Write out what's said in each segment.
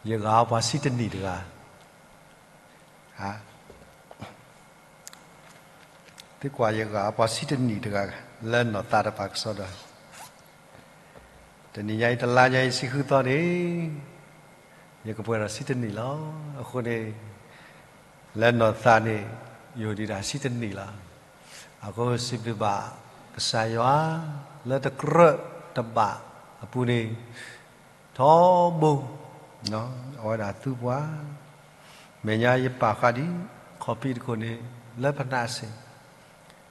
ယဂၤပှၤဆံးတနံၣ်တဂၤ, သံကွၢ်ယဂၤပှၤဆံးတနံၣ်တဂၤ လၢနီၢ်သးတပၤကစီဒီ, တနံၤညါအံၤ တလါညါအံၤ ဆံဃုသီန့ၣ် ယကပှဲၤဒီးဆံးတနံၣ်လီၤ. အဃိန့ၣ် လၢနီၢ်သးန့ၣ် ယအိၣ်ဒံးဒၣ်ဆံးတနံၣ်လီၤ. အဃိစံးဘျုးဘၣ်ကစၢ်ယွၤ လၢတကြၢးတဘၣ်အပူၤန့ၣ် ထီဘိ အဝဲဒၣ်သူပှၤ, မဲာ်ညါယပာ်ဃာ်ဒံး ခီၣ်ဖံးတခိၣ်န့ၣ် လၢပနၢ်စ့ၣ်,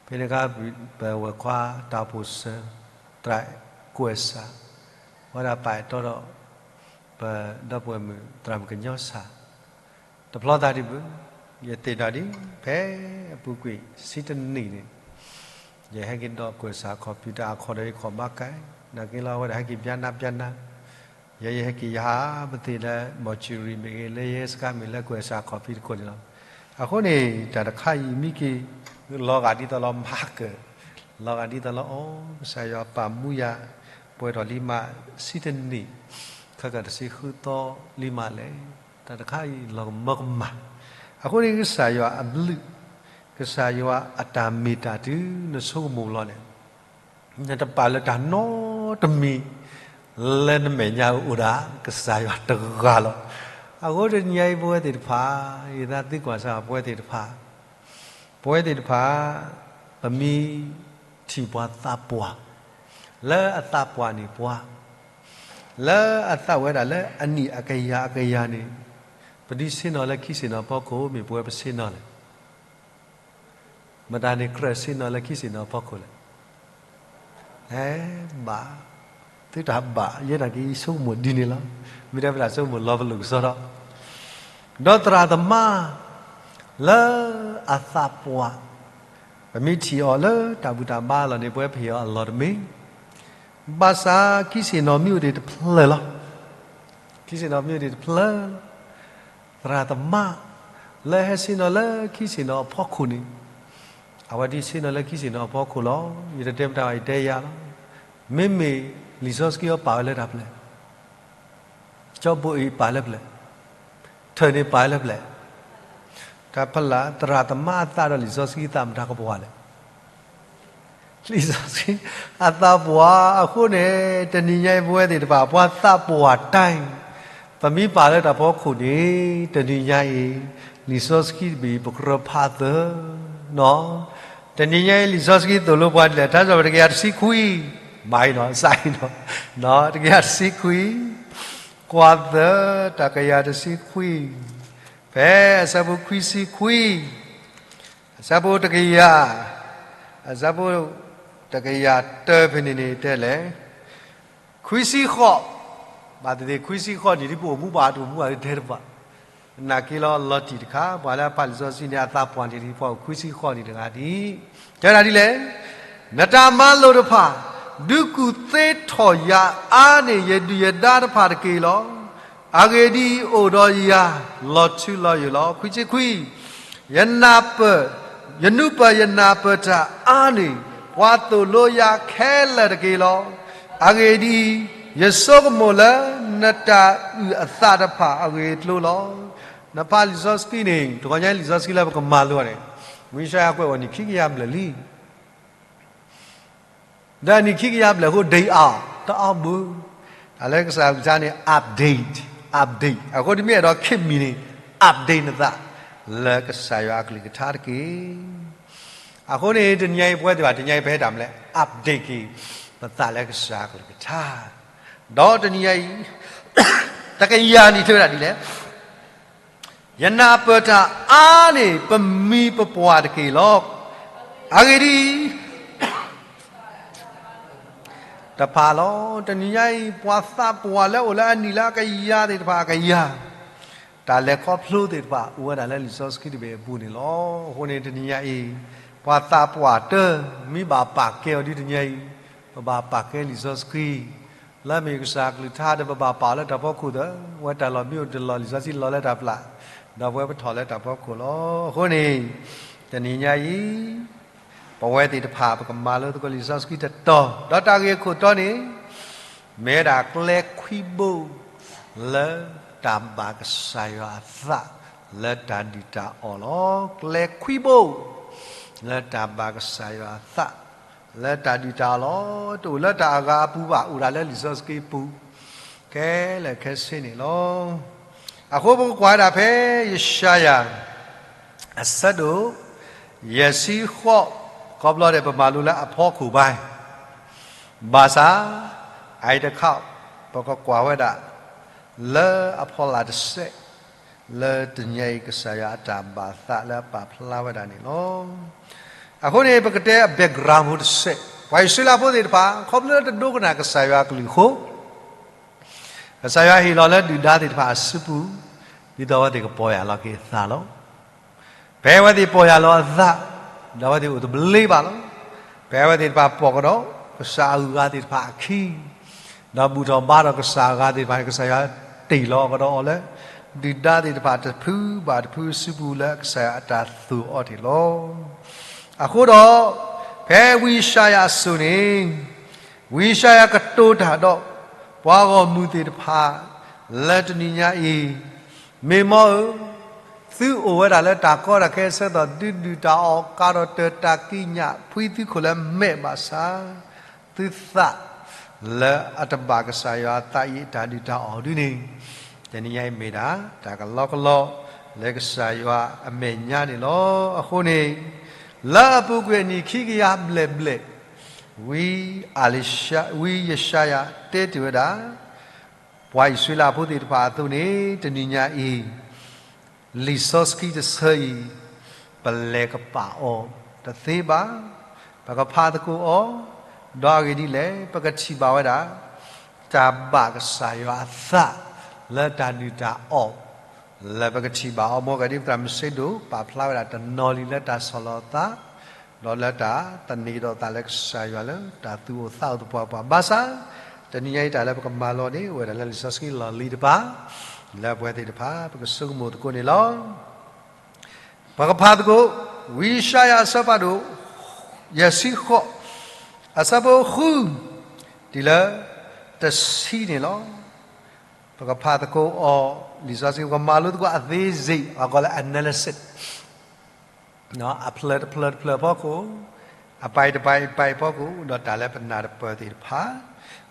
ဖဲန့ၣ်အခါ ပဝဲၢ်ခွါတၢ်အိၣ်ဖှိၣ်စၢၤ သရၣ်ကွဲးစး ဝဲဒၣ်ပာ်အဲၣ်တီဒီး ပဒီပုၢ်ဝဲၢ်မုၣ်သရၣ်မုၣ်ကညီဆၣ် တဖျီသးဒံးဘၣ်, ယသ့ၣ်နီၣ်ဒံး ဖဲအပူၤကွံာ်ဆံးတနံၣ်န့ၣ် ယဟဲက့ၤဒီးကွဲးစးခီၣ်ဖံးတၢ်အခီၣ်ဒီးယခီၣ်ဘါကဲ, နာ်က့လီၤ အဝဲဒၣ်ဟဲက့ၤဘျါနါဘျါနါ, ယဲယဟဲက့ၤယဟး ပသ့ၣ်လၢ mortuary မ့ၢ်ဂ့ၤ လၢယဲစခါမ့ၢ်လၢကွဲးစးခီၣ်ဖံးတခိၣ်န့ၣ်လီၤ. အဃိန့ၣ် တၢ်တခါအံၤမ့ၢ်က့ၤ လီၤဂာ်ဒ်သိးလီၤ မၤကၢၢ်, လီၤဂာ်ဒ်သိးလီၤ အီၤ ကစၢ်ယွၤပာ်မူယၤ ပှဲၤထီၣ်လံမး ဆံးတနံၣ် ခဲကတဆံဃုသီလံမးလဲၣ်. တၢ်တခါအံၤလီၤကမၢကမၣ်. အဃိန့ၣ် ကစၢ်ယွၤအဘျုး, ကစၢ်ယွၤအတၢ်မ့ၢ်တၢ်တုၤနဆိကမိၣ်လီၤန့ၣ် နတပာ်လၢတၢ်နီတမံၤ လၢနမဲာ်ညါအိၣ်ဒၣ် ကစၢ်ယွၤတဂၤလီၤ. အဃိတနံၤညါအံၤ ပဝဲသ့ၣ်တဖၣ် ယသးသံကွၢ်စၢ် ပဝဲသ့ၣ်တဖၣ်, ပဝဲသ့ၣ်တဖၣ် ပမ့ၢ်ထံၣ်ပှၤသးပှၢ် လၢအသးပှၢ်န့ၢ်ပှၤ, လၢအသးဝဲဒၣ်လၢအနံၣ်အကယၤအကယၤန့ၣ်, ပဒုးဆ့ၣ်နီၤလၢခံဆ့ၣ်နီၤဖီခိၣ် မ့ၢ်ပဝဲပဆ့ၣ်နီၤလဲၣ်. မတၤန့ၣ်ကြၢးဆ့ၣ်နီၤလၢခံဆ့ၣ်နီၤဖီခိၣ်လဲၣ်. အဲ, ဘၣ်, သုတၢ်ဘၣ် ယဲဒၣ်က့ၤဆိကမိၣ်ဒ်န့ၣ်လီၤ. မ့ၢ်တဲပတၢ်ဆိကမိၣ်လီၤပလိာ်ကစီဒီ, ဒီးသရၣ်သမါ လၢအသးပှၢ်, ပမ့ၢ်ထံၣ်အီၤလၢတၢ်ဘူၣ်တၢ်ဘါလီၤန့ၣ် ပဝဲပဟ့ၣ်အီၤအလီၢ်တမ့ၢ် ဘၣ်ဆၣ်ခံဆ့ၣ်နီၤမ့ၢ်အိၣ်ဒံးတဖျၢၣ်လီၤ. ခံဆ့ၣ်နီၤမ့ၢ်အိၣ်ဒံးတဖျၢၣ်လီၤ. သရၣ်သမါ လၢဟဲဆ့ၣ်နီၤလၢခံဆ့ၣ်နီၤအဖီခိၣ်န့ၣ်, အဝဲဒုးဆ့ၣ်နီၤလၢခံဆ့ၣ်နီၤအဖီခိၣ်လီၤ. ယတတဲပတၢ်ဘၣ် ယတဲယၤလီၤ. မ့မ့ၢ်လံာ်စီဆှံအီၤပာ်ဝဲလၢတၢ်ဖျၢၣ်, ကၠီဘိအံၤပာ်လၢဖျၢၣ်, ထၢၣ်န့ၣ်ပာ်လၢဖျၢၣ်, တၢ်ဖလၢ်သရၣ်သမါအသးဒီးလံာ်စီဆှံအသးမတၤကပှဲၤလဲၣ်. လံာ်စီဆှံအသးပှၢ်အဃိန့ၣ် တနံၤညါအံၤပဝဲသ့ၣ်တဖၣ် ပှၤသးပှၢ်တၢ်အံၤ, ပမ့ၢ်ပာ်လၢတၢ်ဖီခိၣ်န့ၣ် တနံၤညါအံၤ လံာ်စီဆှံတဘ့ၣ်အံၤ ပကြၢးဖးသၢ, တနံၤညါအံၤ လံာ်စီဆှံသိၣ်လိပှၤဒ်လဲၣ်, ထါစံးပတြၢၤတကယၤတဆံခွံ, မၤအံၤနီၤ စးအံၤနီၤ, တကယၤတဆံခွံ, ကွၢ်သၢ တကယၤတဆံခွံ, ဖဲအဆၢဖိခွံဆံခွံ အဆၢဖိတကယၤ, အဆၢဖိတကယၤတၢဖဲန့ၣ်န့ၣ်တဲလဲၣ်, ခွံဆံဃိး, ဘၣ်သ့ၣ်သ့ၣ်ခွံဆံဃိးနံၣ်ဒ်ပအိၣ်မူဘၣ်တအိၣ်မူဘၣ်တဲတဘၣ်, နာ်က့လီၤလီၤတံၢ်တခါ ပှၤလၢအဖးလံာ်စီဆှံန့ၣ် အသးပှၢ်န့ၣ်ဒ်ပှၤအိၣ်ခွံဆံဃိးနံၣ်တဂၤဒ်, တဲဒၣ်ဒ်လဲၣ်, နတၢ်မၤလိာ်တဖၣ် ဒုးကူၣ်သ့ထီၣ်ယၤအါန့ၢ်ယဒုၣ်ယဒါတဖၣ်တက့ၢ်လီၤ. အဂ့ၢ်ဒ်အံၤ, အိၣ်ဒီးယၤလီၤထူလီၤယိာ်လီၤ. ခွံဆံခွံ, ယနၢ်ပၢၢ်, ယနုၢ်ပၢၢ်ယနၢ်ပၢၢ်တၢ်အါန့ၢ် ပှၤသိၣ်လိယၤခဲလၢာ်တက့ၢ်လီၤ. အဂ့ၢ်ဒ်အံၤ, ယဆိကမိၣ်လၢနတၢ်အုၣ်အသးတဖၣ်အဂ့ၢ်အကျိၤလီၤ. နဖးလံာ်စီဆှံန့ၣ် တဂီၤညါလံာ်စီဆှံလၢပကမၤလိအီၤန့ၣ်, မုၢ်ယၡါယၤကွဲးဝဲနံၣ်ခံကယၤဘျဲၣ်လံ ဒီးနံၣ်ခံကယၤဘျဲၣ်အဃိ date အါ, တအါဘၣ်. တၢ်လၢကစၢ်အကလုၢ်ကထါန့ၣ် update, update. အဃိတမ့ၢ်အဲၣ်ဒိး keep မံၤန့ၣ် update နသး လၢကစၢ်ယွၤအကလုၢ်ကထါတက့ၢ်. အဃိန့ၣ် တနံၤညါအံၤ ပဝဲသ့ၣ်တဖၣ် တနံၤညါအံၤ ပဟဲတၢ်မနုၤလဲၣ်, update က့ၤ ပသးလၢကစၢ်အကလုၢ်ကထါ, ဒီးတနံၤညါအံၤ တကယၤနံၣ်တဲဝဲဒၣ်ဒ်လဲၣ် ယနၢ်ပၢၢ်တၢ်အါန့ၢ် ပမံၤပပှၢ်တက့ၢ်လီၤ. အဂ့ၢ်ဒ်အံၤ, တဖၣ်လီၤ. တနံၤညါအံၤ ပှၤသးပှၢ်လၢအိၣ်လၢအနံၣ်လၢအကယၤသ့ၣ်တဖၣ်အကယၤ, တၢ်လဲၤခီဖျိသ့ၣ်တဖၣ် အိၣ်ဝဲဒၣ်လၢလံာ်စီဆှံတဘ့ၣ်အပူၤန့ၣ်လီၤ. အဃိန့ၣ် တနံၤညါအံၤ ပှၤသးပှၢ်တၢ မ့ၢ်ဘၣ်ပာ်ကဲအီၤဒ်တနံၤညါအံၤ, ပဘၣ်ပာ်ကဲလံာ်စီဆှံ လၢမ့ၢ်ကစၢ်အကလုၢ်ကထါဒီး ပဘၣ်ပာ်အီၤလၢတၢ်ဖီခိၣ်သၢ, ဝဲတၢ်လီၢ်မ့ၢ်အိၣ်တလီၢ် လံာ်စီဆှံလီၤလၢတၢ်ပျၢ်, ဒီးပဝဲပထီၣ်လၢတၢ်ဖီခိၣ်လီၤ. အဃိန့ၣ် တနံၤညါအံၤ ပဝဲသ့ၣ်တဖၣ် ပကမၤလိသကိးလံာ်စီဆှံတတီၤ, ဒီးတၢ်ဂ့ၢ်အခိၣ်တီန့ၣ် မ့ၢ်ဝဲဒၣ်ကျဲခွံဘိ လၢတၢ်ဘၣ်ကစၢ်ယွၤအသး လၢတၢ်ဒုၣ်တၢ်အီၣ်လီၤ. ကျဲခွံဘိ လၢတၢ်ဘၣ်ကစၢ်ယွၤအသး လၢတၢ်ဒုၣ်တၢ်အီၣ်လီၤ. တအိၣ်လၢတၢ်အဂၤအပူၤဘၣ်, အိၣ်ဒၣ်လၢလံာ်စီဆှံပူၤ ခဲလၢာ်ခဲဆ့န့ၣ်လီၤ. အဃိပကကွၢ်ဝဲဒၣ်ဖဲယၡါယၤ အဆၢဒိၣ် ယဲၢ်ဆံဃိး, ခီဖျိန့ၣ် ပမၤလိလၢအဖီခိၣ်ဘၣ် ဘၣ်ဆၣ် အအံၤတခါ ပကကွၢ်ဝဲဒၣ် လၢအဖီလာ်တစဲး လၢတနံၤအံၤ ကစၢ်ယွၤအတၢ်ဘၣ်သးလၢအပာ်ဖျါဝဲဒၣ်န့ၣ်လီၤ. အဃိန့ၣ် ပကတဲအ background ဖိတစဲး, ပှၤအံၣ်စရ့လးဖိသ့ၣ်တဖၣ် ခီဖျိလၢတဒိကနၣ်ကစၢ်ယွၤအကလုၢ်အဃိ ကစၢ်ယွၤဟ့ၣ်လီၤလၢဒုၣ်ဒါသ့ၣ်တဖၣ်အစုပူၤ ဒ်သိးအဝဲသ့ၣ်ကပီၢ်ယၢ်လီၤက့ၤအသးလီၤ. ဖဲအဝဲသ့ၣ်ပီၢ်ယၢ်လီၤအသး ဒီးအဝဲသ့ၣ်အိၣ်တဘျ့ဘၣ်လီၤ. ဖဲအဝဲသ့ၣ်တဖၣ်ပိာ်ကဒီး ကစၢ်အဂုၤအဂၤသ့ၣ်တဖၣ်အခံ ဒီးဘူၣ်ထီၣ်ဘါထီၣ်ကစၢ်အဂၤသ့ၣ်တဖၣ်န့ၣ် ကစၢ်ယွၤတ့ၢ်လီၤကဒီးအီၤလၢ ဒုၣ်ဒါသ့ၣ်တဖၣ်တဖုဘၣ်တဖုစုပူၤလၢကစၢ်ယွၤအတၢ်သူၣ်အီၤန့ၣ်လီၤ. အဃိဒီး ဖဲဝံယၡါယၤအစိၤန့ၣ် ဝံယၡါယၤကတိၤတၢ်ဒီး ပှၤဂီၢ်မုၢ်သ့ၣ်တဖၣ် လၢတနံၤညါအံၤ, မ့ၢ်မ်ဧၢ, သုအိၣ်ဝဲဒၣ်လၢတၢ်ကီတၢ်ခဲဆၢကတီၢ် သုဒုၣ်တၢ်အီၣ်ကးဒီးတၢၢ်တၢ်ကံးညာ် ဖှံသုခိၣ်လၢမဲးဘၣ်ဆၣ်, သုသး လၢအတဘၣ်ကစၢ်ယွၤအသးအံၤအတၢ်ဒုၣ်တၢ်အီၣ်ဒ်န့ၣ်, တနံၤညါအံၤမ့ၢ်ဒၣ် တၢ်ကလီကလီ လၢကစၢ်ယွၤအမဲာ်ညါန့ၣ်လီၤ. အဃိန့ၣ် လၢအပူၤကွံာ်အနံၣ်ခံကယၤဘျဲၣ်ဘျဲၣ် ဝံ, ဝံယၡါယၤတဲတ့ၢ်ဝဲဒၣ် ပှၤအံၣ်စရ့လးဖိသ့ၣ်တဖၣ်အသိးန့ၣ် တနံၤညါအံၤ လံာ်စီဆှံတဆၢအံၤ ပလဲၤကပာ်အီၤတသ့ဘၣ်, ပကဖးသကိးအီၤ, ဒီးအဂ့ၢ်ဒ်လဲၣ် ပကထံၣ်ဘၣ်ဝဲဒၣ် တၢ်ဘၣ်ကစၢ်ယွၤအသး လၢတၢ်ဒုၣ်တၢ်အီၣ် လၢပကထံၣ်ဘၣ်အီၤ မ်ကဒ်ပသရၣ်မုၣ်စ့ဒိၣ် ပာ်ဖျါဝဲဒၣ်တနီၤလံလၢတၢ်ဆီၣ်လီၤသး ဒီးလၢတၢ်သန့ၤကဒီးသးလၢကစၢ်ယွၤလၢတၢ်သူၣ်အိၣ်သးအိၣ်သပှၢ်ပှၢ်ဘၣ်ဆၣ်, တနံၤညါအံၤတၢ်လၢပကမၤလိန့ၣ် အိၣ်ဝဲဒၣ်လၢလံာ်စီဆှံလီၢ်လံၤတဖၣ် လၢပဝဲသ့ၣ်တဖၣ် ပကဆိကမိၣ်သကိးန့ၣ်လီၤ. ပကဖးသကိး ဝံယၡါယၤအဆၢဖးဒိၣ် ယဲၢ်ဆံဃိး အဆၢဖိဃု တုၤလၢတဆံန့ၣ်လီၤ. ပကဖးသကိးအီၤ လံာ်စီဆှံ ပကမၤလိသကိးအသေးစိတ် အကီးလၢ analysis အဖျၢၣ်တဖျၢၣ်တဖျၢၣ်အဖီခိၣ်, အပိုင်းတပိုင်းပိုင်းအဖီခိၣ်, ဒီးတၢ်လၢပနၢ်တပၢၢ်သ့ၣ်တဖၣ်,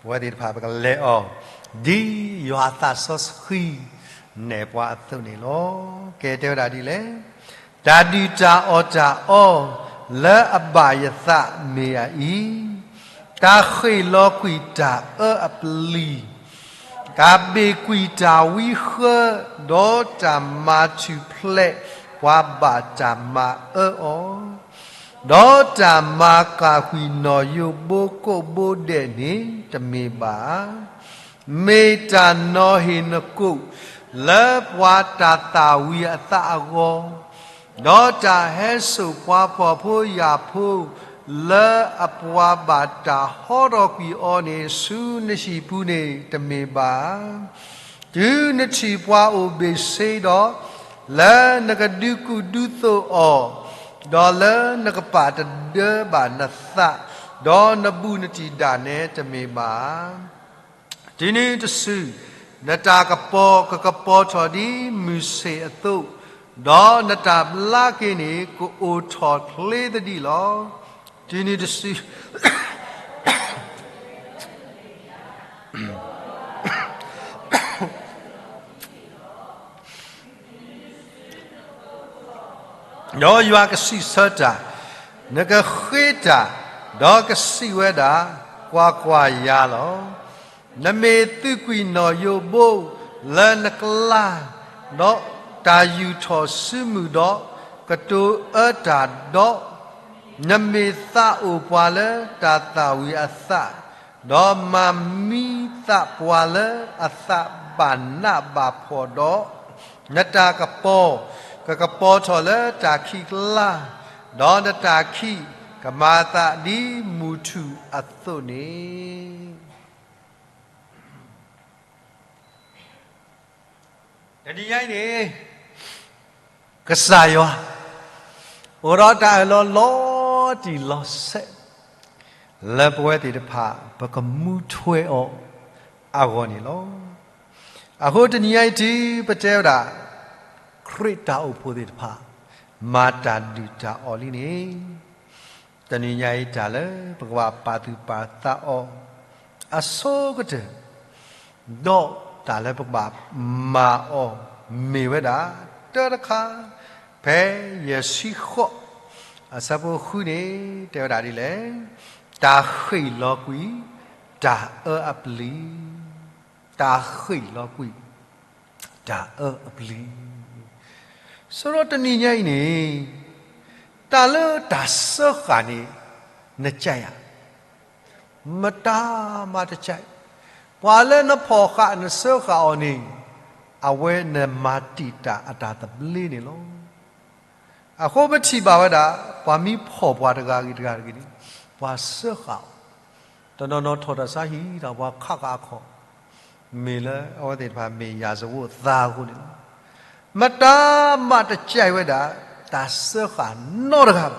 ပဝဲသ့ၣ်တဖၣ်ပကလဲၤအီၤ ဒ်ယွၤအသးစီဆှံနဲၣ်ပှၤအသိးန့ၣ်လီၤ. ကဲတဲဝဲဒၣ်ဒ်လဲၣ်, တၢ်ဒုၣ်တၢ်အီၣ်တၢ်အီ လၢအဘၣ်ယသးမ့ၢ်အအံၤ, တၢ်ဃ့ၢ်လီၤကွံာ်တၢ်အၢအပျံၤ တၢ်ဘ့ၣ်ကွံာ်တၢ်ဝံဃၢ, ဒီးတၢ်မၤထူၣ်ဖျဲးပှၤဘၣ်တၢ်မၤအၢအီၤ, ဒီးတၢ်မၤကၢ်ကွံာ်နီၣ်ယိးဘိကိးဘိဒဲးန့ၣ် တမ့ၢ်ဘၣ်ဧါ. မ့ၢ်တၢ်နီၤဟ့ၣ်နကိာ် လၢပှၤတၢ်သၣ်ဝံၤအသးအဂီၢ်, ဒီးတၢ်ဟဲစိာ်ပှၤဖှီၣ်ဖိယာ်ဖိ လၢအပှၤဘၣ်တၢ်ဟီထီၣ်ကွံာ်အီၤန့ၣ် ဆူနဟံၣ်ပူၤန့ၣ် တမ့ၢ်ဘၣ်ဧါ. တုၤနထံၣ်ပှၤအိၣ်ဘ့ၣ်ဆ့ဒီး, လၢနကဒုးကူၣ်ဒုးသိးအီၤ, ဒီးလၢနကပာ်တဒၢဘၣ်နသး, ဒီးနဘူးနတံၢ်ဒၣ်နဲ တမ့ၢ်ဘၣ်ဧါ. တုၤနုၤတစု, နတၢ်ကပီၤကကပီၤထီၣ်ဒ်မုၢ်ဆ့ၣ်အသိး, ဒီးနတၢ်ဘျါက့ၤန့ၣ် ကအိၣ်ထီၣ်ချ့သဒံးလီၤ. တုၤနုၤတစု ဒီးယွၤကစံးဆၢတၢ်, နကဃ့တၢ်, ဒီးကစံးဝဲဒၣ်, ကွၢ်ကွၢ်, ယၤလီၤ. နမ့ၢ်သူၣ်ကွံာ်နီၣ်ယိးဘိလၢနကျါ, ဒီးတၢ်ယူာ်ထီၣ်စုမုၢ်ဒီး, ကတိၤအၢတၢ်ဒီး, နမ့ၢ်သးအိၣ်ပှၤလၢတၢ်သၣ်ဝံၤအသး, ဒီးမၤမံသးပှၤလၢအသးဘၣ်နးဘၣ်ဖှီၣ်ဒီး, နတၢ်ကပီၤကကပီၤထီၣ်လၢတၢ်ခံးကျါ, ဒီးနတၢ်ခံးကမၤသးဒ်မုၢ်ထူၣ်အသိးန့ၣ် တနံၤညါအံၤန့ၣ် ကစၢ်ယွၤ အိၣ်ဒီးတၢ်အၢၣ်လီၤလီၤတံၢ်လီၤဆဲး လၢပဝဲသ့ၣ်တဖၣ် ပကမူထွဲအီၤအဂီၢ်န့ၣ်လီၤ. အဃိတနံၤညါအံၤတုၤပတဲဝဲဒၣ် ခရံာ်တၢ်အိၣ်ဖှိၣ်သ့ၣ်တဖၣ် မၤတၢ်ဒုၣ်တၢ်အီၣ်လံန့ၣ်, တနံၤညါအံၤတၢ်လၢပကဘၣ်ပာ်သူၣ်ပာ်သးအီၤ အဆိကတၢၢ် ဒီးတၢ်လၢပကဘၣ်မၤအီၤမ့ၢ်ဝဲဒၣ် တၢတခါ ဖဲယဲၢ်ဆံဃိး အဆၢဖိဃုန့ၣ် တဲဝဲဒၣ်ဒ်လဲၣ်, တၢ်ဃ့ၢ်လီၤကွံာ် တၢ်အၢအပျံၤ, တၢ်ဃ့ၢ်လီၤကွံာ် တၢ်အၢအပျံၤ. ဆိဒီးတနံၤညါအံၤန့ၣ် တၢ်လၢတၢ်စၢဃာ်န့ၣ် နကဲးဧါ မတၤမးတကဲး, ပှၤလၢနဖီၣ်ဃာ်နစၢဃာ်အီၤန့ၣ် အဝဲနမၤတံာ်တာ်အတၢ်သဘျ့န့ၣ်လီၤ. အဃိပထံၣ်ဘၣ်ဝဲဒၣ် ပှၤမ့ၢ်ဖီၣ်ပှၤတဂၤဂ့ၤတဂၤတဂ့ၤန့ၣ် ပှၤစၢဃာ်အီၤ, တနီၤနီၤထီၣ်တၢ်ဆါဟံၣ်ဒီးပှၤခးဃာ်အခီၣ်, မ့ၢ်လၢအဝဲသ့ၣ်တဖၣ်မ့ၢ်ယၤစဝိသးအဃိန့ၣ်လီၤ. မတၤမးတကဲးဝဲဒၣ် တၢ်စၢဃာ်နီတဂၤဘၣ်.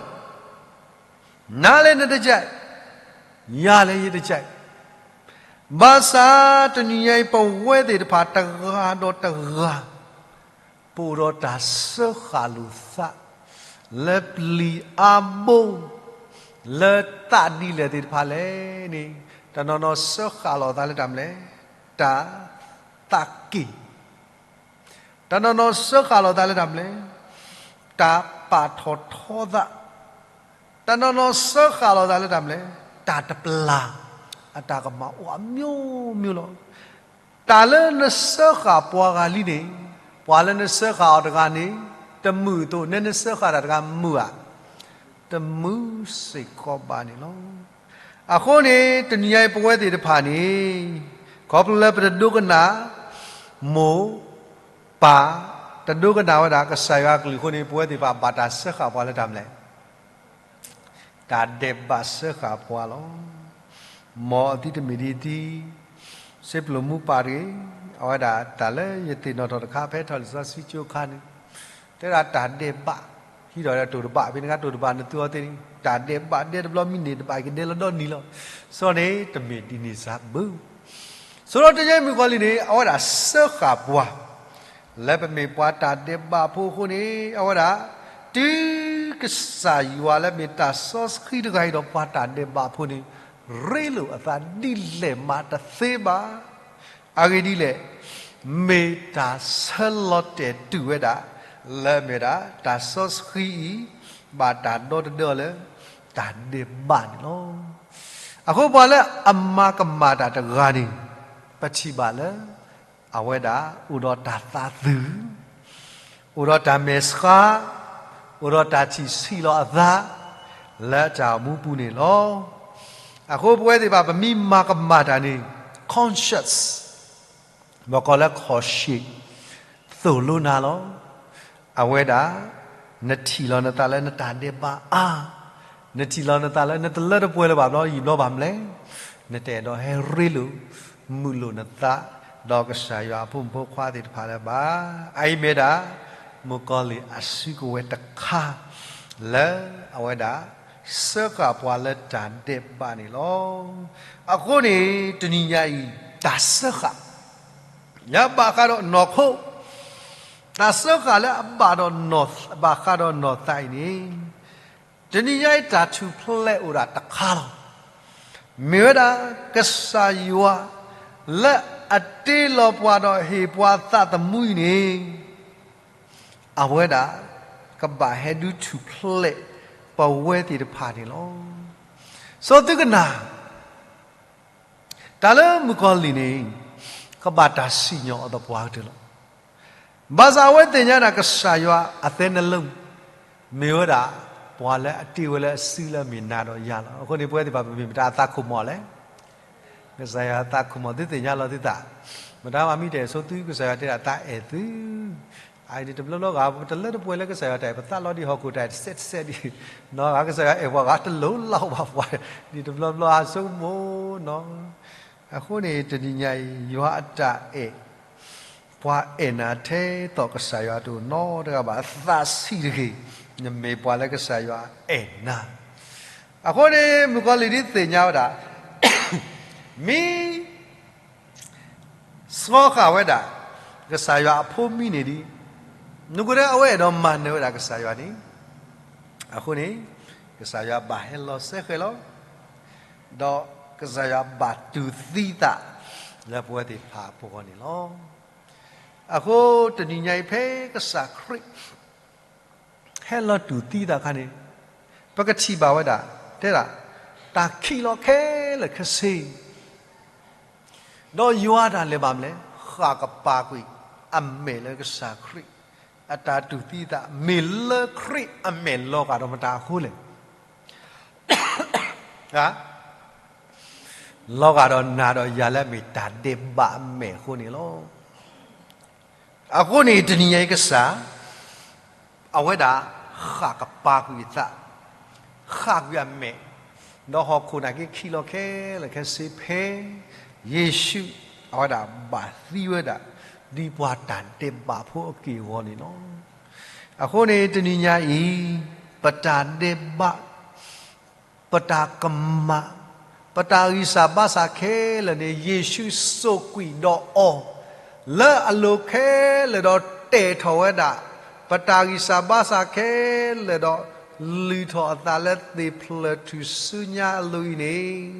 နၤလၢနတကဲး, ယၤလၢယတကဲး, ဘၣ်ဆၣ်တနံၤညါအံၤ ပဝဲသ့ၣ်တဖၣ်တဂၤဒီးတဂၤ ပအိၣ်ဒီးတၢ်စၢဃာ်လိာ်သး လၢပျံၤအါဘိ လၢသးဒ်လဲၣ်သ့ၣ်တဖၣ်လဲၣ်န့ၣ်, တနီၤနီၤစၢဃာ်လီၤသးလၢတၢ်မနုၤလဲၣ်, တၢ်သးက့ၢ်, တနီၤနီၤစၢဃာ်လီၤသးလၢတၢ်မနုၤလဲၣ်, တၢ်ပာ်ထီၣ်ထီသး, တနီၤနီၤစၢဃာ်လီၤသးလၢတၢ်မနုၤလဲၣ်, တၢ်တပျၢ်, အတၢ်ကမၣ်အိၣ်အမျိုးမျိုးလီၤ. တၢ်လၢနစၢဃာ်ပှၤဂၤလံန့ၣ်, ပှၤလၢနစၢဃာ်အီၤတဂၤန့ၣ် တမုာ်အသိး နနစၢဃာ်တၢ်တဂၤမုာ်ဧါ, တမုာ်စ့ၢ်ကီးဘၣ်န့ၣ်လီၤ. အဃိန့ၣ် တနံၤညါအံၤပဝဲသ့ၣ်တဖၣ်န့ၣ် ခီဖျိလၢပတဒိကနၣ် မိၢ်ပၢ် တဒိကနၣ်ဝဲဒၣ်ကစၢ်ယွၤအကလုၢ်အဃိန့ၣ် ပဝဲသ့ၣ်တဖၣ်ဘၣ်တၢ်စၢဃာ်ပှၤလၢတၢ်မနုၤလဲၣ်, တၢ်ဒဲးဘးစၢဃာ်ပှၤလီၤ. မ်အသုတမ့ၢ်ဒ်အံၤ, စံးပျိၢ်မူပၢ်တဂ့ၤ, အဝဲဒၣ်တၢ်လၢယသ့ၣ်နီၣ်ထီၣ်တခါ ဖဲထီၣ်လံာ်စီဆှံကၠိအခါန့ၣ်, တဲဒၣ်တၢ်ဒဲးဘး, ဟံးထီၣ်ဒီးတိၢ်တဘၣ်, ဖဲန့ၣ်အခါတိၢ်တဘၣ်နသူအီၤသ့ၣ်န့ၣ် တၢ်ဒဲးဘးဒဲးတဘျီမံးနံးတဘၣ် ကဒဲးလီၤဒီနံၤလီၤ. စီၤန့ၣ် တမ့ၢ်ဒ်န့ၣ်စ့ၢ်ဘၣ်. စီၤဒီးတယဲမုၣ်ကီၤလံၢ်န့ၣ် အဝဲဒၣ်စၢဃာ်ပှၤ လၢပမ့ၢ်ပှၤတၢ်ဒဲးဘးဖိအဃိန့ၣ် အဝဲဒၣ် တုၤကစၢ်ယွၤလၢမ့ၢ်တၢ်စီဆှံတဂၤအံၤဒီးပှၤတၢ်ဒဲးဘးဖိန့ၣ် ရ့လိာ်အသးဒ်လဲၣ်မးတသ့ဘၣ်. အဂ့ၢ်ဒ်လဲၣ်, မ့ၢ်တၢ်ဆၢလီၤတဲာ်တုၤဝဲဒၣ် လၢမ့ၢ်ဒၣ် တၢ်စီဆှံအံၤ ဘၣ်တၢ်ဒီတဒၢအီၤလၢ တၢ်ဒဲးဘးန့ၣ်လီၤ. အဃိပှၤလၢအမၤကမၣ်တၢ်တဂၤန့ၣ် ပထံၣ်ဘၣ်လၢ အဝဲဒၣ်အိၣ်ဒီးတၢ်သးသုး, အိၣ်ဒီးတၢ်မဲာ်ဆှး, အိၣ်ဒီးတၢ်ထံၣ်ဆံးလီၤအသး လၢတၢ်အိၣ်မူပူၤန့ၣ်လီၤ. အဃိပဝဲသ့ၣ်တဖၣ် ပမ့ၢ်မၤကမၣ်တၢ်န့ၣ် conscience ဘၣ်ကီးလၢ ခီၣ်ၡ့ၣ် သိၣ်လိနၤလီၤ. အဝဲဒၣ် နထံၣ်လီၤနသးလၢနတၢ်ဒဲးဘးအါ, နထံၣ်လီၤနသးလၢနတလၢတပှဲၤလၢၤဘၣ်ဘျီယံာ်ဘျီဘၣ်မနုၤလဲၣ်, နတအဲၣ်ဒိးဟဲရ့လိာ် မုာ်လိာ်နသး ဒီးကစၢ်ယွၤအဖိမုၣ်ဖိခွါသ့ၣ်တဖၣ်လၢၤဘၣ်. အအံၤမ့ၢ်ဒၣ် မုၣ်ကီၤလံၢ်အစုကဝဲၤတခါ လၢအဝဲဒၣ် စၢဃာ်ပှၤလၢတၢ်ဒဲးဘးန့ၣ်လီၤ. အဃိန့ၣ် တနံၤညါအံၤ တၢ်စၢဃာ် လၢအဘၣ်ဃးဒီးနီၢ်ခိ, တၢ်စၢဃာ်လၢအဘၣ်ဒီးနီၢ်, ဘၣ်ဃးဒီးနီၢ်သးအံၤန့ၣ်, တနံၤညါအံၤတၢ်ထူၣ်ဖျဲးအိၣ်ဒၣ်တခါလီၤ. မ့ၢ်ဝဲဒၣ် ကစၢ်ယွၤ လၢအတ့လီၤပှၤဒီးဟ့ၣ်ပှၤသးသမူအံၤန့ၣ် အဝဲဒၣ် ကဘၣ်ဟဲဒုးထူၣ်ဖျဲးပဝဲသ့ၣ်တဖၣ်န့ၣ်လီၤ. စီၤသုကနၣ် တၢ်လၢမုၣ်ကီၤလံၢ်န့ၣ် ကဘၣ်တၢ်စံၣ်ညီၣ်အီၤသပှၢ်ကတၢၢ်လီၤ. ဘၣ်ဆၣ်အဝဲသ့ၣ်ညါဒၣ်ကစၢ်ယွၤအသဲနလၢၢ်, မ့ၢ်ဝဲဒၣ် ပှၤလၢအတ့ဝဲလၢအစုလၢအမ့ၢ်နၤဒီးယၤလီၤ. အဃိန့ၣ် ပဝဲသ့ၣ်တဖၣ်ပမ့ၢ်မတၤအသးခိၣ်မီၢ်လဲၣ်. ကစၢ်ယွၤအသးခိၣ်မီၢ် သုသ့ၣ်ညါလီၤသုသး, မတၤမၤမံတဲာ်ဆိသု ကစၢ်ယွၤတဲဒၣ်သးအဲၣ်သု အအံၤန့ၣ်တဘျီဘျီဂၤ ပတလၢတပှဲၤလၢကစၢ်ယွၤတၢ်အဲၣ် ပသးလီၤဒံးဟီၣ်ခိၣ်တၢ်အဲၣ်တစဲးတစဲးဒံး, နီၢ်ဂၤကစၢ်ယွၤအဲၣ်ပှၤဂၤတလိၤလီၤဘၣ်ပှၤ, ဒ်တဘျီဘျီအဆိကမိၣ်နီၤ. အဃိန့ၣ် တနံၤညါအံၤ ယွၤအတၢ်အဲၣ် ပှၤအဲၣ်နၤထဲသိးကစၢ်ယွၤတအိၣ်နီတဂၤဘၣ်, သးဆံးတဂ့ၤ, နမ့ၢ်ပှၤလၢကစၢ်ယွၤအဲၣ်နၤ. အဃိန့ၣ် မုၣ်ကီၤလံၢ်ဒ်သ့ၣ်ညါဝဲဒၣ် မ့ၢ် စှီဃာ်ဝဲဒၣ် ကစၢ်ယွၤအဖိမံၤန့ၣ်ဒ်, နကဒဲအဝဲအဲၣ်ဒိးမၤနၢၤဝဲဒၣ်ကစၢ်ယွၤန့ၣ်, အဃိန့ၣ် ကစၢ်ယွၤဘၣ်ဟဲလီၤစဲဃဲၤလီၤ, ဒီးကစၢ်ယွၤဘၣ်တူၢ်သံသးလၢပဝဲသ့ၣ်တဖၣ်အပူၤအဂီၢ်န့ၣ်လီၤ. အဃိတနံၤညါအံၤ ဖဲကစၢ်ခရံာ် ဟဲလီၤတူၢ်သံသးအခါန့ၣ်, ပကထံၣ်ဘၣ်ဝဲဒၣ် တဲဒၣ် တၢ်ခံးလီၤခဲလၢာ်ခဲဆ့, ဒီးယွၤတၢ်လဲၤဘၣ်မနုၤလဲၣ်, ဃၣ်ကပၤကွံာ်အမဲာ်လၢကစၢ်ခရံာ်အတၢ်တူၢ်သံသး, မ့ၢ်လၢခရံာ်အမဲာ်လီၤဂာ်ဒီးမတၤအဃိလဲၣ်. လီၤဂာ်ဒီးနၤဒီးယၤလၢအမ့ၢ်တၢ်ဒဲးဘးအမဲာ်အဃိန့ၣ်လီၤ. အဃိန့ၣ် တနံၤညါအံၤကစၢ် အဝဲဒၣ်ဃၣ်ကပၤကွံာ်အသး, ဃၣ်ကွံာ်အမဲာ်, ဒီးဟီၣ်ခိၣ်နာ်က့ခံးလီၤခဲလၢာ်ခဲဆ့ဖဲ ယ့ၣ်ၡူးအဝဲဒၣ်ဘၣ်သံဝဲဒၣ် ဒ်ပှၤတၢ်ဒဲးဘးဖိအက့ၢ်အဂီၤန့ၣ်လီၤ. အဃိန့ၣ် တနံၤညါအံၤ ပတၢ်ဒဲးဘး ပတၢ်ကမၣ်, ပတၢ်ဂံၢ်စၢ်ဘါစၢ်ခဲလၢာ်န့ၣ် ယ့ၣ်ၡူးစိာ်ကွံာ်ဒီးအီၤ လၢအလိၤခဲလၢာ်ဒီးတဲာ်ထီၣ်ဝဲဒၣ် ပတၢ်ဂံၢ်စၢ်ဘါစၢ်ခဲလၢာ်ဒီး လုၢ်ထီၣ်အသးလၢသ့ၣ်ဖျၢၣ်ထူၣ်စုညါအလိၤအံၤန့ၣ်,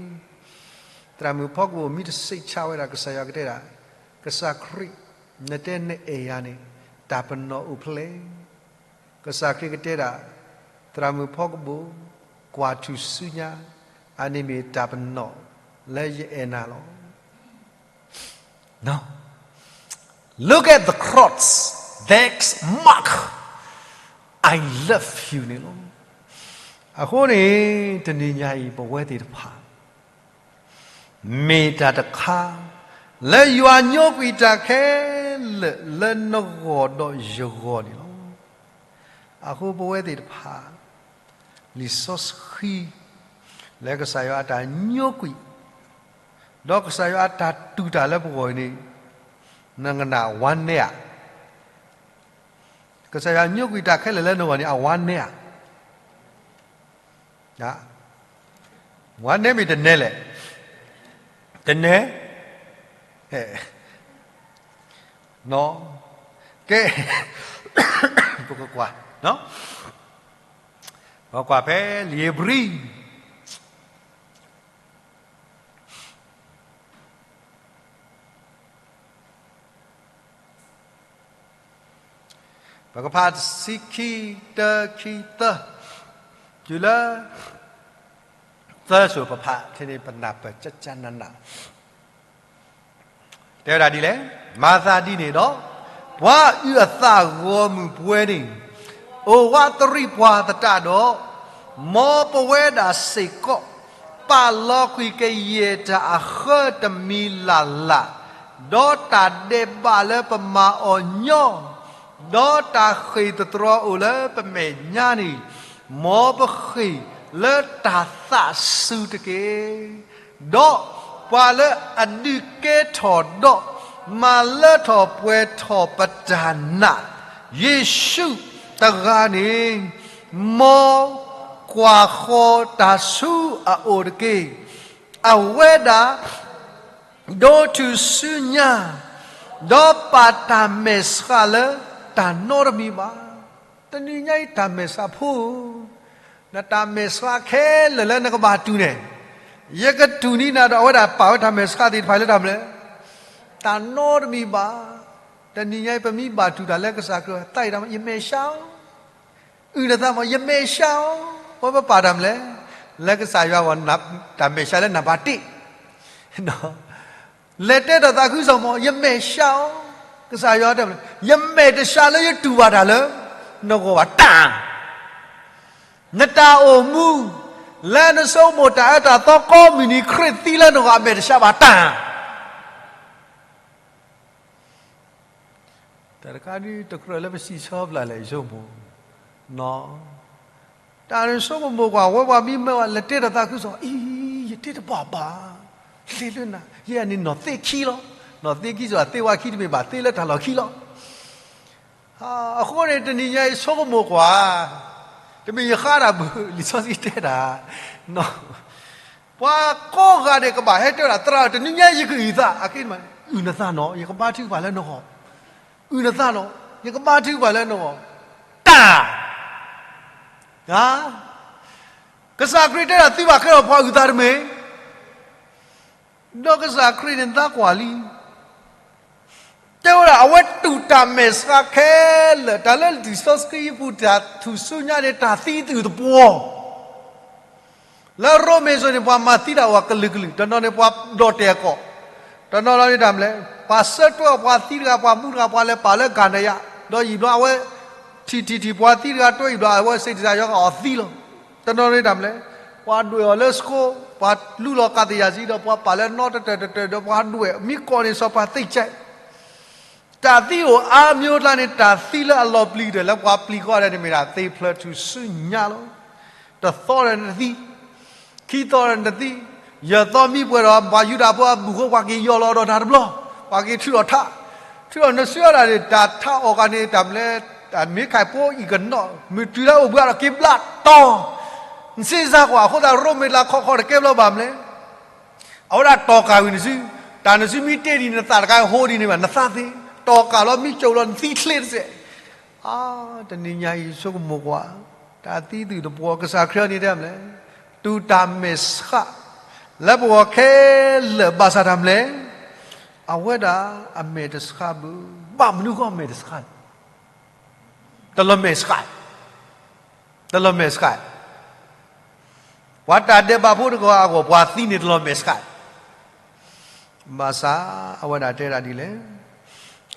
သရၣ်မုၣ်ဖီကပိာ်မ့ၢ်တစံးဆၢဝဲဒၣ် ကစၢ်ယွၤကတဲဒၣ်, ကစၢ်ခရံာ်, နတဲနအဲၣ်ယၤန့ၣ် တၢ်ပနီၣ်အိၣ်ဖဲလဲၣ်. ကစၢ်ခရံာ်ကတဲဒၣ်, သရၣ်မုၣ်ဖီကပိာ်, ကွၢ်ထူၣ်စုညါ, အန့ၣ်မ့ၢ်တၢ်ပနီၣ်လၢယအဲၣ်နၤလီၤ. Look at the cross, that's mark I love you န့ၣ်လီၤ. အဃိန့ၣ် တနံၤညါအံၤ ပဝဲသ့ၣ်တဖၣ် မ့ၢ်တၢ်တခါ လၢယွၤညိကွံာ်တၢ်ခဲလၢာ်လၢနဂီၢ်ဒီးယဂီၢ်န့ၣ်လီၤ. အဃိပဝဲသ့ၣ်တဖၣ် လံာ်စီဆှံ လၢကစၢ်ယွၤအတၢ်ညိကွံာ် ဒီးကစၢ်ယွၤအတၢ်တူၢ်တၢ်လၢပဂီၢ်အံၤန့ၣ် နကနၣ်ဝါနဲဧါ. ကစၢ်ယွၤညိကွံာ်တၢ်ခဲလၢာ်လၢနဂီၢ်န့ၣ် အဝါနဲဧါ. ဝါနဲမ့ၢ်တနဲလဲၣ်, တနဲ, ကဲ, ပကကွၢ်, ပကကွၢ်ဖဲလံာ်ဧ့ၤဘြံၤ ပကဖးတဆံခံ တၢ ခံ သၢ, တုၤလၢ သၢစိၤပဖးထဲန့ၣ် ပနၢ်ပၢၢ်ကကနန, တဲဝဲဒၣ်ဒ်လဲၣ်, မၤသးဒ်န့ၣ်ဒီး ပှၤအုၣ်အသးဂီၢ်မုၢ်ပှဲၤန့ၣ် အိၣ်ဝးတရံးပှၤသတးဒီး, မ်ပဝဲဒၣ်စ့ၢ်ကီး ပာ်လီၤကွံာ်ကယဲၢ်တၢ်အဃၢတမံၤလၢ်လၢ်, ဒီးတၢ်ဒဲးဘးလၢပမၤအီၤညီ, ဒီးတၢ်ဃ့ၢ်သတြီၤအိၣ်လၢပမဲာ်ညါန့ၣ်, မ်ပဃ့ၢ်လၢတၢ်သးစူၤတက့ၢ်. ဒီးပှၤလၢအဒုးကဲထီၣ်ဒီး မၤလၢထီၣ်ပှဲၤထီၣ်ပတၢ်နာ် ယ့ၣ်ၡူးတဂၤန့ၣ်, မ်ကွၢ်ဃီၤတၢ်ဆူအအိၣ်တက့ၢ်. အဝဲဒၣ် ဒိးထူၣ်စုညါ, ဒီးပာ်တၢ်မဲာ်ဆှးလၢတၢ်နီတမံၤဘၣ်. တနံၤညါအံၤတၢ်မဲာ်ဆှးဖိ, နတၢ်မဲာ်ဆှးခဲလၢာ်လၢနကဘၣ်တူၢ်န့ၣ်, ယကတူၢ်န့ၢ်နၤဒီး အဝဲဒၣ်ပာ်ဝဲတၢ်မဲာ်ဆှးသ့ၣ်တဖၣ်လၢတၢ်မနုၤလဲၣ်, တၢ်နီတမံၤဘၣ်. တနံၤညါအံၤ ပမ့ၢ်ဘၣ်တူၢ်တၢ်လၢကစၢ်ခရံာ် သးအံၤတၢ်မၤ ယမဲာ်ဆှးအီၤ, အုၣ်နသးမး ယမဲာ်ဆှးအီၤ, ပဝဲပပာ်တၢ်မနုၤလဲၣ်, လၢကစၢ်ယွၤဂီၢ် တၢ်မဲာ်ဆှးလၢနၢ်ပၤတ့ၢ် လဲၤတဲတၢ်သးခုကစီၣ်မး ယမဲာ်ဆှးအီၤ, ကစၢ်ယွၤတဲမနုၤလဲၣ်, ယမဲာ်တဆှးလၢယတူၢ်ဘၣ်တၢ်လၢ နဂီၢ်ဘၣ်တၢ်, နတၢ်အိၣ်မူ လၢနဆိကမိၣ်တၢ်အၢတၢ်သီကိးမုၢ်နံၤ ခရံာ်သံလၢနဂီၢ် အမဲာ်တဆှးဘၣ်တၢ် တၢ်တခါဒ်တကြၢးလၢပစံးဆၢပျၢ်လဲၣ် ယဆိကမိၣ်, တၢ်နဆိကမိၣ်ကွၢ် ဝဲပှၤမ့ၢ်မၢဝဲ လဲၤတဲတၢ်သးခုကစီၣ် အံၤ ယတဲတဘၣ်ဘၣ်, သ့လၢနၤ ယဲန့ၣ်နီၢ်သ့ခံလီၤ, နီၢ်သ့ခံစ့ၢ် သ့ဝါခံတမ့ၢ်ဘၣ် သ့လၢတၢ်လီၢ်ခံလီၤ. အဃိန့ၣ် တနံၤညါအံၤဆိကမိၣ်ကွၢ်, တမ့ၢ်ယဃါတၢ်ဘၣ် လံာ်စီဆှံတဲတၢ် ပှၤကိးဂၤဒဲးကဘၣ်ဟဲတဲဝဲဒၣ် သရၣ်ဧၢ တနံၤညါယကအုၣ်သး, အဃိန့ၣ် အုၣ်နသးနီၢ် ယကဘါထုကဖၣ်လၢနဂီၢ်, အုၣ်နသးလီၤ, ယကဘါထုကဖၣ်လၢနဂီၢ်, တၢ်, ကစၢ်ခရံာ်တဲဒၣ်သုဘၣ်ကဲထီၣ်ပှၤအုၣ်သးတမ့ၢ်, ဒီးကစၢ်ခရံာ်န့ၣ်သးကွၢ်လံ တဲဝဲဒၣ် အဝဲတူၢ်တၢ်မဲာ်ဆှးခဲလၢာ်, တၢ်လၢလံာ်စီဆှံအပူၤ တၢ်ထူၣ်စုညါန့ၣ် တၢ်သံသုးသပှီၤ, လၢရိမ့ၤစိၤန့ၣ် ပှၤမၤသံတၢ်အိၣ်အကလုာ်ကလုာ်, တနီၤန့ၣ်ပှၤဒီၣ်တဲာ်အကီၢ်, တနီၤလီၤန့ၣ်တၢ်မနုၤလဲၣ်, ပှၤဆၢတွဲအီၤပှၤသံတဂၤ ပှၤမူတဂၤ ပှၤလဲၤပာ်လၢကၤနယၤ, ဒီးယံာ်ဘျီအဝဲ ထံၣ်ထံၣ်ထံၣ်ပှၤသံတဂၤတွဲအံၤဘျီ အဝဲစံးတၢ်ယွၤကအီၤသံလီၤ, တနီၤန့ၣ်တၢ်မနုၤလဲၣ်, ပှၤဒွဲၣ်အီၤလၢဆှိ, ပှၤလူလီၤကၤသယၤစံဒီး ပှၤပာ်လၢနီတတၢၢ်တတၢၢ်ဒီး ပှၤဒွဲၣ်မ့ၢ်ကီၢ်န့ၣ် စီၤပၤသ့ၣ်ကဲး တၢ်သံအိၣ်အါမျိုးကျါန့ၣ် တၢ်သံလၢအလီၤပျံၤကတၢၢ်လၢပှၤပျံၤဃီဒၣ်န့ၣ် မ့ၢ်ဒၣ်သ့ၣ်ဖျၢၣ်ထူၣ်စုညါလီၤ. တသီဒီးနသံ, ခံသီဒီးနသံ, ယဲၢ်သီမံပှဲၤဒီး ပှၤယူဒၤဖိအဘူၣ်ဃိ ပှၤက့ၤယီၢ်လီၤဒီးတၢ်တဘျီ, ပှၤက့ၤထုးထီၣ်ထး, ထုးထီၣ်နစုအါဒၣ်န့ၣ် တၢ်ထးအီၣ်ကၤန့ၣ် တၢ်မနုၤလဲၣ်, တၢ်မ့ၢ်ခၢၣ်ဖိအံၤကနီၣ် မုၢ်တုၤလၢအိၣ်ဘှံးဒီးက့ၤဘျးတီၤ, နစ့စါကွၢ် အဃိသတးရိမ့ၤလးခီခီတကဲဘျီဘၣ်မနုၤလဲၣ် အဝဲဒၣ်တီၢ်ကၢ်ဝံၤနစု, တၢ်နစုမ့ၢ်တ့ဒံးနသးတခါဟိဒံးန့ၣ်ဘၣ် နသးသ့, တီၢ်ကၢ်လီၤမ့ၢ်ကၠိလီၤနသံချ့တစဲး, အါ, တနံၤညါအံၤဆိကမိၣ်ကွၢ်, တၢ်သံသုးသပှီၤ ကစၢ်ခရံာ်အံၤန့ၣ်တဲမနုၤလဲၣ်, တူၢ်တၢ်မဲာ်ဆှး, လၢပဂီၢ်ခဲလၢာ်ဘၣ်ဆၣ်တၢ်မနုၤလဲၣ်, အဝဲဒၣ်အမဲာ်တဆှးဘၣ်, ဘၣ်မနုၤဃိအမဲာ်တဆှးလဲၣ် တလီၤမဲာ်ဆှး, တလီၤမဲာ်ဆှး, ပှၤတၢ်ဒဲးဘးဖိတဂၤအဂီၢ် ပှၤသံန့ၣ်တလီၤမဲာ်ဆှး, ဘၣ်ဆၣ်, အဝဲဒၣ်တဲဒၣ်ဒ်လဲၣ်,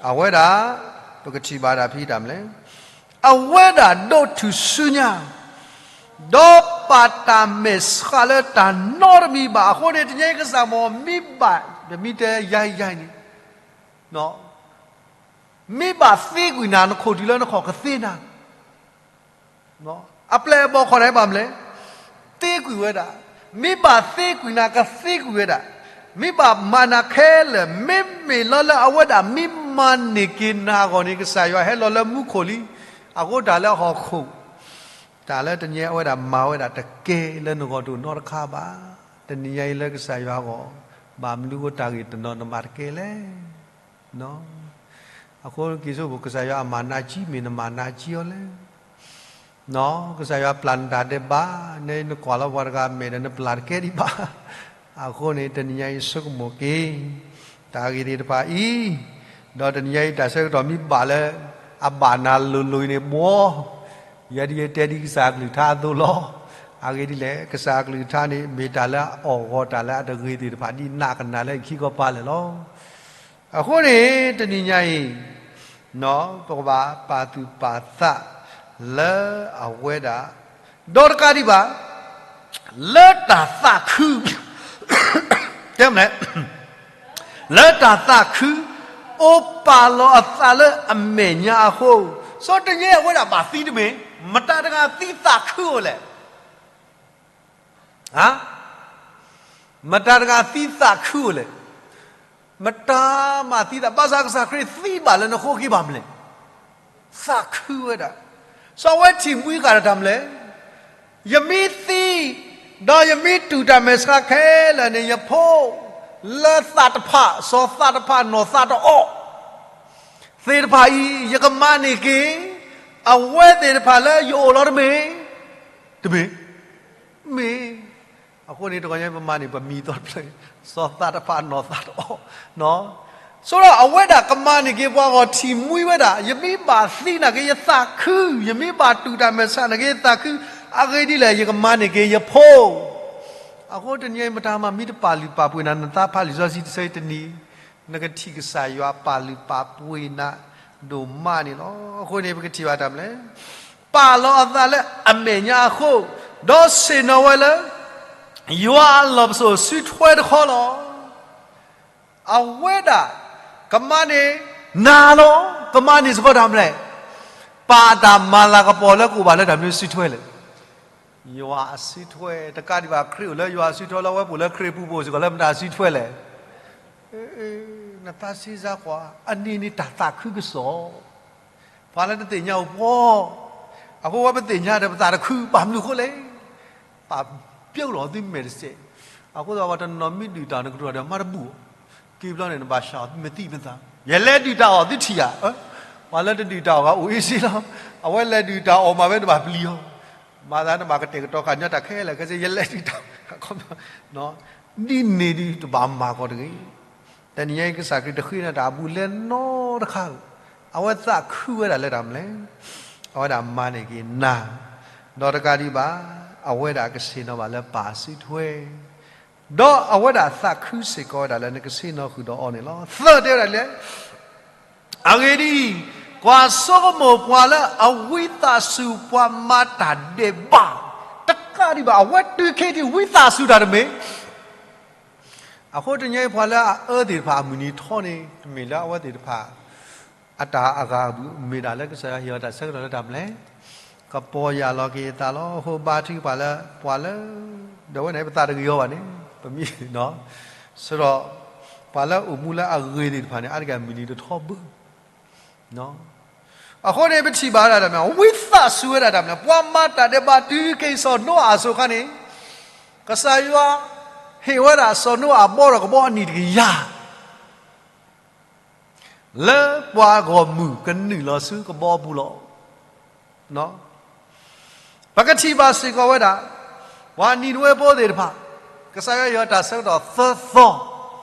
အဝဲဒၣ်, ပကထံၣ်ဘၣ်ဒၣ်ဖဲတၢ်မနုၤလဲၣ်, အဝဲဒၣ်ဒိးထူၣ်စုညါ, ဒီးပာ်တၢ်မဲာ်ဆှးလၢတၢ်နီတမံၤဘၣ်အဃိန့ၣ် တနံၤအံၤကစၢ်မ့ၢ်မ့ၢ်ဘၣ်, ပမ့ၢ်တဲယါယါန့ၣ်, မ့ၢ်ဘၣ်သ့ကွံာ်နၤ နခိၣ်တုၤလၢနခီၣ်ကသ့နၤ, အပျဲၢ်အဘီၣ်ခီၣ်န့ၣ်ဘၣ်မနုၤလဲၣ်, သ့ကွံာ်ဝဲဒၣ်, မ့ၢ်ဘၣ်သ့ကွံာ်နၤကသ့ကွံာ်ဝဲဒၣ်, မ့ၢ်ဘၣ်မၤနၤခဲလၢာ် မ့မ့ၢ်လီၤလၢအဝဲဒၣ်မ့ၢ်မၤန့ၢ်က့ၤနၤအဂီၢ်န့ၣ် ကစၢ်ယွၤဟဲလီၤလၢမူခိၣ်လံ, အဃိတၢ်လၢအဟီၣ်ခိၣ်, တၢ်လၢတနံၤအံၤအဝဲဒၣ်မၤဝဲဒၣ်တကဲလၢနဂီၢ်တအိၣ်နီတခါဘၣ်, တနံၤညါအံၤလၢကစၢ်ယွၤအဂီၢ်, ဘၣ်မနုၤဃိတၢ်ဂ့ၢ်တနီၤနမၤတကဲလဲၣ် အဃိက့ၤဆိကမိၣ် ကစၢ်ယွၤအမၤနးကံမ့ၢ်နမၤနးကံအီၤလဲၣ်, ကစၢ်ယွၤပျၢ်နတၢ်ဒဲးဘး, နကွၢ်လီၤပှၤတဂၤမဲာ်ဒီးနပျၢ်တကဲဒံးဘၣ်, အဃိန့ၣ် တနံၤညါအံၤဆိကမိၣ်က့ၤ, တၢ်ဂ့ၢ်သ့ၣ်တဖၣ်အံၤ, ဒီးတနံၤညါအံၤတၢ်ဆၢကတီၢ်မ့ၢ်ဘၣ်လၢ, အဘၣ်နၤလိၤလိၤအံၤန့ၣ်ဘှီ, ယဲဒ်ယတဲဒ်ကစၢ်အကလုၢ်ကထါအသိးလီၤ, အဂ့ၢ်ဒ်လဲၣ် ကစၢ်အကလုၢ်ကထါန့ၣ် မ့ၢ်တၢ်လၢအအီၣ်ဂီၤတၢ်လၢအတဂ့ၤသ့ၣ်တဖၣ်ဒ်နးကနၤလၢခံခီပၤလဲၣ်လီၤ အဃိန့ၣ် တနံၤညါအံၤ, ပကဘၣ်ပာ်သူၣ်ပာ်သးလၢအဝဲဒၣ်, ဒီးတကးဒံးဘၣ်, လၢတၢ်သးခု, တဲမလဲၣ်, လၢတၢ်သးခု, အိၣ်ပာ်လီၤအသးလၢအမဲာ်ညါအဃိ, စီၤတယဲအဝဲဒၣ်ဘၣ်သံတမ့ၢ်, မတၤတဂၤသံသးခုအိၣ်လဲၣ် မတၤတဂၤသံသးခုအိၣ်လဲၣ်. မတၤမၤသံသး, ဘၣ်ဆၣ်ကစၢ်ခရံာ်သံဘၣ်လၢနဃိက့ၤဘၣ်မလဲၣ်. သးခုဝဲဒၣ်. စီၤဝဲထံၣ်မှံဃာ်ဒီးတၢ်မလဲၣ်. ယမ့ၢ်သံ, ဒီးယမ့ၢ်တူၢ်တၢ်မဲာ်ဆှးခဲလၢာ်န့ၣ် ယဖိလၢသးတဖၣ်, စီၤသးတဖၣ်နီၢ်သးတအီၣ် သ့ၣ်တဖၣ်အံၤ ယကမၤန့ၢ်က့ၤ အဝဲသ့ၣ်တဖၣ်လၢယအိၣ်လီၤတမ့ၢ်, တမ့ၢ်, မ့ၢ်. အဃိန့ၣ် တဂီၤညါပမၤန့ၢ်ပမံၤသီတဖျၢၣ်, စီၤသးတဖၣ်နီၢ်သးတအီၣ်, ဆိဒီးအဝဲဒၣ်ကမၤန့ၢ်က့ၤပှၤဂီၢ်ထံၣ်မှံဝဲဒၣ်, ယမ့ၢ်ဘၣ်သံနာ်က့ ယသးခု, ယမ့ၢ်ဘၣ်တူၢ်တၢ်မဲာ်ဆှးနာ်က့ ယသးခု, အဂ့ၢ်ဒ်လဲၣ် ယကမၤန့ၢ်က့ၤယဖိ အဃိတနံၤအံၤ မတၤမၤမံတပာ်လုၢ်ပာ်ပှ့ၤနၤ နသးဖးလံာ်စီဆှံတဆၢအံၤတနံၤ, နကထံၣ်ကစၢ်ယွၤပာ်လုၢ်ပာ်ပှ့ၤနၤဒိၣ်မးန့ၣ်လီၤ. အဃိန့ၣ် ပကထံၣ်ဘၣ်တၢ်မလဲၣ်. ပာ်လီၤအသးလၢအမဲာ်ညါအဃိ, ဒီးဆ့ၣ်နီၤဝဲလၢ ယွၤအလီၢ်ပစိာ်စုထွဲတခီလီၤ. အဝဲဒၣ် ကမၤန့ၢ်နၤလီၤ, ကမၤန့ၢ်စ့ၢ်ကီးတၢ်မလဲၣ်. ပာ်တၢ်မၤလၤကပီၤလၢကအိၣ်ဘၣ်လၢတၢ်မနုၤစုထွဲလဲၣ်. ယွၤအစုထွဲ, တကးဒံးဘၣ် ခရံာ်အိၣ်လၢယွၤအစုထွဲလီၤ, ဝဲပအိၣ်လၢခရံာ်ပူၤပအိၣ်စ့ၢ်ကီးလၢမတၤစုထွဲလဲၣ်. နသးစ့စါကွၢ်, အန့ၣ်န့ၣ်တၢ်သးခုကစီၣ်, ပှၤလၢတသ့ၣ်ညါအိၣ်ပှီၢ်, အဃိဝဲပသ့ၣ်ညါဒီးပသးတခု ဘၣ်မနုၤအဃိလဲၣ်. ပာ်ပျဲလီၤသုမဲာ်တစဲး, အဃိသတးပှၤတနီၤမ့ၢ်ဒုၣ်တၢ်နကတြူၢ်ဒီးမၤတဘူၣ်, က့ၤဘျီန့ၣ် နဘၣ်ဆှၢအီၤသုမဲာ်သံမဲာ်သး, ယလဲၤဒုၣ်တၢ်အီၣ်သုထံၣ်ဧါ ပှၤလၢတဒုးတၢ်အီၣ်ဂၤအိၣ်အ့စ့လီၤ. အဝဲလဲၤဒုးတၢ်အီၣ်မးဝဲတဘၣ်ပျံၤအီၤ, မၤသးနဘၣ်ကတဲာ်ကတီၤခးညီတၢ်ခဲလၢာ်ခဲဆ့ ယလဲၤဒုးတၢ်, ဒ်န့ၣ်ဒုးတဘၣ်မၤကီးတဂ့ၤ. တနံၤညါအံၤ ကစၢ်ခရံာ်တဃ့နၤတၢ်အဘူးအလဲနီတခါဧိၤ, အဝဲသးခုဝဲဒၣ်လၢတၢ်မနုၤလဲၣ်, အဝဲဒၣ်မၤန့ၢ်က့ၤနၤ, ဒီးတကးဒံးဘၣ်, အဝဲဒၣ်ကဆ့ၣ်နီၤဘၣ်လၢပၢ်အစုထွဲ, ဒီးအဝဲဒၣ်သးခုစ့ၢ်ကီးဝဲဒၣ်လၢနကဆ့ၣ်နီၤဃုာ်ဒီးအီၤန့ၣ်လီၤ. သၢတဲဝဲဒၣ်လၢ အဂ့ၢ်ဒ်အံၤ, ကွၢ်ဆိကမိၣ်ပှၤလၢအဝံသးစူၤ ပှၤမၤတၢ်ဒဲးဘး, တကးဒံးဘၣ် အဝဲတုၤခဲအံၤ ဝံသးစူၤတၢ်တမ့ၢ်. အဃိတနံၤအံၤ ပှၤလၢအအၢသ့ၣ်တဖၣ်အမုၢ်နံၤထီန့ၣ် တမ့ၢ်လၢအဝဲသ့ၣ်တဖၣ် အတၢ်အဂၤအဘူး, မ့ၢ်ဒၣ်လၢကစၢ်ယွၤဟ့ၣ်အီၤတၢ်ဆၢကတီၢ်လၢတၢ်မနုၤလဲၣ်, ကပီၢ်ယၢ်လီၤက့ၤအသးလီၤ. အဃိဘါထုကဖၣ်လၢ ပှၤလၢ ဒီးဝဲန့ၣ် ပသးတဂ့ၤအီၤဘၣ်န့ၣ် ပမ့ၢ် ဆၢဒီး ပှၤလၢအိၣ်မူလၢအဂ့ၤသ့ၣ်တဖၣ်န့ၣ် အါတက့ၢ်မုၢ်နံၤတထီဘၣ်. အဃိန့ၣ် ပထံၣ်ဘၣ်ဝဲဒၣ်တၢ်မနုၤလဲၣ်, ဝံသးစူၤဝဲဒၣ်တၢ်မနုၤလဲၣ်, ပှၤမၤတၢ်ဒဲးဘးတုၤခဲအံၤ စီၤနိအၤအစိၤခါန့ၣ်, ကစၢ်ယွၤ ဟ့ၣ်ဝဲဒၣ်စီၤနိအၤဘီဒီးကဘီအနံၣ်တကယၤ လၢပှၤဂီၢ်မုၢ်ကနုာ်လီၤဆူကဘီအပူၤလီၤ. ပကထံၣ်ဘၣ်စ့ၢ်ကီးဝဲဒၣ် ပှၤနံၤနဝ့ဖိသ့ၣ်တဖၣ်, ကစၢ်ယွၤဟ့ၣ်အီၤတၢ်ဆၢကတီၢ်သၢသီ,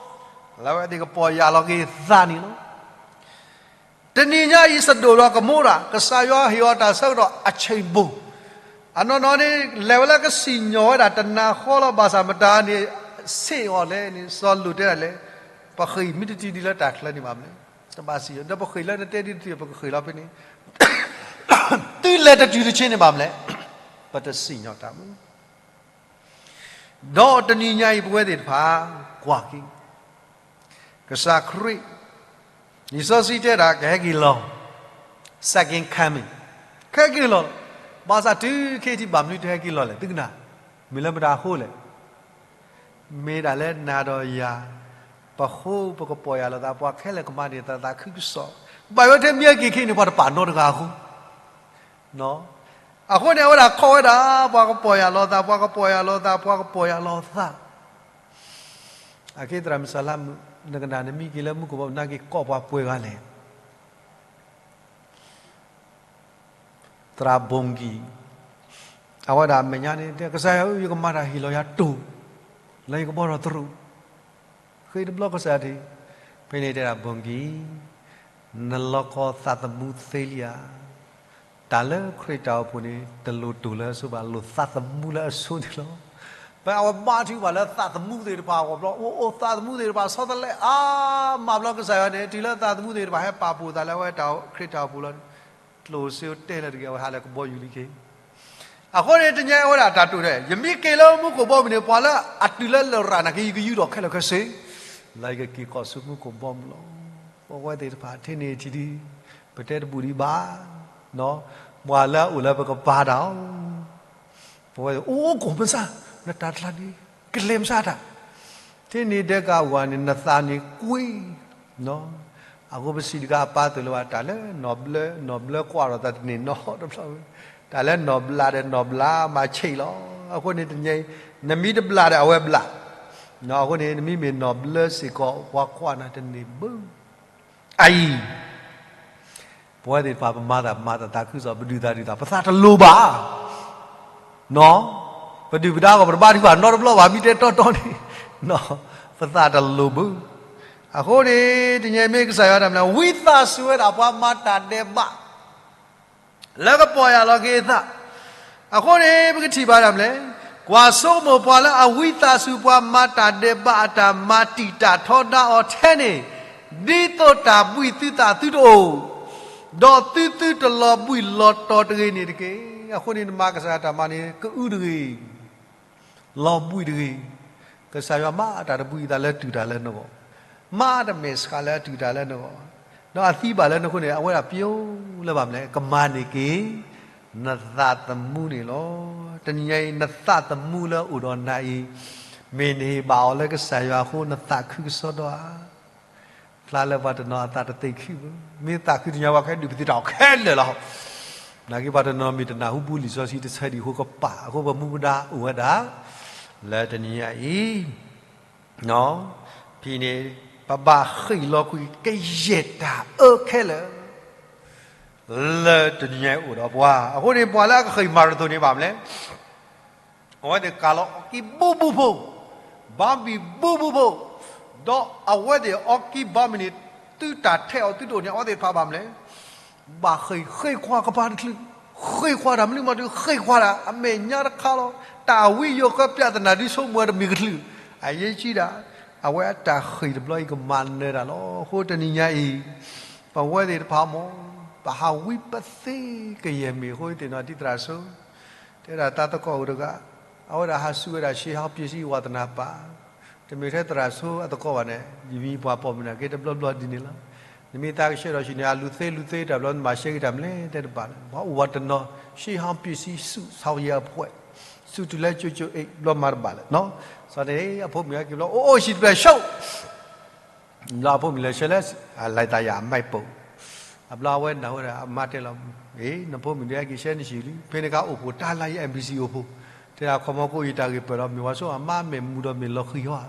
လၢအဝဲသ့ၣ်ကပီၢ်ယၢ်လီၤက့ၤအသးန့ၣ်လီၤ. တနံၤညါအံၤ စဒိၣ်ဒီးကမိရၤ ကစၢ်ယွၤဟ့ၣ်အီၤတၢ်ဆၢကတီၢ်အဆံးဘိၣ်, အနီၢ်နီၢ်န့ၣ် လဲၤဝဲလၢကစံၣ်ညီၣ်ဝဲဒၣ်တနၤဃီလီၤ. ဘၣ်ဆၣ်မတၤန့ၣ် ဆ့ၣ်အီၤလဲၣ်န့ၣ် စီၤလိာ်တဲဒၣ်လဲၣ်, ပဃ့ၢ်မ့ၢ်တတုၤဒံးလၢတၢ်ချၢန့ၣ်ဘၣ်မနုၤလဲၣ်, တဘၣ်စံၣ်ညီၣ်, ဒီးပဃ့ၢ်လၢနတဲဒ်တတုၤ ပကဃ့ၢ်လီၤဖဲန့ၣ်, တုၤလဲၤတတုၤတဆ့န့ၣ်ဘၣ်မနုၤလဲၣ်, ပတစံၣ်ညီၣ်တၢ်မနုၤ ဒီးတနံၤညါအံၤ ပဝဲသ့ၣ်တဖၣ် ကွၢ်က့ၤ ကစၢ်ခရံာ်, လံာ်စီဆှံတဲဒၣ် ကဟဲက့ၤလီၤ, second coming, ကဟဲက့ၤလီၤ. ဘၣ်ဆၣ်တုၤခဲအံၤထံး ဘၣ်မနုၤတဟဲက့ၤလီၤလဲၣ် သုကနၣ်, မ့ၢ်လၢမတၤအဃိလဲၣ်. မ့ၢ်ဒၣ်လၢနၤဒီးယၤ, ပဃိပကပီၢ်ယၢ်လီၤသး, ပှၤခဲလၢာ်ကမၤန့ၢ်သးသးခုကစီၣ်, ဘၣ်ယိၣ်ထဲမ့ၢ်ဟဲက့ၤခဲအံၤန့ၣ် ပှၤတပာ်နီတဂၤအဃိ အဃိန့ၣ် အဝဲဒၣ်ခီဝဲဒၣ် ပှၤကပီၢ်ယၢ်လီၤသး, ပှၤကပီၢ်ယၢ်လီၤသး, ပှၤကပီၢ်ယၢ်လီၤသး. အက့သရၣ်မုၣ်စၢ်လါမုၣ်, နကနၣ်နမံက့ၤလၢမူခိၣ်ဘီမုၢ် နက့ၤကိးပှၤပှဲၤဂၤလဲၣ်. သရၣ်ဘိၣ်ကံၣ်, အဝဲဒၣ်အမဲာ်ညါန့ၣ် တဲကစၢ်ယွၤဧၢ, ယကမၤတၢ်ဟ့ၣ်လီၤယၤတိၢ်, လၢယကဘီထီၣ်သရူး, ဃ့တဘျီကစၢ်ယွၤထံး, ဖဲန့ၣ်တဲဒၣ်ဘိၣ်ကံၣ်, နလီၤကီသးသမူသ့လံဧါ. တၢ်လၢခရံာ်တၢ်အိၣ်ဖှိၣ်န့ၣ် တလိၣ်တိၢ်လၢအဆိဘၣ်, လိၣ်သးသမူလၢအဆိန့ၣ်လီၤ. ဖဲအဝဲဘါထုကဖၣ်လၢသးသမူသ့ၣ်တဖၣ်အဂီၢ်ဘျီ, အိၣ်အိၣ်သးသမူသ့ၣ်တဖၣ်ဆီတလဲအါမးဘျီ, ကစၢ်ယွၤန့ၣ် တုၤလၢသးသမူသ့ၣ်တဖၣ်ဟဲပာ်ဖှိၣ်သးလၢအဝဲတၢ်ခရံာ်တၢ်အိၣ်ဖှိၣ်လီၤန့ၣ်, ကျိၣ်စ့တဲလၢတဂ့ၤ, အဝဲဟးလၢကဘီယူၤလံက့ၤ အဃိန့ၣ် တနံၤညါအံၤဝဲဒၣ်တၢ်တိၢ်ဒဲး, ယမ့ၢ်က့ၤလၢမူခိၣ်ဘီမုၢ်န့ၣ် ပှၤလၢအတုၤလၢလရာ်နာ်က့ ယကယူးထီၣ်ခဲလၢာ်ခဲဆ့, လၢယကက့ၤကီၢ်ဆူမူခိၣ်ဘီမုၢ်လီၤ. ပဝဲသ့ၣ်တဖၣ်ထဲန့ၣ်ထံၣ်ဒံး, ပတဲတဘူၣ်ဒံးဘၣ်, ပှၤလၢအအိၣ်လၢပကပၤတၢ်အီၤ, ပဝဲအိၣ်အိၣ်ကီၢ်မဆါ, နတၢ်တဖျါန့ၣ် ကလဲၤမဆါတၢ်, ထဲန့ၣ်ဒဲးကအိၣ်န့ၣ် နသးန့ၣ်ကွံ အဃိပစံးတဂၤအပၢ်သိၣ်လိဘၣ် တၢ်လၢနီၢ်ဘျၢ, နီၢ်ဘျၢကွၢ်ထီၣ်သးတန့ၢ်နီတဘျီ, တၢ်လၢနီၢ်ဘျးဒီးနီၢ်ဘျးမၤဆံးလီၤ. အဃိန့ၣ်တနံၤအံၤ နမ့ၢ်တဘျးဒီးအဝဲဘျး, အဃိန့ၣ် နမ့ၢ်မ့ၢ်နီၢ်ဘျၢစ့ၢ်ကီး ပှၤကွၢ်နၤတန့ၢ်ဘၣ်. အအံၤ ပဝဲသ့ၣ်တဖၣ် ပမၤသးမၤသးသးခုကစီၣ်, ပဒုးသးဒုးသး, ပသးတလိၤဘၣ်. ပဒုၣ်ပဒါအဂီၢ် ပတဘါထုကဖၣ်နီတဘျီဘၣ်, မ့ၢ်တဲတီတီန့ၣ်, ပသးတလိၤဘၣ်. အဃိန့ၣ် တနံၤအံၤမ့ၢ်ကစၢ်ယွၤတၢ်မနုၤလဲၣ်, ဝံသးစူၤဝဲဒၣ်ပှၤမၤတၢ်ဒဲးဘး လၢကပီၢ်ယၢ်လီၤက့ၤအသး. အဃိန့ၣ် ပကထံၣ်ဘၣ်ဒၣ်မနုၤလဲၣ်, ကွၢ်ဆိကမိၣ်ပှၤလၢအဝံသးစူၤ ပှၤမၤတၢ်ဒဲးဘးအတၢ်မၤတံာ်တာ်ထီဒါအီၤထဲန့ၣ်, ဒ်သိးတၢ်ဘှံးသုသးသုတအိၣ်, ဒီးသုသုတလီၤဘှံးလီၤတီၤတဂ့ၤန့ၣ်တက့ၢ်. အဃိန့ၣ် နမၤကစၢ်ယွၤတၢ်မၤန့ၣ် ကအုတဂ့ၤ လီၤဘှံးတဂ့ၤ. ကစၢ်ယွၤမၤတၢ်တဘှံးအသးလၢတုၤတၢ်လၢနဂီၢ်, မၤတၢ်မဲာ်ဆှးလၢအတုၤတၢ်လၢနဂီၢ်, ဒီးအသံဘၣ်လၢနဃိန့ၣ် အဝဲဒၣ်ပျိလၢဘၣ်မနုၤလဲၣ်, ကမၤန့ၢ်က့ၤ နသးသမူန့ၣ်လီၤ. တနံၤညါအံၤ နသးသမူလၢအိၣ်ဒီးနၤအံၤ, မ့ၢ်နဟ့ၣ်ဘၣ်အီၤလၢကစၢ်ယွၤအဃိ နသးခုကစီဒီဧါ. ဖျါလၢပှၤတနီၤအသးတသ့ၣ်ခုဘၣ်, မ့ၢ်သးခုတနံၤညါ ပှၤကဟဲဒုးပသ့တၢ်အီၣ်ခဲလၢာ်လီၤ. နာ်က့ပှၤတနီၤမ့ၢ်တနၢ်ဟူဘူၣ်လံာ်စီဆှံတဆၢဒံးအဃိကပာ်, အဃိပမူပဒါအိၣ်ဝဲဒၣ် လၢတနံၤညါအံၤ, ဖဲန့ၣ် ပဘၣ်ဃ့ၢ်လီၤကွံာ်ကယဲၢ်တၢ်အၢခဲလၢာ်. လၢတနံၤညါအံၤအိၣ်ဒီးပှၤ. အဃိန့ၣ် ပှၤလၢအကဃ့ၢ် marathon န့ၣ်ဘၣ်မနုၤလဲၣ်. အဝဲသ့ၣ်ကၤလီၤအီၣ်ကံၢ်ဘူးဘူးဖိ, ဘါဘံၣ်ဘူးဘူးဖိ, ဒီးအဝဲသ့ၣ်အီၣ်ကံၢ်ဘါဘံၣ်န့ၣ် သုတၢ်ထဲးအီၤသုတအိၣ်န့ၣ် အဝဲသ့ၣ်တဖၣ်ဘၣ်မနုၤလဲၣ်. ဘၣ်ဃ့ၢ်ဃ့ခွါကပၤတချုး, ဃ့ခွါတၢ်မနုၤမးတချုး ဃ့ခွါတၢ် အမဲာ်ညါတခါလီၤ. တၢ်ဝံယိၤဃၢ ပြဿနာ ဒုးဆိကမိၣ်ဝဲတမံၤကချုး, အယဲၢ်ကံဒၣ်, အဝဲအတၢ်ဃ့ၢ်တဘျီအံၤကမၤနၢၤတၢ်လီၤ. အဃိတနံၤညါအံၤ ပဝဲသ့ၣ်တဖၣ်မ့ၢ် ပဟးဝံပသ့ကယဲၢ်မ့ၢ်အဃိသ့ၣ်နီၤ ဒ်သရၣ်စိ တဲဒၣ်တၢ်သကိးအိၣ်တဂၤ, အဝဲဒၣ်ဟးစူၤဝဲဒၣ် ရှ့ဟီပၠ့ၣ်စံ ဝးသနၢ်ပၢ်, တမ့ၢ်ထဲသရၣ်စိအသကိးဘၣ်န့ၣ် ယမံၤပှၤပိာ်မုၣ်န့ၣ်က့တဘျီဘျီဒ်န့ၣ်လီၤ. နမ့ၢ်သးကဆှဲဒီးဟံၣ်န့ၣ် အလူၤသ့လူၤသ့တၢ်ဘျီ နဘၣ်ရှဲက့ၤတၢ်မနုၤလဲၣ် တဲတဘၣ်လၢၤ. ပှၤအိၣ်ဝးတနီၤ ရှ့ဟီပၠ့ၣ်စံ စူး စီၤယဲအဖှဲး, စူးတုၤလၢကၠိကၠိအ့ၣ် ဘျီမၤတဘၣ်လၢၤနီၤ. စီၤန့ၣ် အဖိမုၣ်ဟဲက့ၤဘျီ အိၣ်အိၣ် ဟံၣ်တဖျၢၣ်ဆှိ ဘျီအဖိမုၣ်လဲၤဆှၢလၢ လၢတၢ်ယၤအမဲာ်ပိာ်, အဘျီအဝဲနၢ်ဟူဝဲဒၣ်အမါတဲလီၤ, အ့ နဖိမုၣ်ဒုးဟဲက့ၤဆှၢနဟံၣ်လံ, ဖဲန့ၣ်ခါအိၣ်ဖှိၣ်တၢ်လၢယ NBC အိၣ်ဖှိၣ်, တဲဒၣ်ခီမီကိးယတၢ်ဂ့ၢ်ပၢၢ်ဒီး မ့ၢ်ဝဲဆိအမါမဲာ်မူဒီးမ့ၢ်လီၤဃံၤဟီဧါ,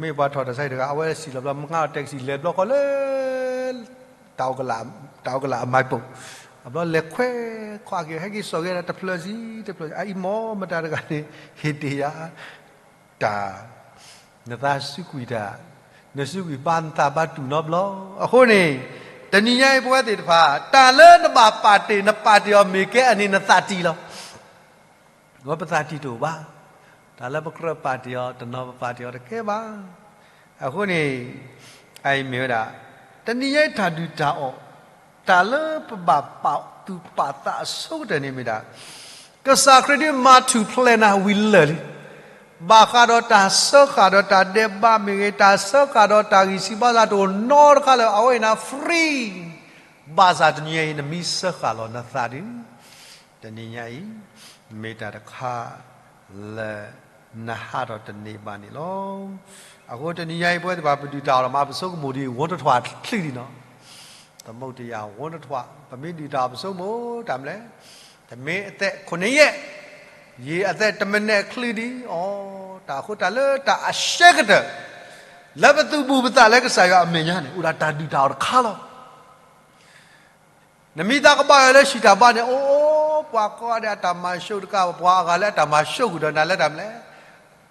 မ့ၢ်ပှၤထီၣ်တၢ်ဆါဟံၣ်တဂၤ အဝဲစံၣ်လီၤဘျီ မငါအီၤ taxi လဲၤဘျီဃီလၢ တၢ်အိၣ်ကလးအမဲာ်ပိာ်, အဘျီလဲၤခွဲးခွါက့ၤ ဟဲက့ၤစိာ်က့ၤဒၣ်တဖျၢၣ်စံတဖျၢၣ်, အအံၤမ့ၢ်မတၤတဂၤန့ၣ် ဟ့ၣ်တ့ၢ်ယၤ တၢ်, နသးစူးကွံာ်တၢ်, နစူးကွံာ်ဘါနသးဘါတူၢ်နီတဘျီ. အဃိန့ၣ် တနံၤညါအံၤပဝဲသ့ၣ်တဖၣ် တၢ်လၢနဘၣ်ပာ်တ့ၢ် နပာ်တ့ၢ်အီၤမ့ၢ်ကဲအန့ၣ် နသးတံၢ်လီၤ. ဝဲပသးတံၢ်တအိၣ်ဘၣ်, တၢ်လၢပကြၢးပာ်တ့ၢ်အီၤ တနီၤပပာ်တ့ၢ်အီၤတကဲဘၣ်. အဃိန့ၣ် အအံၤမ့ၢ်ဝဲဒၣ် တနံၤညါအံၤတၢ်ဒုၣ်တၢ်အီၣ် တၢ်လၢပဘၣ်ပာ်သူၣ်ပာ်သးအဆိကတၢၢ်န့ၣ်မ့ၢ်ဒၣ် ကစၢ်ခရံာ်ဒုးမၤထူၣ်ဖျဲးနၤဝံၤလၢာ်လံ. ဘၣ်ဃးဒီးတၢ်စၢဃာ်ဒီးတၢ်ဒဲးဘးမ့ၢ်ဂ့ၤ, တၢ်စၢဃာ်ဒီးတၢ်ဂံၢ်စၢ်ဘါစၢ်တအိၣ်နီတခါလၢၤ အဝဲအံၤနၤ free. ဘၣ်ဆၣ်တနံၤညါအံၤ နမ့ၢ်စၢဃာ်လီၤနသးဒီး တနံၤညါအံၤ မ့ၢ်တၢ်တခါလၢ နဟးထီၣ်တန့ၢ်ဘၣ်န့ၣ်လီၤ. အဃိတနံၤညါအံၤ ပဝဲသ့ၣ်တဖၣ်ပဒုၣ်တၢ်အီၣ်လီၤမး ပဆိကမိၣ်ဒ်အံၤ ဝီတထွးချံဒံးနီၤ, သမုဒ္ဒရာ ဝီတထွး, ပမ့ၢ်ဒုၣ်တၢ်အီၣ်ပဆိကမိၣ်တၢ်မနုၤလဲၣ်, တမ့ၢ်အသဲၣ်ခိၣ်နံၣ်ယဲၢ်, ယံာ်အသဲၣ်တမံးနံးချံဒံး, အိ တၢ်အဃိတၢ်လၢတၢ်အရှဲကတၢၢ် လၢပသူၣ်ဘူၣ်ပသးလၢကစၢ်ယွၤအမဲာ်ညါန့ၣ် အိၣ်ဒၣ်တၢ်ဒုၣ်တၢ်အီၣ်တခါလီၤ. နမ့ၢ်သးကဘၣ်ယွၤလၢဟံၣ်တၢ်ဘါန့ၣ် အိ ပှၤကိးဂၤဒဲးအတၢ်မၤဆိတကးဘၣ်, ပှၤအဂၤလၢအတၢ်မၤဆိဃုာ်ဒီးနၤလၢတၢ်မနုၤလဲၣ်,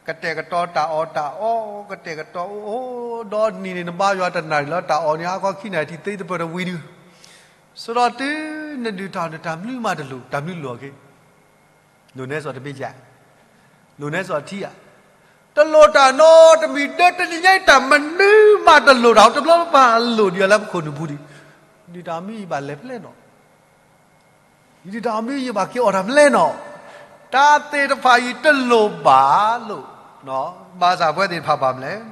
ကတဲာ်ကတီၤတၢ်အီၣ်တၢ်အီ, ကတဲာ်ကတီၤအိၣ်အိၣ်, ဒီးနံၤန့ၣ်နဘါယွၤတနၣ်ရံၣ်လၢတၢ်အီၣ်န့ၣ် ဟါခီခံနၣ်ရံၣ်ထံၣ်သ့တပၢၢ်တဝံၤဒု, ဆိဒီးတုၤနဒုၣ်တၢ်အီၣ်န့ၣ် တၢ်မနုၤမးတလိၣ်, တၢ်မနုၤလိၣ်အီၤက့ၤ လိၣ်နဲစီၤတမ့ၢ်ယၤ, လိၣ်နဲစီၤထံဧါ, တလိၣ်တၢ်နီတမံၤ ဒီးတနံၤညါအံၤတၢ်မနုၤမးတလိၣ်တၢ်, တဘျီဘၣ်လိၣ်ဒံးအီၤလၢပခိၣ်နူာ်ပူၤဒံး, ဒုၣ်တၢ်အီၣ်မ့ၢ်ယဘၣ်လဲၤဖဲလဲၣ်နီၤ, ယဒုၣ်တၢ်အီၣ်မ့ၢ်ယဘၣ်က့ၤအီၣ်တၢ်ဖဲလဲၣ်နီၤ, တၢ်သ့ၣ်တဖၣ်အံၤတလိၣ်ဘၣ်လိၣ်, ဘၣ်ဆၣ်ပဝဲသ့ၣ်တဖၣ်ဘၣ်မနုၤလဲၣ်,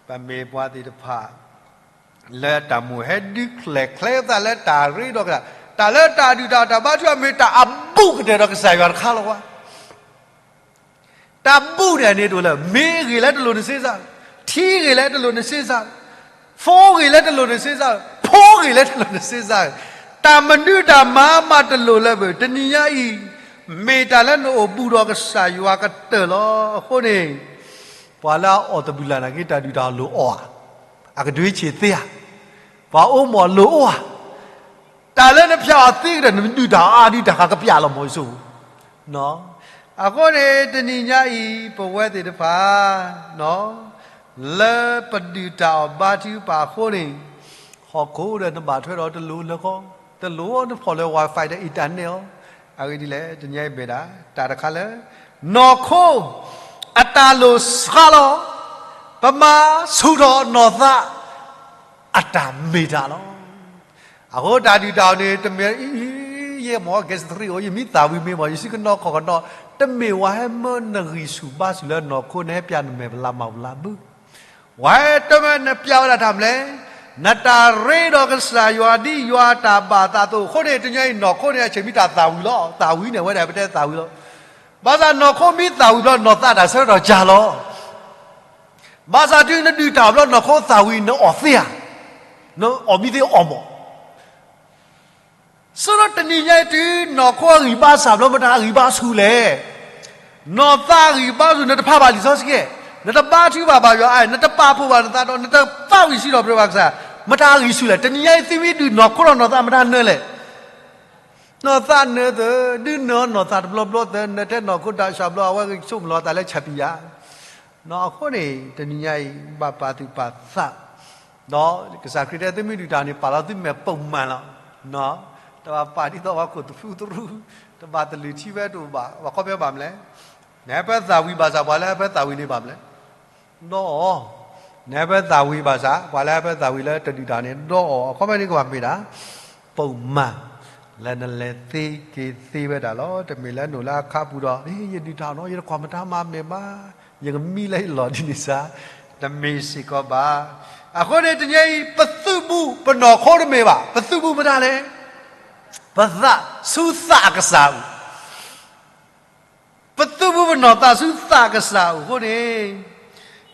ပမ့ၢ်ပှၤသ့ၣ်တဖၣ် လၢတၢ်မိၣ်ဟဲဒုးချဲးချဲသးလၢတၢ်ရ့ဒီးကစၢ်, တၢ်လၢတၢ်ဒုၣ်တၢ်အီၣ်တၢ်ဘါထုကဖၣ်မ့ၢ်တၢ်အဘူးကတၢၢ်ဒီးကစၢ်ယွၤတခါလီၤဝဲ, တၢ်ဘူးန့ၣ်န့ၣ်တအိၣ်လၢၤ, မ့ၢ်ဂ့ၤလၢတလိၣ်နစ့စၢ်, ထံဂ့ၤလၢတလိၣ်နစ့စၢ်, ဖိဂ့ၤလၢတလိၣ်နစ့စၢ်, ဖိဂ့ၤလၢတလိၣ်နစ့စၢ်, တၢ်မနုၤတၢ်မၤမးတလိၣ်လၢၤဘၣ်, တနံၤညါအံၤ မ့ၢ်တၢ်လၢနအိၣ်ဘူးဒီးကစၢ်ယွၤကတၢၢ်လီၤ. အဃိန့ၣ် ပှၤလၢအအီၣ်သဘံၣ်လၢ်န့ၣ်က့ တၢ်ဒုၣ်တၢ်အီၣ်လိၣ်အီၣ်ဧါ, အကဒွံဆံးသ့ဧါ, ပှၤအိၣ်မ့ၢ်လိၣ်အိၣ်ဧါ, တၢ်လၢနဖျါအီၤသ့ကတၢၢ် နဒုၣ်တၢ်အီၣ်အါဒုးတၢ်ဃးကပျၢ်လီၤမ့ၢ်ယဆိ, အဃိန့ၣ် တနံၤညါအံၤ ပဝဲသ့ၣ်တဖၣ် လၢပဒုၣ်တၢ်အီၣ်ဘါထုကဖၣ်အဃိန့ၣ် ဟီၣ်ခိၣ်ဒီးနဘၣ်ထွဲဒီးတလိၣ်လၢၤကီး, တလိၣ်နဖီၣ်လၢ Wi-Fi ဒီး internet အီၤ, အဂ့ၢ်ဒ်လဲၣ် တနံၤညါအံၤမ့ၢ်ဒၣ် တၢ်တခါလၢ နီၢ်ခိ အတၢ်လိၣ်ဆှါလီၤ, ပမၤဆူၣ်ထီၣ်နီၢ်သး အတၢ်မ့ၢ်တၢ်လီၤ. အဃိတၢ်ဒုၣ်တၢ်အီၣ်န့ၣ် တမ့ၢ် ယဲမ့ၢ် gastric အိၣ် ယမ့ၢ်သၣ်ဝံၤမ့ၢ်မ့ၢ် ယစုကနီၢ်ခီၣ်ကနီၢ်, တမ့ၢ်ဝဲဟဲမၢနဂံၢ်ဆူၣ်ဘါဆူၣ်လၢနီၢ်ခိန့ၣ် ဟဲပျးနမဲာ်ပလးမၤပလးဘု ဝဲတမ့ၢ်နပျးဝဲဒၣ်တၢ်မနုၤလဲၣ်, နတၢ်ရ့ဒီးကစၢ်ယွၤဒ်ယွၤတၢ်ဘၣ်သးအသိးအဃိန့ၣ် တနံၤညါအံၤနီၢ်ခိန့ၣ် အဆၢမ့ၢ်တၢ်သၣ်ဝံၤလီၤ. သၣ်ဝံၤန့ၣ် အဝဲဒၣ်ပတဲသၣ်ဝံၤလီၤ. ဘၣ်ဆၣ်နီၢ်ခိမ့ၢ်သၣ်ဝံၤဘျီ နီၢ်သးတၢ်ဆၢကတီၢ်ကၢ်လီၤ. ဘၣ်ဆၣ်တုၤနဒုၣ်တၢ်ဘျီ နီၢ်ခိသၣ်ဝံၤ နအီၣ်သ့ဧါ, နအီၣ်မ့ၢ်သ့အီၣ်မး ဆိဒီးတနံၤညါအံၤတုၤ နီၢ်ခိအဂံၢ်ဘါဆူၣ်ဘျီ မတၤအဂံၢ်ဘါဆူၣ်လဲၣ်. နီၢ်သးအဂံၢ်ဘါဆူၣ် နတဖးဘၣ်လံာ်စီဆှံ, နတဘါထုကဖၣ်ဘၣ်ယွၤအါ, နတပာ်ဖှိၣ်ဘၣ်နသးဒီး နတသးဝံၣ်စံးထီၣ်ပတြၢၤဘၣ်ကစၢ်, မတၤအဂံၢ်ဆူၣ်လဲၣ်. တနံၤညါအံၤ သုမ့ၢ်ဒုၣ်နီၢ်ခိဒီးနီၢ်သး မတၤနၢၤလဲၣ်. နီၢ်သးနၢၤသၢ, ဒုးနၢၤအီၤနီၢ်သးတဘျီဘျီသၢ, နၢၤထဲနီၢ်ခိတၢ်ဆၣ်ဘျီ အဝဲဂ့ၤဆိကမိၣ်လီၤတၢ်လၢဆၣ်ပံယၤ. နီၢ်အဃိန့ၣ် တနံၤညါအံၤ ဘၣ်ပာ်သူၣ်ပာ်သး, ဒီးကစၢ်ခရံာ်တဲသုမ့ၢ်ဒုၣ်တၢ်န့ၣ် ပာ်လီၤသုမဲာ်ပိာ်မၢၤလီၤ. တဘၣ်ပာ်ဒ်သိးပှၤခိၣ်သရူးသရူး, တဘၣ်တလုၢ်ထံဝဲတအိၣ်ဘၣ်, ပှၤခီပညီဘၣ်မလဲၣ်. နဟဲဖဲသၣ်ဝံၤဘၣ်ဆၣ် ပှၤလၢဟဲဖဲသၣ်ဝံၤန့ၣ်ဘၣ်မလဲၣ်. ဒီးအီၤ, နဟဲဖဲသၣ်ဝံၤဘၣ်ဆၣ် ပှၤလၢဟဲဖဲသၣ်ဝံၤလၢတဒုၣ်တၢ်န့ၣ် ဒီးအီၤ, အခီပညီန့ၣ်ကဘၣ်မ့ၢ်ဒၣ် ပိာ်မၢၤ, လၢနလဲၤသ့က့ၤသ့ဝဲဒၣ်လီၤ. တမ့ၢ်လၢနအိၣ်လၢအခါပူၤဒီး ယဒုၣ်တၢ်နီၤ ယတကွၢ်မတၤမၤမဲာ်ဘၣ်, ယကမံလၢယလီၢ်ဒ်န့ၣ်စ့ၢ်, တမ့ၢ်စ့ၢ်ကီးဘၣ်. အဃိန့ၣ် တနံၤအံၤ ပသုးဘူးပနီၢ်ခိတမ့ၢ်ဘၣ်, ပသုးဘူးမတၤလဲၣ်. ပသးဆူသးအကစၢ်အအိၣ် ပသုးဘူးပနီၢ်သးဆူသးကစၢ်အအိၣ်အဃိန့ၣ်,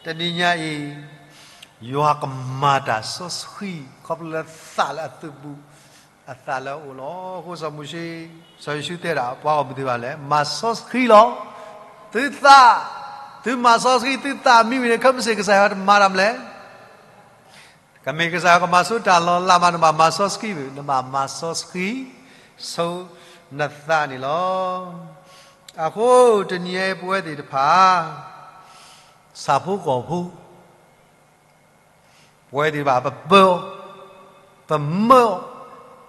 တနံၤညါအံၤ ယွၤကမၤတၢ်စီဆှံ ခီဖျိလၢသးလၢအသုးဘူး, အသးလၢအအိၣ်လီၤ. အဃိစီၤမိၤၡ့, စီၤယိၤၡူတဲဒၣ်ပှၤဂီၢ်မုၢ်သ့ၣ်တဖၣ်လဲၣ်, မၤစီဆှံလီၤ သုသး, သုမၤစီဆှံသုသးမံဝံၤန့ၣ် ခဲမုၢ်ဆ့ၣ်ကစၢ်ယွၤတမၤတၢ်မလဲၣ်. ကမ့ၢ်ကစၢ်ယွၤကမၤဆိတၢ်လီၤလးမး နဘၣ်မၤစီဆှံ, နဘၣ်မၤစီဆှံ ဆိနသးန့ၣ်လီၤ. အဃိတနံၤအံၤပဝဲသ့ၣ်တဖၣ် ဆၣ်ဖိကီၢ်ဖိ, ပဝဲသ့ၣ်တဖၣ် ပပၢအီၤ, ပမၢအီၤ,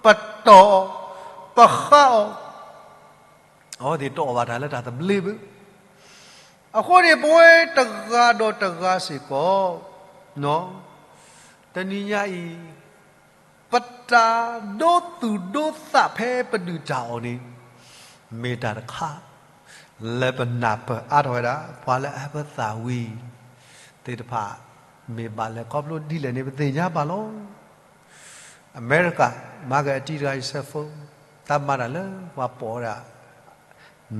ပတီၢ်အီၤ, ပဃးအီၤ, အဝဲသ့ၣ်တအီၣ်ဘၣ်တၢ်လၢတၢ်သဘျ့ဘၣ်. အဃိန့ၣ် ပဝဲတဂၤဒီးတဂၤစ့ၢ်ကီး, တနံၤညါအံၤ ပတၢ်ဒိသူၣ်ဒိသးဖဲပဒုၣ်တၢ်အီၣ်န့ၣ် မ့ၢ်တၢ်တခါ လၢပနၢ်ပၢၢ်အါထီၣ်ဝဲဒၣ် ပှၤလၢအဟဲဖဲသးဝံၤသ့ၣ်တဖၣ် မ့ၢ်ဘၣ်လဲၤခီဖျိဒ်လဲၣ်န့ၣ် ပသ့ၣ်ညါဘၣ်လီၤ. အမဲရကၤ မၤကၤအတံၤတဂၤအံၤ ဆဲးဖိ, တၢ်မၤတၢ်လၢပှၤပိာ်ဝဲဒၣ်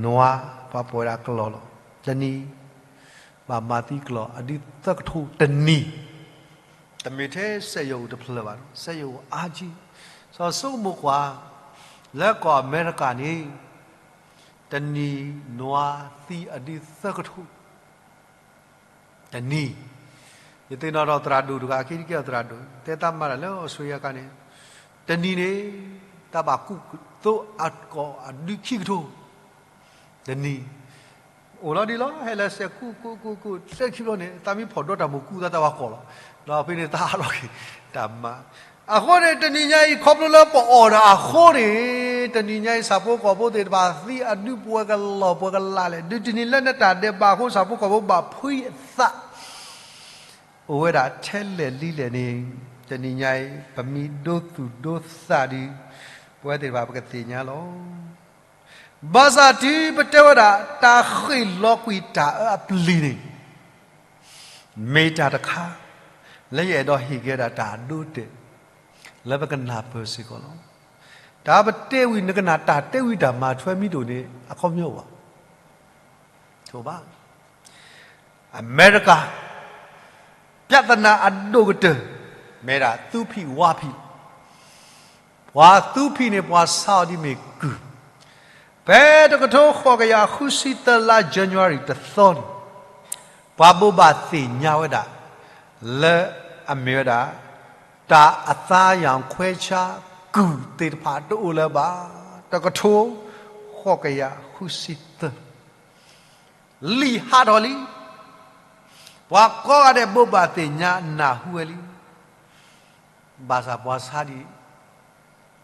နွါ, ပှၤပိာ်ဝဲဒၣ်ကျီၢ်လီၤ. တနံၤ ဘၣ်မၤသံကျီၢ်အဒုသၢကထိတနံၤ, တမ့ၢ်ထဲစက်ရုံတဖျၢၣ်ဘၣ်, စက်ရုံအါကံ, စီၤဆိကမိၣ်ကွၢ် လၢကီၢ်အမဲရကၤန့ၣ် တနံၤနွါသံအဒုသၢကထိ တနံၤ, ယသ့ၣ်နီၣ်ထီၣ်သရၣ်ဒိၣ်တဂၤ အခံတက့ၢ်အီၤသရၣ်ဒိၣ် တဲတၢ်မၤတၢ်လၢအီစထြ့လယါခါန့ၣ်, တနံၤန့ၣ် တၢ်ဘၣ်ကူးသိအကီၢ်အဒုခံကထိ တနံၤ, အိၣ်လီၤဒ်လီၤ ဟဲလၢစဲးကူကူကူကူ သၢခံဘျီန့ၣ် သးမ့ၢ်ဖီၣ်ဒီတၢ်မိၢ်ကူသးတၢ်ဝၤကီၢ်လီၤ. ဒီးဖဲန့ၣ်သးဟးထီၣ်က့ၤတၢ်မၤ, အဃိန့ၣ် တနံၤညါအံၤ ခီဖျိလၢပအီၣ်ဒီးအဃိန့ၣ် တနံၤညါအံၤ ဆၣ်ဖိကီၢ်ဖိသ့ၣ်တဖၣ် သံအဒုပှဲၤကလီၢ်ပှဲၤကလးလဲၣ်, ဒုးတနံၤလၢနတၢ်ဒဲးဘးအဃိ ဆၣ်ဖိကီၢ်ဖိဘၣ်ဖှံအသး အိၣ်ဝဲဒၣ်ထဲလဲၣ်လံလဲၣ်န့ၣ်, တနံၤညါအံၤ ပမ့ၢ်ဒိသူၣ်ဒိသးဒီး ပဝဲသ့ၣ်တဖၣ်ပကသ့ၣ်ညါလီၤ. ဘၣ်ဆၣ်တုၤပတဲဝဲဒၣ် တၢ်ဃ့ၢ်လီၤကွံာ်တၢ်အၢအပျံၤန့ၣ် မ့ၢ်တၢ်တခါ လၢယအဲၣ်ဒိးဟ့ၣ်က့ၤဝဲဒၣ်တၢ်အဒိအတဲာ် လၢပကနၢ်ပၢၢ်စ့ၢ်ကီးလီၤ. တၢ်ပတဲဝံၤ နကနၣ်တၢ်တဲဝံၤတၢ်မၤထွဲမံၤတအိၣ်န့ၣ် အခီပညီအိၣ်ဘၣ်. ထိၣ်ဘၣ် အမဲရကၤ ပြဿနာအဒိၣ်ကတၢၢ် မ့ၢ်ဒၣ်သူဖံးဝါဖံး, ပှၤသူဖံးန့ၣ် ပှၤဆါအီၤဒ်မ့ၢ်ကုၢ်, ဖဲတကထိဃိးကယၤဃုဆံသၢလါ January တသီန့ၣ် ပှၤဘိးဘၣ်သ့ၣ်ညါဝဲဒၣ် လၢအမ့ၢ်ဝဲဒၣ် တၢ်အသါယၢ်ခွဲးဆါကုၢ်သ့ၣ်တဖၣ်တအိၣ်လၢၤဘၣ်, တကထိဃိးကယၤဃုဆံသၢ လံာ်ဟးထီၣ်လံ, ပှၤကိးဂၤဒဲးဘိးဘၣ်သ့ၣ်ညါနၢ်ဟူဝဲလံ, ဘၣ်ဆၣ်ပှၤဆါဒံး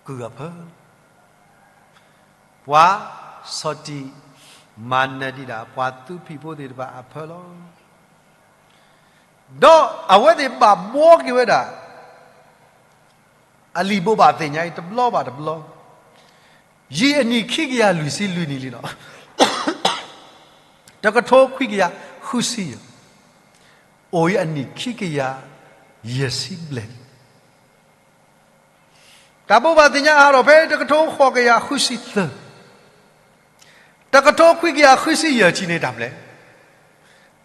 ကုၢ်အဖၢ, ပှၤဆီၣ်တံၢ်မၤနၢၤဒံးဒၣ် ပှၤသူဖံးဖိသ့ၣ်တဖၣ်အဖၢလီၤ. ဒီးအဝဲသ့ၣ်ဘၣ်ဘှီက့ၤဝဲဒၣ် အလံာ်ဘိးဘၣ်သ့ၣ်ညါအံၤ တဘျီဘၣ်တဘျီ, ယံာ်အနံၣ်ခံကယၤလွံၢ်ဆံလွံၢ်နံၣ်လံလီၤ. တကထိခွံကယၤဃုဆံယဲၢ်, အိၣ်အံၤအနံၣ်ခံကယၤယဲၢ်ဆံဘျဲၣ်လံ. တၢ်ဘိးဘၣ်သ့ၣ်ညါအဟးထီၣ်ဖဲ တကထိဃိးကယၤဃုဆံသၢ, တကထိခွံကယၤဃုဆံယဲၢ်ထံၣ်န့ၣ် တၢ်မနုၤလဲၣ်.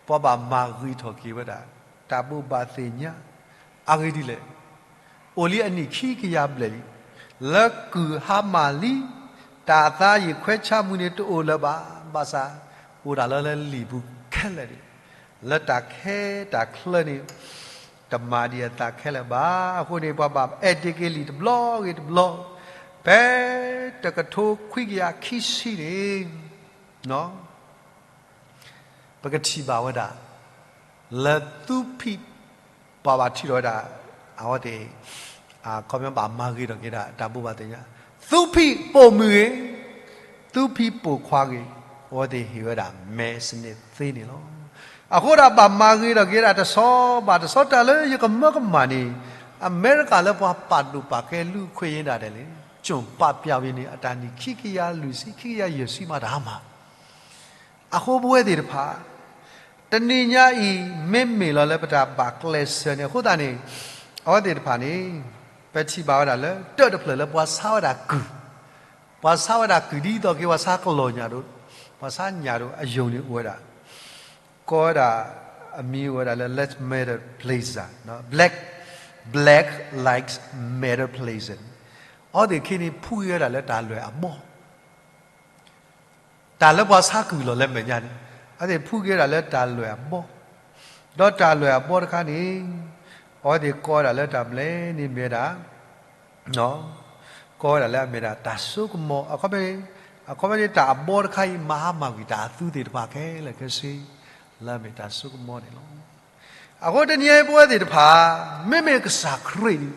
ပှၤဘၣ်မၤဂ့ၤထီၣ်က့ၤဝဲဒၣ် တၢ်ဘိးဘၣ်သ့ၣ်ညါ အဂ့ၢ်ဒ်လဲၣ်. အိၣ်လံအနံၣ်ခံကယၤဘျဲၣ်လံ, လၢကုၢ်ဟါမၢ်လံ, တၢ်အသါယံာ်ခွဲးဆါမုၢ်န့ၣ်တအိၣ်လၢၤဘၣ်. ဘၣ်ဆၣ် အိၣ်ဒၣ်လၢလၢလံာ်ပူၤခဲလၢာ်န့ၣ်, လၢတၢ်ခဲတၢ်ချၢန့ၣ် တမၤဒံးအသးခဲလၢာ်ဘၣ်. အဃိန့ၣ် ပှၤဘၣ်အဲၣ်တ့ၢ်က့ၤလံာ်တဘျီဂ့ၤတဘျီ, ဖဲတကထိခွံကယၤခံဆံန့ၣ် ပကထံၣ်ဘၣ်ဝဲဒၣ် လၢသူဖံး ပှၤဘၣ်ထုးထီၣ်ဝဲဒၣ် အဝဲသ့ၣ် အခီပညီဘၣ်မၤဂ့ၤထီၣ်က့ၤဒၣ်တၢ်ဘိးဘၣ်သ့ၣ်ညါ, သူဖံးပိာ်မုၣ်ဂ့ၤ, သူဖံးပိာ်ခွါဂ့ၤ, အဝဲသ့ၣ်ဟ့ၣ်ဝဲဒၣ်မဲာ်စနံးသ့န့ၣ်လီၤ. အဃိဒၣ်ဘၣ်မၤဂ့ၤထီၣ်က့ၤဒၣ်တဆီဘၣ်တဆီ တၢ်လၢယကမၢကမၣ်န့ၣ် အမဲရကၤလၢပှၤပာ်ဒိၣ်ပာ်ကဲလုၢ်အခွဲးအရေးဒၣ်လဲာ်န့ၣ် ကၠိၣ်ပာ်ပျၢ်ဝံၤန့ၣ် အတၢ်နံၣ်ခံကယၤလွံၢ်ဆံ ခံကယၤယဲၢ်ဆံမးတၢ်မၤ အဃိပဝဲသ့ၣ်တဖၣ် တနံၤညါအံၤ မ့မ့ၢ်လီၤလၢပတၢ်ဘၣ်ကျဲးစၢးန့ၣ် အဃိသတးန့ၣ် အဝဲသ့ၣ်တဖၣ်န့ၣ် ပထံၣ်ဘၣ်ဝဲဒၣ်လၢ တၢၣ်တဖျၢၣ်လၢပှၤဆါဝဲဒၣ်ကုၢ်, ပှၤဆါဝဲဒၣ်ကုၢ်ဒ်သိးက့ၤ ပှၤဆါကလီၤညၣ်ဒိၣ်, ပှၤဆါညၣ်ဒိၣ်အယိာ်န့ၣ်အိၣ်ဝဲဒၣ် ကိးဝဲဒၣ် အမံၤအိၣ်ဝဲဒၣ်လၢ Black Metal Plaza, Black, Black Lives Matter Plaza န့ၣ် အဝဲသ့ၣ်ခဲအံၤန့ၣ် ဖှူဂ့ၤဝဲဒၣ်လၢတၢ်လွဲၢ်အဘီၣ် တၢ်လၢပှၤဆါကုၢ်လီၤလၢမဲာ်ညါန့ၣ် အဝဲသ့ၣ်ဖှူဂ့ၤဝဲဒၣ်လၢတၢ်လွဲၢ်အဘီၣ်, ဒီးတၢ်လွဲၢ်အဘီၣ်တခါန့ၣ် အဝဲသ့ၣ်ကိးဝဲဒၣ်လၢတၢ်မနုၤလဲၣ်န့ၣ်မ့ၢ်ဝဲဒၣ် ကိးဝဲဒၣ်လၢအမ့ၢ်ဒၣ်တၢ်စိကမီၤ အခီပညီ အခီပညီန့ၣ် တၢ်အဘီတခါအံၤ မၤဟါမၢ်ကွံာ်တၢ်အသူသ့ၣ်တဖၣ်ခဲလၢာ်ခဲဆ့ လၢအမ့ၢ်တၢ်စိကမီၤန့ၣ်လီၤ. အဃိတနံၤအံၤပဝဲသ့ၣ်တဖၣ် မ့မ့ၢ်ကစၢ်ခရံာ်န့ၣ်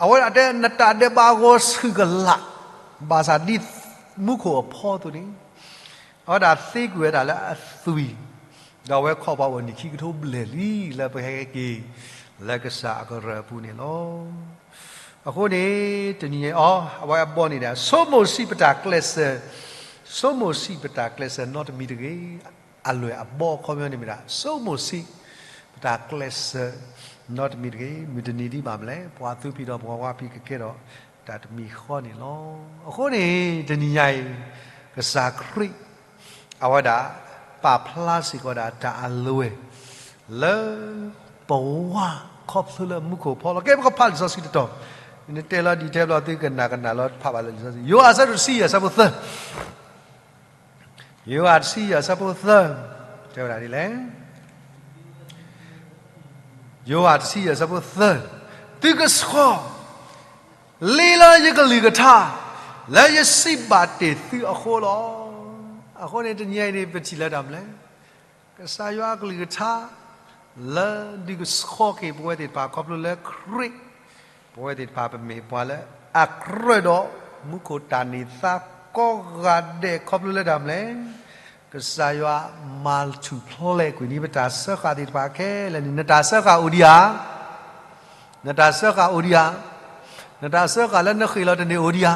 အဝဲဒၣ်တဲ နတၢ်ဒဲးဘးဂီၤဆူၣ်ကလာ် ဘၣ်ဆၣ်ဒ်မူခိၣ်အဖီအသိးန့ၣ် အဝဲဒၣ်သ့ကွံာ်ဝဲဒၣ်လၢအသွံၣ်, ဒီးအဝဲခီၣ်ပှၤအိၣ်နံၣ်ခံကထိဘျဲၣ်လံ လၢပဟဲက့ၤ လၢကစၢ်အကရၢၢ်အပူၤန့ၣ်လီၤ. အဃိန့ၣ် တနံၤညါအံၤ အဝဲအဘီန့ၣ်ဒီး ဆိမိၣ်ဆံးပတၢ်ကျဲးစၢး, ဆိမိၣ်ဆံးပတၢ်ကျဲးစၢးနီတမံၤတဂ့ၤ, အလွဲၢ်အဘီအခီပညီန့ၣ်မ့ၢ်ဒၣ် ဆိမိၣ်ဆံး ပတၢ်ကျဲးစၢး နီတမံၤတဂ့ၤ, မုၢ်တနံၤဒ်ဘၣ်မနုၤလဲၣ် ပှၤသူဖံးဒီးပှၤဝါဖံးကကဲထီၣ် တၢ်တမံၤဃီန့ၣ်လီၤ. အဃိန့ၣ် တနံၤညါအံၤ ကစၢ်ခရံာ် အဝဲဒၣ် ပာ်ဖျါစ့ၢ်ကီးဒၣ်တၢ်အလွဲၢ် လၢ ပဝါခီဖျိလၢမူခိၣ်ဖီလီၤ. ကဲ ပကဖးလံာ်စီဆှံတတီၤ, နတဲလီၤဒံးထဲဘျီ သုကနၣ်ကနၣ်လီၤ ဖးဘၣ်လၢလံာ်စီဆှံ ယိၤဟၣ်အဆၢဒိၣ်တဆံယဲၢ်အဆၢဖိသၢ ယိၤဟၣ်တဆံယဲၢ်အဆၢဖိသၢ, တဲဝဲဒၣ်ဒ်လဲၣ်, ယိၤဟၣ်တဆံယဲၢ်အဆၢဖိသၢ, သုကဆှီ လ့လၢယကလုၢ်ကထါ လၢယစံးဘၣ်တ့ၢ်သုအဃိလီၤ. အဃိန့ၣ် တနံၤအံၤန့ၣ် ပထံၣ်လၢတၢ်မနုၤလဲၣ်, ကစၢ်ယွၤအကလုၢ်ကထါ လၢဒုးကဆှီက့ၤပဝဲသ့ၣ်တဖၣ်ခီဖျိလၢခရံာ်, ပဝဲသ့ၣ်တဖၣ်ပမ့ၢ်ပှၤလၢအကြၢးဒီး မူခိၣ်တၢ်န့ၢ်သါကိးဂၤဒဲးခီဖျိလၢတၢ်မနုၤလဲၣ်, ကစၢ်ယွၤမၤထူၣ်ဖျဲးကွံာ်န့ၢ်ပတၢ်စၢဃာ်သ့ၣ်တဖၣ်ခဲလၢာ်န့ၣ် နတၢ်စၢဃာ်အိၣ်ဒံးဧါ, နတၢ်စၢဃာ်အိၣ်ဒံးဧါ, နတၢ်စၢဃာ်လၢနဃ့ၢ်လီၤတန့ၢ်အိၣ်ဒံးဧါ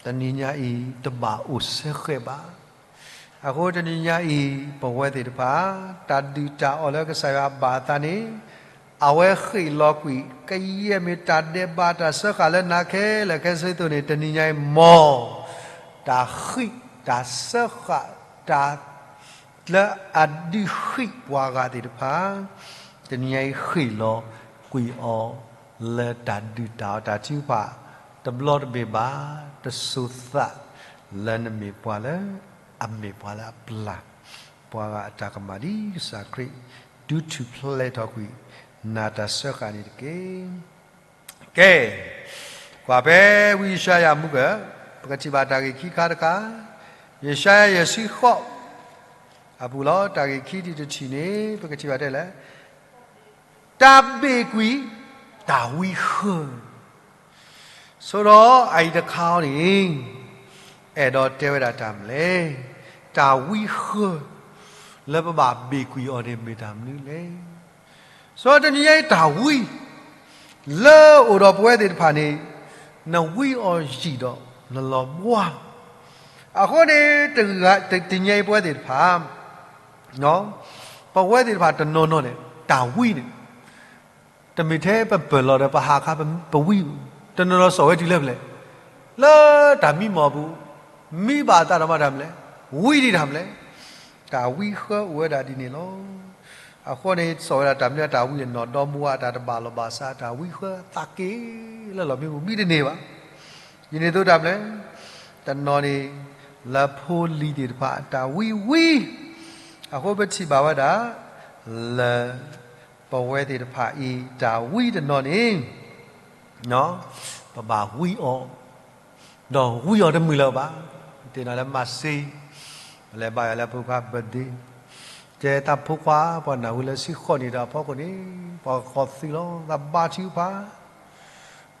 တနံၤညါအံၤ တဘၣ်အိၣ်စဲဃဲးဘၣ်. အဃိတနံၤညါအံၤ ပဝဲသ့ၣ်တဖၣ် တၢ်ဒုၣ်တၢ်အီၣ်လၢကစၢ်ယွၤဘၣ်အသးန့ၣ် အဝဲဃ့ၢ်လီၤကွံာ် ကယဲၢ်မ့ၢ်တၢ်ဒဲးဘးတၢ်စၢဃာ်လၢနၤခဲလၢာ်ခဲဆ့အသိးန့ၣ် တနံၤညါအံၤ မ်တၢ်ဃံး တၢ်စၢဃာ် တၢ် လၢအဒုးဃံးပှၤဂၤသ့ၣ်တဖၣ် တနံၤညါအံၤဃ့ၢ်လီၤကွံာ်အီၤ လၢတၢ်ဒုၣ်တၢ်အီၣ်တၢ်ထုကဖၣ် တဘျီတဘ့ၣ်ဘၣ် တစိၤသး လၢနမ့ၢ်ပှၤလၢ အမ့ၢ်ပှၤလၢအပျၢ် ပှၤဂၤအတၢ်ကမၣ်ဒ်ကစၢ်ခရံာ် ဒုးထူၣ်ဖျဲးထီၣ်ကွံာ် နၤတၢ်စၢဃာ်န့ၣ်တက့ၢ်. ကဲ, ကွၢ်ဖဲဝံယၡါယၤမူကၢၢ်, ပကထံၣ်ဘၣ်တၢ်ဂ့ၢ်ခံခါတခါ, ယၡါယၤယဲၢ်ဆံဃိး အပူၤလီၤ. တၢ်ဂ့ၢ်ခံထံၣ်တထံၣ်န့ၣ် ပကထံၣ်ဘၣ်တဲလဲၣ်, တၢ်ဘ့ၣ်ကွံာ် တၢ်ဝံဃၢၤ ဆိဒီးအအံၤတခါအံၤန့ၣ် အဲၣ်ဒိးတဲဝဲဒၣ်တၢ်မနုၤလဲၣ်, တၢ်ဝံဃၢၤ လၢပဘၣ်ဘ့ၣ်ကွံာ်အီၤန့ၣ်မ့ၢ်တၢ်မနုၤလဲၣ်. ဆိတနံၤညါအံၤတၢ်ဝံ လၢအိၣ်ဒီးပဝဲသ့ၣ်တဖၣ်န့ၣ် နဝံအီၤယံာ်ဒီးနလီၤဘှါ အဃိန့ၣ် တဂၤတနံၤညါအံၤပဝဲသ့ၣ်တဖၣ် ပဝဲသ့ၣ်တဖၣ်တနီၤနီၤန့ၣ် တၢ်ဝံန့ၣ် တမ့ၢ်ထဲပပၢၢ်လီၤဒီးပဟးခါပဝံ, တနီၤနီၤစိာ်ဝဲတုၤလၢဖဲလဲၣ်, လၢတၢ်မံမီၢ်အပူၤ, မံဘၣ်အသးဒီးမ့ၢ်တၢ်မနုၤလဲၣ်, ဝံဒ်တၢ်မနုၤလဲၣ်, တၢ်ဝံဃၢအိၣ်ဝဲဒၣ်ဒ်န့ၣ်လီၤ. အဃိန့ၣ် စိာ်ဝဲဒၣ်တၢ်မနုၤ တၢ်ဝံအနီၢ်ဒီမါဝၤ တၢ်တဘၣ်လီၢ်ဘၣ်စး တၢ်ဝံဃၢသးက့ၤလၢလီၢ်မံပူၤ မံတန့ၢ်ဘၣ်. ဒ်န့ၣ်အသိးတၢ်မနုၤလဲၣ်, တနီၤန့ၣ် လၢဖိလံၤသ့ၣ်တဖၣ် တၢ်ဝံဝံ, အဃိပထံၣ်ဘၣ်ဝဲဒၣ် လၢ ပဝဲသ့ၣ်တဖၣ်အံၤ တၢ်ဝံတနီၤန့ၣ် ပ ပဘၣ်ဝံအီၤ, ဒီးဝံအီၤတမုာ်လၢၤဘၣ်. တ့ၢ်နီၣ်လၢမၤစ့, ပလဲၤဘါယွၤလၢဖိခွါ birthday, တဲတၢ်ဖိခွါ ပှၤနၢ်ဟူလၢဆံဃိးနံၣ်ဒီးအဖီခိၣ်န့ၣ်, ပှၤဃီၤသုးလီၤ, သးဘါထုကဖၣ်,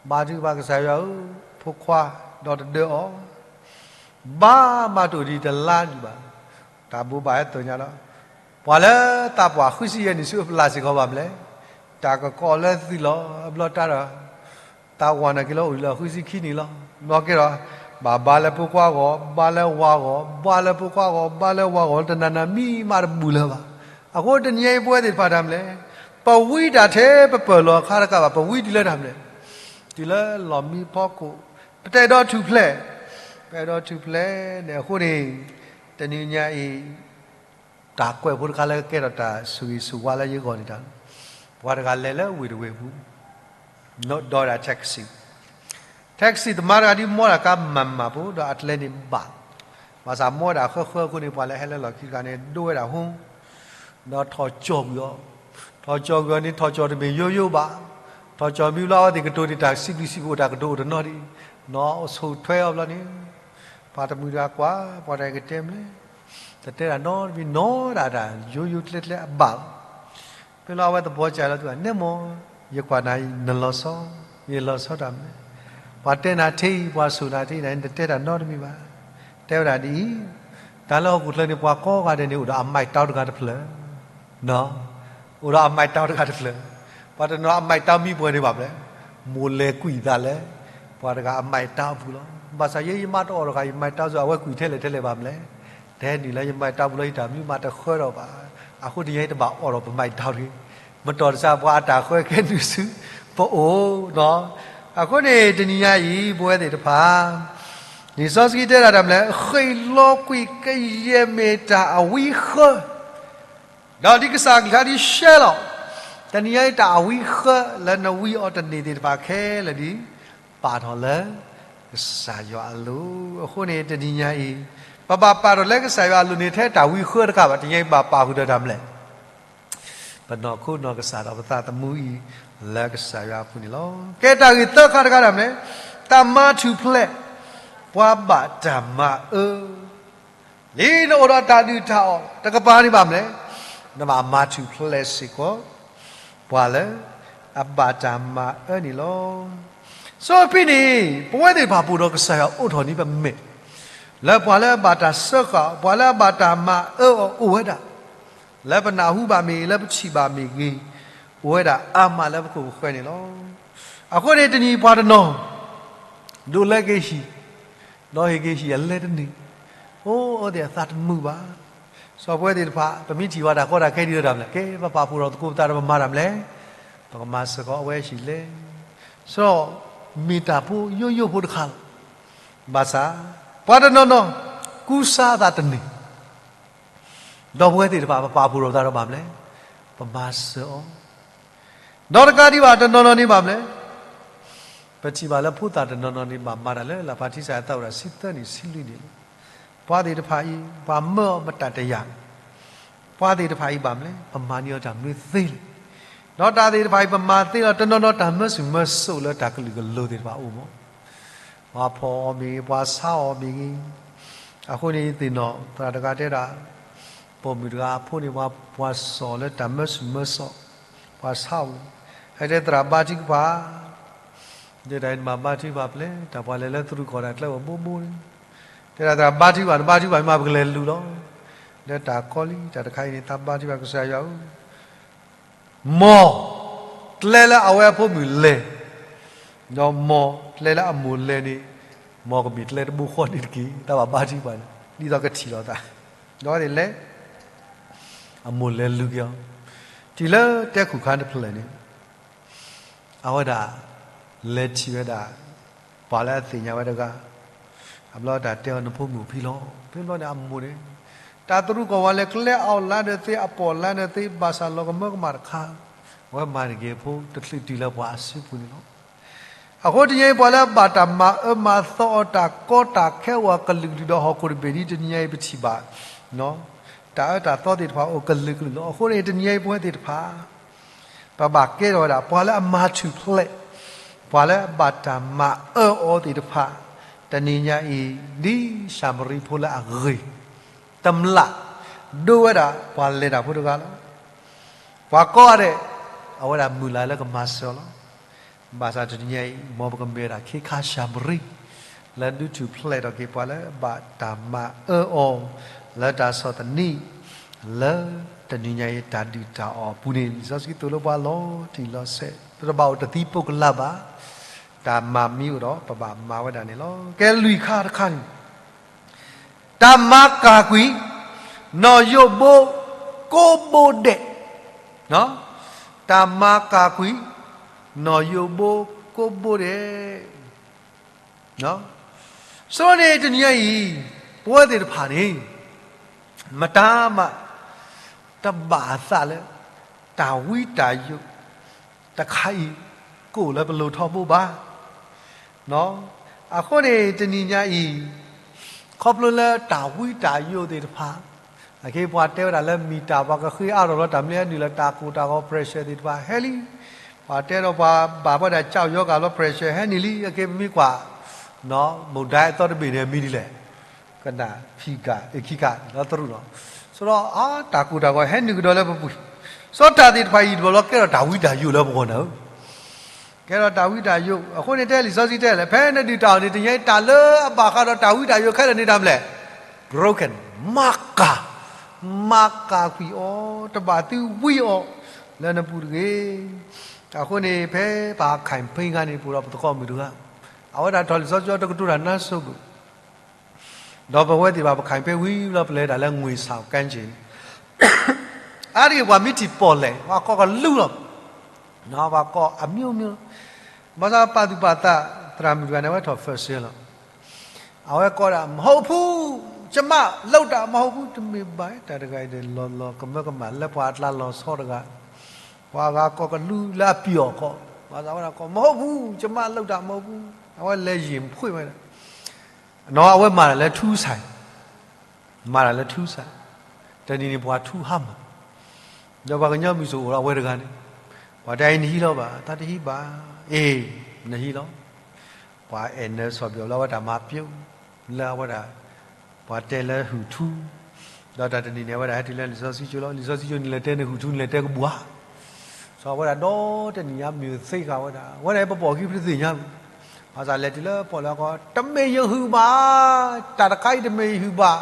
ဘါထုကဖၣ်ကစၢ်ယွၤဧၢ, ဖိခွါ, ဒီးတဒၢအီၤ ဘါမၤတအိၣ်ဒံးတလါဒံးဘၣ်. တၢ်ဘိးဘၣ်ဟဲသ့ၣ်ညါလီၤ. ပှၤလၢသးပှၢ်ဃုဆံယဲၢ်နံၣ်ဆူအပျၢ်စ့ၢ်ကီးဘၣ်မလဲၣ်. တၢ်ကကိးလၢသုးလီၤ. အဘျီတၢ်ဒီး သးဝၤနာ်က့ၤလၢအိၣ်ဒံးလၢဃုဆံခံနံၣ်လီၤ. ဘျီကဲဒီး ဘၣ်ဘါလၢဖိခွါဂီၢ်, ဘါလၢဝၤဂီၢ်, ဘါလၢဖိခွါဂီၢ်, ဘါလၢဝၤဂီၢ်, တနၤနၤမံမးတဘူၣ်လၢၤဘၣ်. အဃိတနံၤအံၤပဝဲသ့ၣ်တဖၣ်တၢ်မလဲၣ်, ပဝံတၢ်ထဲပပၢၢ်လီၤအခါတကးဘၣ်, ပဝံတုၤလၢတၢ်မလဲၣ်, တုၤလၢလီၢ်မံဖီခိၣ်, ပတအဲၣ်ဒိးထူၣ်ဖျဲး, ပအဲၣ်ဒိးထူၣ်ဖျဲးန့ၣ်အဃိန့ၣ်, တနံၤညါအံၤ တၢ်ကွဲးဖိတခါလၢကကဲထီၣ်တၢ်ဆိၣ်ဂ့ၤဆိၣ်ဝါလၢယဂီၢ်န့ၣ်တၢ်, ပှၤတဂၤလဲၤလၢဝ့ၢ်တဝ့ၢ်ပူၤ, ဒီးဒၣ် taxi, taxi သမားတဂၤဒ်မီတၢ်ကါမၤမၤဖိ ဒီးအကျဲန့ၣ်ဘၣ်, ဘၣ်ဆၣ်မီဝဲဒၣ်ဃၢဃၢအဃိန့ၣ် ပှၤလၢဟဲလၢလီၢ်ခံတဂၤန့ၣ် ဒိဝဲဒၣ်ဟိ ဒီးထီၣ်ကၠီၣ်ကွံာ်အီၤ, ထီၣ်ကၠီၣ်ကွံာ်အီၤန့ၣ် ထီၣ်ကၠီၣ်တမ့ၢ်ယိယိဘၣ်, ထီၣ်ကၠီၣ်မံဘျီအဝဲသ့ၣ်ကတိၤန့ၣ် တၢ်စံးဘျုးစံးဖှိၣ်တၢ်ကတိၤအိၣ်တနီၤဒံး, နီၢ်ဆိၣ်ထွဲအီၤဘျီန့ၣ်, ပှၤတမုၢ်တဂၤကွၢ်, ပှၤတဂၤကတဲမလဲၣ်, တတဲတၢ်နီတမံၤနီၤဒၣ်တၢ် ယိယိကျဲကျဲအဘၣ်လီၤ. မ့ၢ်လီၤအဝဲသဘီကၢ်လီၤ တုၤအနဲမီၢ်, ယကွၢ်နၤအံၤ နလီၤဆီ, ယလီၤဆီတၢ်မလဲၣ်, ပှၤတဲနၤထဲအံၤ ပှၤဆိၣ်နၤထဲအံၤန့ၣ် နတတဲတၢ်နီတမံၤဘၣ်. တဲဝဲဒၣ်ဒ်အံၤ, တၢ်လၢဟီၣ်ခိၣ်ချၢန့ၣ် ပှၤကိးဂၤဒဲးန့ၣ် အိၣ်ဒီးအမိုက်တောင်းတဂၤတဖျၢၣ်, အိၣ်ဒီးအမိုက်တောင်းတဂၤတဖျၢၣ်, ပှၤတနီၤအမိုက်တောင်းမံပှဲၤန့ၣ်ဘၣ်မလဲၣ်, မိၢ်လဲၤကွံာ်သးလၢ ပှၤတဂၤအမိုက်တောင်းအပူၤလီၤ. ဘၣ်ဆၣ်ယဲယမါတအိၣ်ဒီးတဂၤ ယမိုက်တောင်းစ့ၢ် အဝဲကွံာ်ထဲလဲၣ်ထဲလဲၣ်ဘၣ်မလဲၣ်, တဟဲနုာ်လၢယမိုက်တောင်းပူၤလၢယတၢ်မနုၤမးတဃၢထီၣ်ဘၣ်. အဃိတနံၤညါအံၤတဘၣ်အိးထီၣ်ပမိုက်တောင်းတဂ့ၤ, မ့ၢ်တီၢ်တစၢ်ပှၤအတၢ်ဃၢကဲနုာ်ဆူပအိၣ်နီၤ. အဃိန့ၣ် တနံၤညါအံၤ ပဝဲသ့ၣ်တဖၣ် လံာ်စီဆှံတဲဒၣ်တၢ်မလဲၣ်, ဃ့ၢ်လီၤကွံာ်ကယဲၢ်မ့ၢ်တၢ်အဝံဃၢ, ဒီးဒ်ကစၢ်အကလုၢ်ကထါဒ်ရှဲလီၤ, တနံၤညါအံၤတၢ်အဝံဃၢလၢနဝံအီၤတန့ၢ်သ့ၣ်တဖၣ်ခဲလၢာ်ဒ် ပာ်ထီၣ်လၢကစၢ်ယွၤအလိၤ. အဃိန့ၣ် တနံၤညါအံၤ ပဘၣ်ပာ်ထီၣ်လၢကစၢ်ယွၤအလိၤန့ၣ် ထဲတၢ်ဝံဃၢတကးဘၣ်, တနံၤညါအံၤဘၣ်ပာ်ဃုာ်ဒီးတၢ်မလဲၣ်, ပနီၢ်ခိနီၢ်ကစၢ်ဒီးပသးသမူအံၤ လၢကစၢ်ယွၤအပူၤန့ၣ်လီၤ. ကဲတၢ်ဂ့ၢ်သၢခါတခါတၢ်မလဲၣ်, တၢ်မၤထူၣ်ဖျဲး ပှၤဘၣ်တၢ်မၤအၢ လံနအိၣ်ဒီးတၢ်ဒုၣ်တၢ်အီၣ်တကပၤန့ၣ်ဘၣ်မလဲၣ်, နဘၣ်မၤထူၣ်ဖျဲးစ့ၢ်ကီး ပှၤလၢအဘၣ်တၢ်မၤအၢန့ၣ်လီၤ. စီဖံန့ၣ် ပဝဲသ့ၣ်တဖၣ်ပအိၣ်ဒီးကစၢ်ယွၤအိးထီၣ်န့ၣ်ပမဲာ်, လၢပှၤလၢအဘၣ်တၢ်စၢဃာ်အီၤ ပှၤလၢအဘၣ်တၢ်မၤအၢအီၤအိၣ်ဝဲဒၣ်, လၢပနၢ်ဟူဘၣ်မ့ၢ်ဂ့ၤ လၢပထံၣ်ဘၣ်မ့ၢ်ဂ့ၤ, အိၣ်ဝဲဒၣ်အါမးလၢပခိၣ်ပဃၢၤန့ၣ်လီၤ. အဃိန့ၣ်တနံၤပှၤတနီၤ ဒိးလၢက့ၤဟံၣ်, ဒီးဟ့ၣ်က့ၤဟံၣ်အလဲတန့ၢ်, အိၣ်အဝဲသ့ၣ်အသးတမုာ်ဘၣ်. စီၤပဝဲသ့ၣ်တဖၣ် ပမ့ၢ်ထံၣ်ဘၣ်တၢ်ကီတၢ်ခဲဒ်လဲၣ်တၢ်မလဲၣ်, ကဲ ပပာ်ဖှိၣ်ထီၣ်သကိးပသးဒီးပမၤတၢ်မလဲၣ်, ပကမၤစ့ၢ်ကီးအဝဲဟံၣ်လဲ, စီၤမ့ၢ်တၢ်ဖိယိယိဖိတခါလီၤ. ဘၣ်ဆၣ် ပှၤတနီၤနီၤ ကူစါအသးတန့ၢ် ဒီးပဝဲသ့ၣ်တဖၣ် ပပာ်ဖှိၣ်ထီၣ်ပသးဒီးဘၣ်မလဲၣ်, ပမၤစၢၤအီၤ, ဒီးတကးဒံးဘၣ် တနီၤနီၤန့ၣ်ဘၣ်မလဲၣ်, ပထံၣ်ဘၣ်လၢဖိသၣ်တနီၤနီၤန့ၣ် ဘၣ်မၤတၢ်လၢလၢ်ဖးထံစၢ်အသးအိၣ်ဒၣ်ဆံသၢနံၣ်ဆံလွံၢ်နံၣ်လီၤ. ပှၤသ့ၣ်တဖၣ်အံၤ ပှၤမၢအီၤမတၤတယာ်, ပှၤသ့ၣ်တဖၣ်အံၤဘၣ်မလဲၣ်, ပမၤန့ၢ်အီၤတၢ်မနုၤသ့လဲၣ်, ဒီးတၢ်သ့ၣ်တဖၣ်အံၤ ပမၤသ့လီၤ တနီၤနီၤတၢ်မၢဆူၣ်မၢစိးလၢတၢ်ကလုာ်ကလိၤသ့ၣ်တဖၣ်အိၣ်မး ပှၤဖီၣ်အီၤမ့ၢ်ဂ့ၤ ပှၤဆါအီၤမ့ၢ်ဂ့ၤ, အဃိန့ၣ်သ့ၣ်နီၣ် သရၣ်တဂၤတဲဒၣ်, ပိာ်မုၣ်တဂၤအဖိန့ၣ် ပှၤစိာ်လၢတၢ်မၢဆူၣ်မၢစိး, ပှၤဆါအီၤ, ဟဲတဲသရၣ်ဘါထုကဖၣ်, တဲဒၣ်အံၤနဘၣ်ဘါထုကဖၣ်ပျဲ တၢ်ပှၤလဲၤလၢသရူးကီၢ်ဒၣ်ကျဲဝဲဘိဘိန့ၣ်, တဲဒၣ်သရၣ်ဘါထုကဖၣ် နဘါထုကဖၣ်မ့ၢ်မး ပကလဲၤလူၤလီၤ, လၢတၢ်ကီလံ တၢ်တခါအံၤန့ၣ် သးဘါထုကဖၣ်ကစၢ်ယွၤဧၢ မ်ကျဲလၢအဝဲအဖိမုၣ်လဲၤ, ဒီးမ်ကျဲလၢအမိၢ်လဲၤန့ၣ်, မ်ကမ့ၢ်ကျဲတဘိဃီန့ၣ်တက့ၢ်. တၢ်ဘၣ်ဘါထုကဖၣ်န့ၣ် ဒ်သိးကထံၣ်လိာ်သး, ဒီးလဲၤ, အမိၢ်လဲၤလူၤက့ၤအီၤ, တုၤလၢတဲခိၣ်ခါတဖျၢၣ်န့ၣ် အဝဲဒၣ် လဲၤထံၣ်ဝဲဒၣ် ပှၤလၢအသ့ၣ်ညါဝဲတဂၤ, အဘျီတၢ်တဲအီၤ နဖိမုၣ်ဖံလီၤ. ဖဲဘျီန့ၣ်အမိၢ်န့ၣ်, တၢ်သရူးကီၢ်ဝဲလဲၤကျဲအီၣ်လါဒီးသ့ အပိာ်လါဒီးသ့ ဘၣ်ဆၣ်လီၤကမၢကမၣ်တခါ, အဝဲမၤန့ၢ်က့ၤအဖိ တချုးတုၤလၢပှၤအစုပူၤန့ၣ်လီၤ. အဃိတနံၤအံၤ ပှၤလၢအဘၣ်တၢ်မၤအၢမၤသီအီၤ တၢ်ကီတၢ်ခဲအိၣ်အကလုာ်ကလုာ်ဒီး ဟီၣ်ခိၣ်တဘ့ၣ်ဒ်တနံၤအံၤပထံၣ်ဘၣ်, တၢ်အၢတၢ်သီသ့ၣ်တဖၣ်အိၣ်ကလုာ်ကလုာ်လီၤ. အဃိန့ၣ် တနံၤအံၤပဝဲသ့ၣ်တဖၣ် ပဘၣ်ကဲထီၣ်ဝဲဒၣ် ပှၤလၢအမၤထူၣ်ဖျဲး ပှၤလၢအဘၣ်တၢ်မၤအၢအီၤသ့ၣ်တဖၣ်, တနံၤညါအံၤ ဒ်ၡၤမရံဖိလၢအဂ့ၤ, တမျၢ်, ဒိဝဲဒၣ်ပှၤလဲၤတၢ်ဖိတဂၤလီၤ. ပှၤကိးဂၤဒဲး, အဝဲဒၣ်မုၢ်လၢ်လၢကမၤစၢၤအီၤလီၤ. ဘၣ်ဆၣ်တနံၤညါအံၤ မ်ပကမ့ၢ်ဝဲဒၣ်ခ့ခါၡၤမရံ, လၢဒုးထူၣ်ဖျဲးထီၣ်က့ၤပှၤလၢအဘၣ်တၢ်မၤအၢအီၤ, လၢတၢ်ဆီၣ်သနံး, လၢတနံၤညါအံၤတၢ်ဒုၣ်တၢ်အီၣ်အပူၤန့ၣ် လံာ်စီဆှံသိၣ်လိပှၤလီၤတံၢ်လီၤဆဲး, ပတဘၣ်အိၣ်တသံပိကလးဘၣ်, တၢ်မၤမံအိၣ်ဒီးပဘၣ်မၤဝဲဒၣ်န့ၣ်လီၤ. ကဲလွံၢ်ခါတခါန့ၣ် တၢ်မၤကၢ်ကွံာ် နီၢ်ယိးဘိ ကိးဘိဒဲး, တၢ်မၤကၢ်ကွံာ် နီၢ်ယိးဘိ ကိးဘိဒဲး. ဆိန့ၣ်တနံၤညါအံၤ ပဝဲသ့ၣ်တဖၣ်န့ၣ် မတၤမး တဘၣ်အသးလၢ တၢ်ဝံတၢ်ယိး တခါအံၤ ကိၣ်လၢပလိၤထီဘိဘၣ်. အဃိန့ၣ်တနံၤညါအံၤ ခီဖျိလၢတၢ်ဝံတၢ်ယိးသ့ၣ်တဖၣ်, အခဲအံၤပှၤတဲဝဲဒၣ်လၢမံၤတၢ် ပှၤကဃ့အါထီၣ်လီၤတၢ်မနုၤဟဲနုာ်လၢတၢ်ကိၢ်တၢ်ဂီၤ pressure သ့ၣ်တဖၣ်ဟဲလံ. ပှၤတဲဒီးပှၤဘၣ်ပှၤဒၣ်ကၠီယီၤကၤလီၤ pressure ဟဲနုာ်လံ. အခဲအံၤပမ့ၢ်ကွၢ် မုၢ်ဒၢအသီတဘ့ၣ်န့ၣ် မံၤဒ်လဲၣ်, ကနၣ်ဖံးကၣ် အခံကၣ်လီၤသရူးလီၤ. ဆိဒီးအါ တၢ်ကိၢ်တၢ်ဂီၤဟဲနုာ်ကဒီးလၢပပူၤ, စီၤတၢ်သ့ၣ်တဖၣ်အံၤတဘျီလီၤ ကဲထီၣ်တၢ်ဝံတၢ်ယိးလၢပဂီၢ်နၤဧၢ ကဲထီၣ်တၢ်ဝံတၢ်ယိး. အဃိန့ၣ်တဲလံာ်စီဆှံတဲလဲၣ်, ဖဲနဒုၣ်တၢ်အီၣ်န့ၣ် တနံၤညါအံၤတၢ်လၢအဘၣ်ဃးဒီးတၢ်ဝံတၢ်ယိးခဲလၢာ်န့ၣ်တၢ်မနုၤလဲၣ်, broken, မၤကၢ်, မၤကၢ်ကွံာ်အီၤ, တဘၣ်သုဝံအီၤလၢနပူၤတဂ့ၤ. အဃိန့ၣ် ဖဲပှၤ campaign ခါန့ၣ် ပအိၣ်ဒီးပသကိးမုၣ်တဂၤ, အဝဲဒၣ်ထီၣ်လံာ်စီဆှံတကတိၤတၢ်နါစိၤဘၣ် ဒီးပဝဲသ့ၣ်တဖၣ် ပ campaign ဝံၤလီၤ ပလဲၤဒၣ်လၢ ငွေဆောင် ကမ်းခြေန့ၣ်, အါတက့ၢ်ပှၤမ့ၢ်ထံၣ်ပီၣ်လဲၣ် ပှၤကိးကလူလီၤ, ပှၤကိးအမျိုးမျိုး, ဘၣ်ဆၣ်ပာ်သူၣ်ပာ်သး သရၣ်မုၣ်တဂၤန့ၣ် အဝဲထီၣ် first year လီၤ. အဝဲကိးဒၣ် မဟုတ်ဘူး, ကျွန်မလုပ်တာမဟုတ်ဘူး, တမ့ၢ်ဘၣ်, တၢ်တဂၤအံၤန့ၣ် လီၤလီၤကမၢကမၣ်လၢပှၤအကျါလီၤဆီတဂၤ, ပှၤဂၤကိးကလူလၢအပျီၢ်အကိး, ဘၣ်ဆၣ်ဝဲဒၣ်ကိး မဟုတ်ဘူး, ကျွန်မလုပ်တာမဟုတ်ဘူး, အဝဲလဲၤယံာ်ဖှ့ၣ်ဝဲဒၣ် အဝဲမၤတၢ်လၢထူစၢ်, မၤတၢ်လၢထူစၢ်, တနံၤန့ၣ်ပှၤထူဟါမၢ်, ဒီးပှၤကညီမုၢ်စိၣ်အိၣ်ဒီးအဝဲတဂၤန့ၣ်, ပှၤတဲအံၤနဟံးလီၤဘၣ်, တၢ်တဟံးဘၣ်, အ့, နဟံးလီၤ. ပှၤအဲၣ်နၢစီၣ်ဘျီၣ်လၢအဝဲဒၣ်မၤပျိ, လၢအဝဲဒၣ်, ပှၤတဲလၢဟုၣ်ထူ, ဒီးတၢ်တနံၤန့ၣ် အဝဲဒၣ်ဟဲတုၤလၢလံာ်စီဆှံကၠိလီၤ. လံာ်စီဆှံကၠိန့ၣ်လဲၤတဲနဟုၣ်ထူန့ၣ်လဲၤတဲကဘူၣ်ဧါ စီၤအဝဲဒၣ်ဒီတနံၣ်ညါမ့ၢ်သ့ဃာ်ဝဲဒၣ်, အဝဲဒၣ်ပပိာ်ခံပတသ့ၣ်ညါ, ဘၣ်ဆၣ်လဲၤတုၤလၢပီၣ်လဲၣ်အဂီၢ် တမ့ၢ်ယဟုၣ်ဘၣ်, တၢ်တခါအံၤတမ့ၢ်ယဟုၣ်ဘၣ်,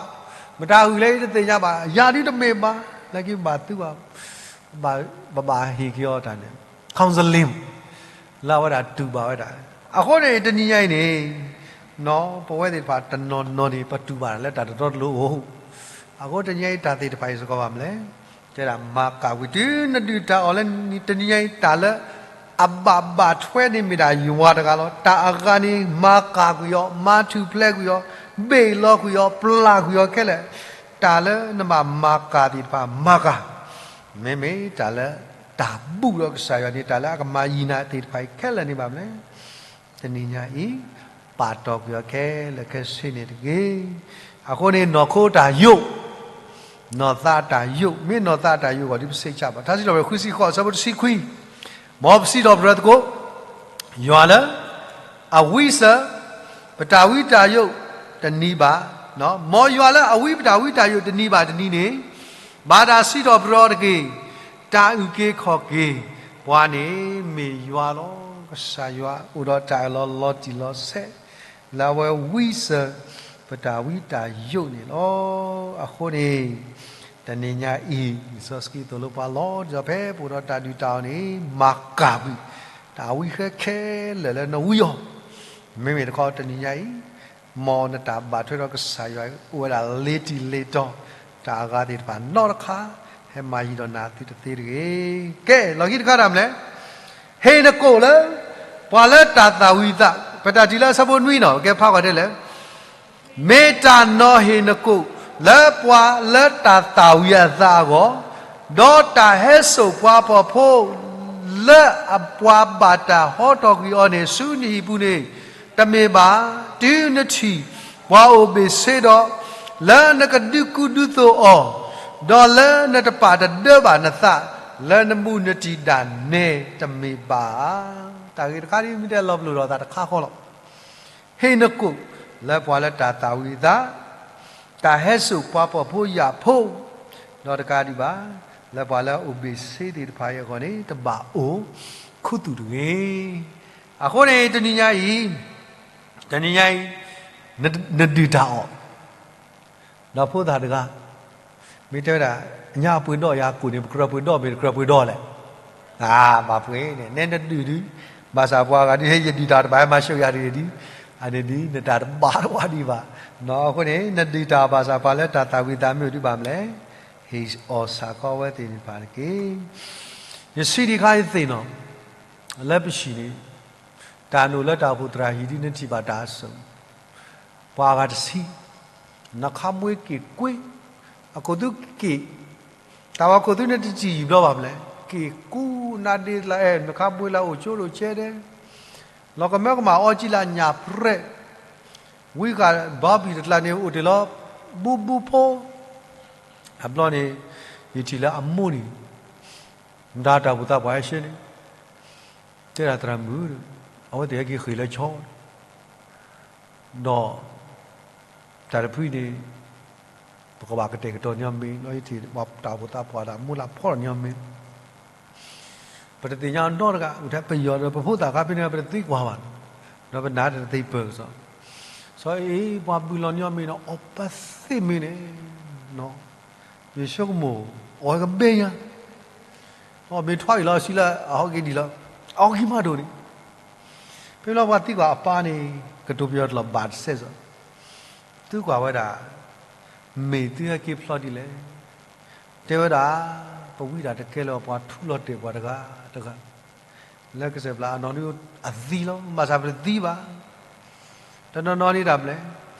မတၤဟုၣ်လဲၣ်အံၤတသ့ၣ်ညါဘၣ်, ယၤဒုတမ့ၢ်ဘၣ်, လၢခံဘၣ်သုဘၣ်, ပဘၣ်ဟ့ၣ်က့ၤအီၤတၢ်န့ၣ် counseling လၢအဝဲဒၣ်တူၢ်ဘၣ်ဝဲဒၣ်, အဃိန့ၣ် တနံၤညါအံၤန့ၣ် ပဝဲသ့ၣ်တဖၣ်တနီၤနီၤန့ၣ် ပတူၢ်ဘၣ်လၢတၢ်တတီတလိၤအိၣ်, အဃိတနံၤညါအံၤတၢ်သ့ၣ်တဖၣ်အံၤစ့ၢ်ကီးဘၣ်မနုၤလဲၣ်, တဲဒၣ်မၤကၢ်ကွံာ် တုၤနဒုၣ်တၢ်အီၣ်လၢတနံၤညါအံၤ တၢ်လၢအဘၣ်ဘၣ်ထွဲန့ၣ်မ့ၢ်ဒၣ်ယွၤတဂၤလီၤ. တၢ်အဂၤန့ၣ် မၤကၢ်ကွံာ်အီၤ, မၤထူၣ်ဖျဲးကွံာ်အီၤ, ဘ့ၣ်လီၤကွံာ်အီၤ, ပျၢ်ကွံာ်အီၤခဲလၢာ်, တၢ်လၢနဘၣ်မၤကၢ်သ့ၣ်တဖၣ်မၤကၢ်, မ့မ့ၢ်တၢ်လၢတၢ်ဘူၣ်ဒီးကစၢ်ယွၤန့ၣ် တၢ်လၢအကမၤယံၤနၤသ့ၣ်တဖၣ်အံၤခဲလၢာ်န့ၣ်ဘၣ်မနုၤလဲၣ်, တနံၤညါအံၤ ပာ်တီၢ်ကွံာ်အီၤခဲလၢာ်ခဲဆ့န့ၣ်တဂ့ၤ. အဃိန့ၣ် နီၢ်ခိတၢ်ယိး, နီၢ်သးတၢ်ယိး, မ့ၢ်နီၢ်သးတၢ်ယိးအဂီၢ်ဒ်ပစံးကစၢ်ဘၣ်. ထါစံးထီၣ်ပတြၢၤ ဃုဆံဃိး အဆၢဖိတဆံခွံ, မ်ပစံးထီၣ်ပတြၢၤသကိး ယွၤလၢ အဝံစၢၤ ပတၢ်ဝံတၢ်ယိးတနံၤဘၣ်, မ်ယွၤလၢအဝံပတၢ်ဝံတၢ်ယိးတနံၤဘၣ်တနံၤန့ၣ် ဘၣ်တၢ်စံးထီၣ်ပတြၢၤအီၤတက့ၢ်. တၢ်အုၣ်က့ၤခီၣ်က့ၤပှၤန့ၣ်မ့ၢ်ယွၤလီၤ. ကစၢ်ယွၤအိၣ်ဒီးတၢ်အၢၣ်လီၤလီၤတံၢ်လီၤဆဲး လၢအဝဲဝံစၢၤပတၢ်ဝံတၢ်ယိးန့ၣ်လီၤ. အဃိန့ၣ် တနံၤညါအံၤ လံာ်စီဆှံသိၣ်လိပှၤလီၤ ဒ်သိးဖဲပအိၣ်ဒီးတၢ်ဒုၣ်တၢ်အီၣ်န့ၣ် မၤကၢ်ကွံာ် တၢ်ဝံခဲခဲလၢာ်လၢနဝံအီၤ, မ့မ့ၢ်တခီတနံၤညါအံၤ မ်နတၢ်ဘၣ်ထွဲဒီးကစၢ်ယွၤအိၣ်ဝဲဒၣ်လ့ၤတံၢ်လ့ၤတီၤ, တၢ်အဂၤသ့ၣ်တဖၣ်နီတခါ ဟဲမၤယံၤဒီးနၤသုတသ့တဂ့ၤ. ကဲ လီၢ်ခံတခါတၢ်မနုၤလဲၣ်, ဟ့ၣ်နကိာ်လၢ ပှၤလၢတၢ်သၣ်ဝံၤအသး, ပတၢ်ထံၣ်လၢအဆၢဖိနွံနီၤ, ကဲဖးကွၢ်ထဲလဲၣ် မ့ၢ်တၢ်နီၤဟ့ၣ်နကိာ်လၢပှၤလၢတၢ်သၣ်ဝံၤအသးအဂီၢ်, ဒီးတၢ်ဟဲစိာ်ပှၤဖှီၣ်ဖိလၢအပှၤဘၣ်တၢ်ဟီထီၣ်ကွံာ်အီၤန့ၣ် ဆူနဟံၣ်ပူၤန့ၣ် တမ့ၢ်ဘၣ်, တုၤနထံၣ်ပှၤအိၣ်ဘ့ၣ်ဆ့ဒီး, လၢနကဒုးကူဒုးသိးအီၤ, ဒီးလၢနတပာ်တဒၢဘၣ်နသး, လၢနမူနတံၢ်ဒၣ်နဲတမ့ၢ်ဘၣ်ဧါ. တၢ်ဂ့ၢ်တခါဒ်မ့ၢ်တဲလီၤပလိာ်ဒီးသးတခါဃီလီၤ. ဟ့ၣ်နကိာ်လၢပှၤလၢတၢ်သၣ်ဝံၤသး, တၢ်ဟဲစိာ်ပှၤဖှီၣ်ဖိယာ်ဖိ, ဒီးတကးဒံးဘၣ်, လၢပှၤလၢအအိၣ်ဘ့ၣ်ဆ့သ့ၣ်တဖၣ်အံၤအဂီၢ်န့ၣ် တဘၣ်အိၣ်ခူသူၣ်တဂ့ၤ. အဃိန့ၣ် တနံၤညါအံၤ, တနံၤညါအံၤ, နဒုၣ်တၢ်အီၣ် ဒီးဖိသၣ်တဂၤ, မ့ၢ်တဲဝဲဒၣ်, ညၣ်ပှ့ၤဒီးယၤကိာ်န့ၣ် ပကြၢးပှ့ၤဒီးမ့ၢ်တကြၢးပှ့ၤဒီးလဲၣ်. ဘၣ်ပှ့ၤန့ၣ် နဲနဒုၣ်ဒုး, ဘၣ်ဆၣ်ပှၤဂၤဒုး ဟဲယဒုၣ်တၢ်တဘၣ် ဟဲမၤဆှၢယၤတဂ့ၤဒုး, အန့ၣ်ဒုး နတၢ်တဘၣ်တဝါဒံးဘၣ်. အဃိန့ၣ် နဒုၣ်တၢ်အီၣ်ဘၣ်ဆၣ် ပှၤလၢတၢ်သၣ်ဝံၤသးမ့ၢ်အိၣ်ဒုးဘၣ်မနုၤလဲၣ်, ဟ့ၣ်အီၣ်ဆၣ်ကီဝဲသ့ၣ်တဖၣ်တက့ၢ်. ယဆံးဒံးခါယသ့ၣ်နီၣ်, လၢပဟံၣ်န့ၣ်, တၢ်နအိၣ်လၢတၢ်အိၣ်ဖှိၣ်သရၣ်ဟံၣ်ဒုး နထံၣ်ဘၣ်တၢ်အစိၤ ပှၤဂၤတဆံ, နခါဘှ့က့ၤကွ့, အခိၣ်သူက့ၤ, တၢ်ဝဲခိၣ်သူန့ၣ်တထံၣ်ယံာ်ဘျီဘၣ်မနုၤလဲၣ်, က့ၤကူနါဒ့လၢအဲၣ် နခါဘှ့လၢအိၣ်ကၠိလိာ်ကဲဒဲး, လီၤကမၢကမၣ်အီကံလၢအညၣ်ပြဲး, ဝံဃာ်ဘီဘံၣ်တကျါန့ၣ် အိၣ်တ့ၢ်လီၤ ဘူဘူဖိ အဘျီန့ၣ်, ယထံၣ်လၢအမိၢ်န့ၣ်, မတၤတၢ်အိၣ်ဖှိၣ်သးပှၢ်ဟဲဆှၢန့ၣ်, တဲဒၣ်သရၣ်မုၣ်, အဝဲသ့ၣ်ဟဲက့ၤဃ့ၢ်လၢဆီ, ဒီး တၢ်တဖုန့ၣ်, ပကဘၣ်ကတဲာ်ကတီၤန့ၢ်အီၤမ့ၢ်, လီၤယထံၣ်ပှၤတၢ်အိၣ်ဖှိၣ်သးပှၢ်ဒီး မိၢ်လၢဖီၣ်ထီၣ်န့ၢ်အီၤမ့ၢ်, ပတသ့ၣ်ညါအီၤနီတဂၤ, အိၣ်ထဲပယီၤဒီးပဖိသၣ်ခါဖဲန့ၣ် ပတသံကွၢ်ဘၣ်, ဒီးပနာ်တသ့ပၢၢ်ကစီၣ်, စီၤအ့ၣ် ပှၤဘုၣ်လီၤန့ၢ်အီၤမ့ၢ်ဒီး အီၣ်ပသ့ၣ်မ့ၢ်န့ၣ်, ယဆိကမိၣ်, အီၣ်ဝဲကဘဲညါ, အီၣ်မ့ၢ်ထွါအံၤလီၤ စံးလၢအဟီၣ်က့ၤဒံးလီၤ, အီၣ်က့ၤမးဒိၣ်န့ၣ်, ဖဲလီၤပှၤသံကွၢ်အပၢ်န့ၣ်, ကတိၤပယီၤတလီၤဘၣ်တစဲးစီ, သုကွၢ်ဝဲဒၣ်, မ့ၢ်သုဟဲက့ၤဖျီဒ်လဲၣ်, တဲဝဲဒၣ်, ပဝံဒၣ်တကဲလၢၤ ပှၤထူလီၤတဲာ်ပှၤတဂၤတဂၤ, လၢကစၢၢ်ပျၢ်အနီၢ်ဒုအသံလီၤ, ဘၣ်ဆၣ်ပတသံဘၣ်, တနီၤနီၤန့ၣ်ဒၣ်မနုၤလဲၣ်,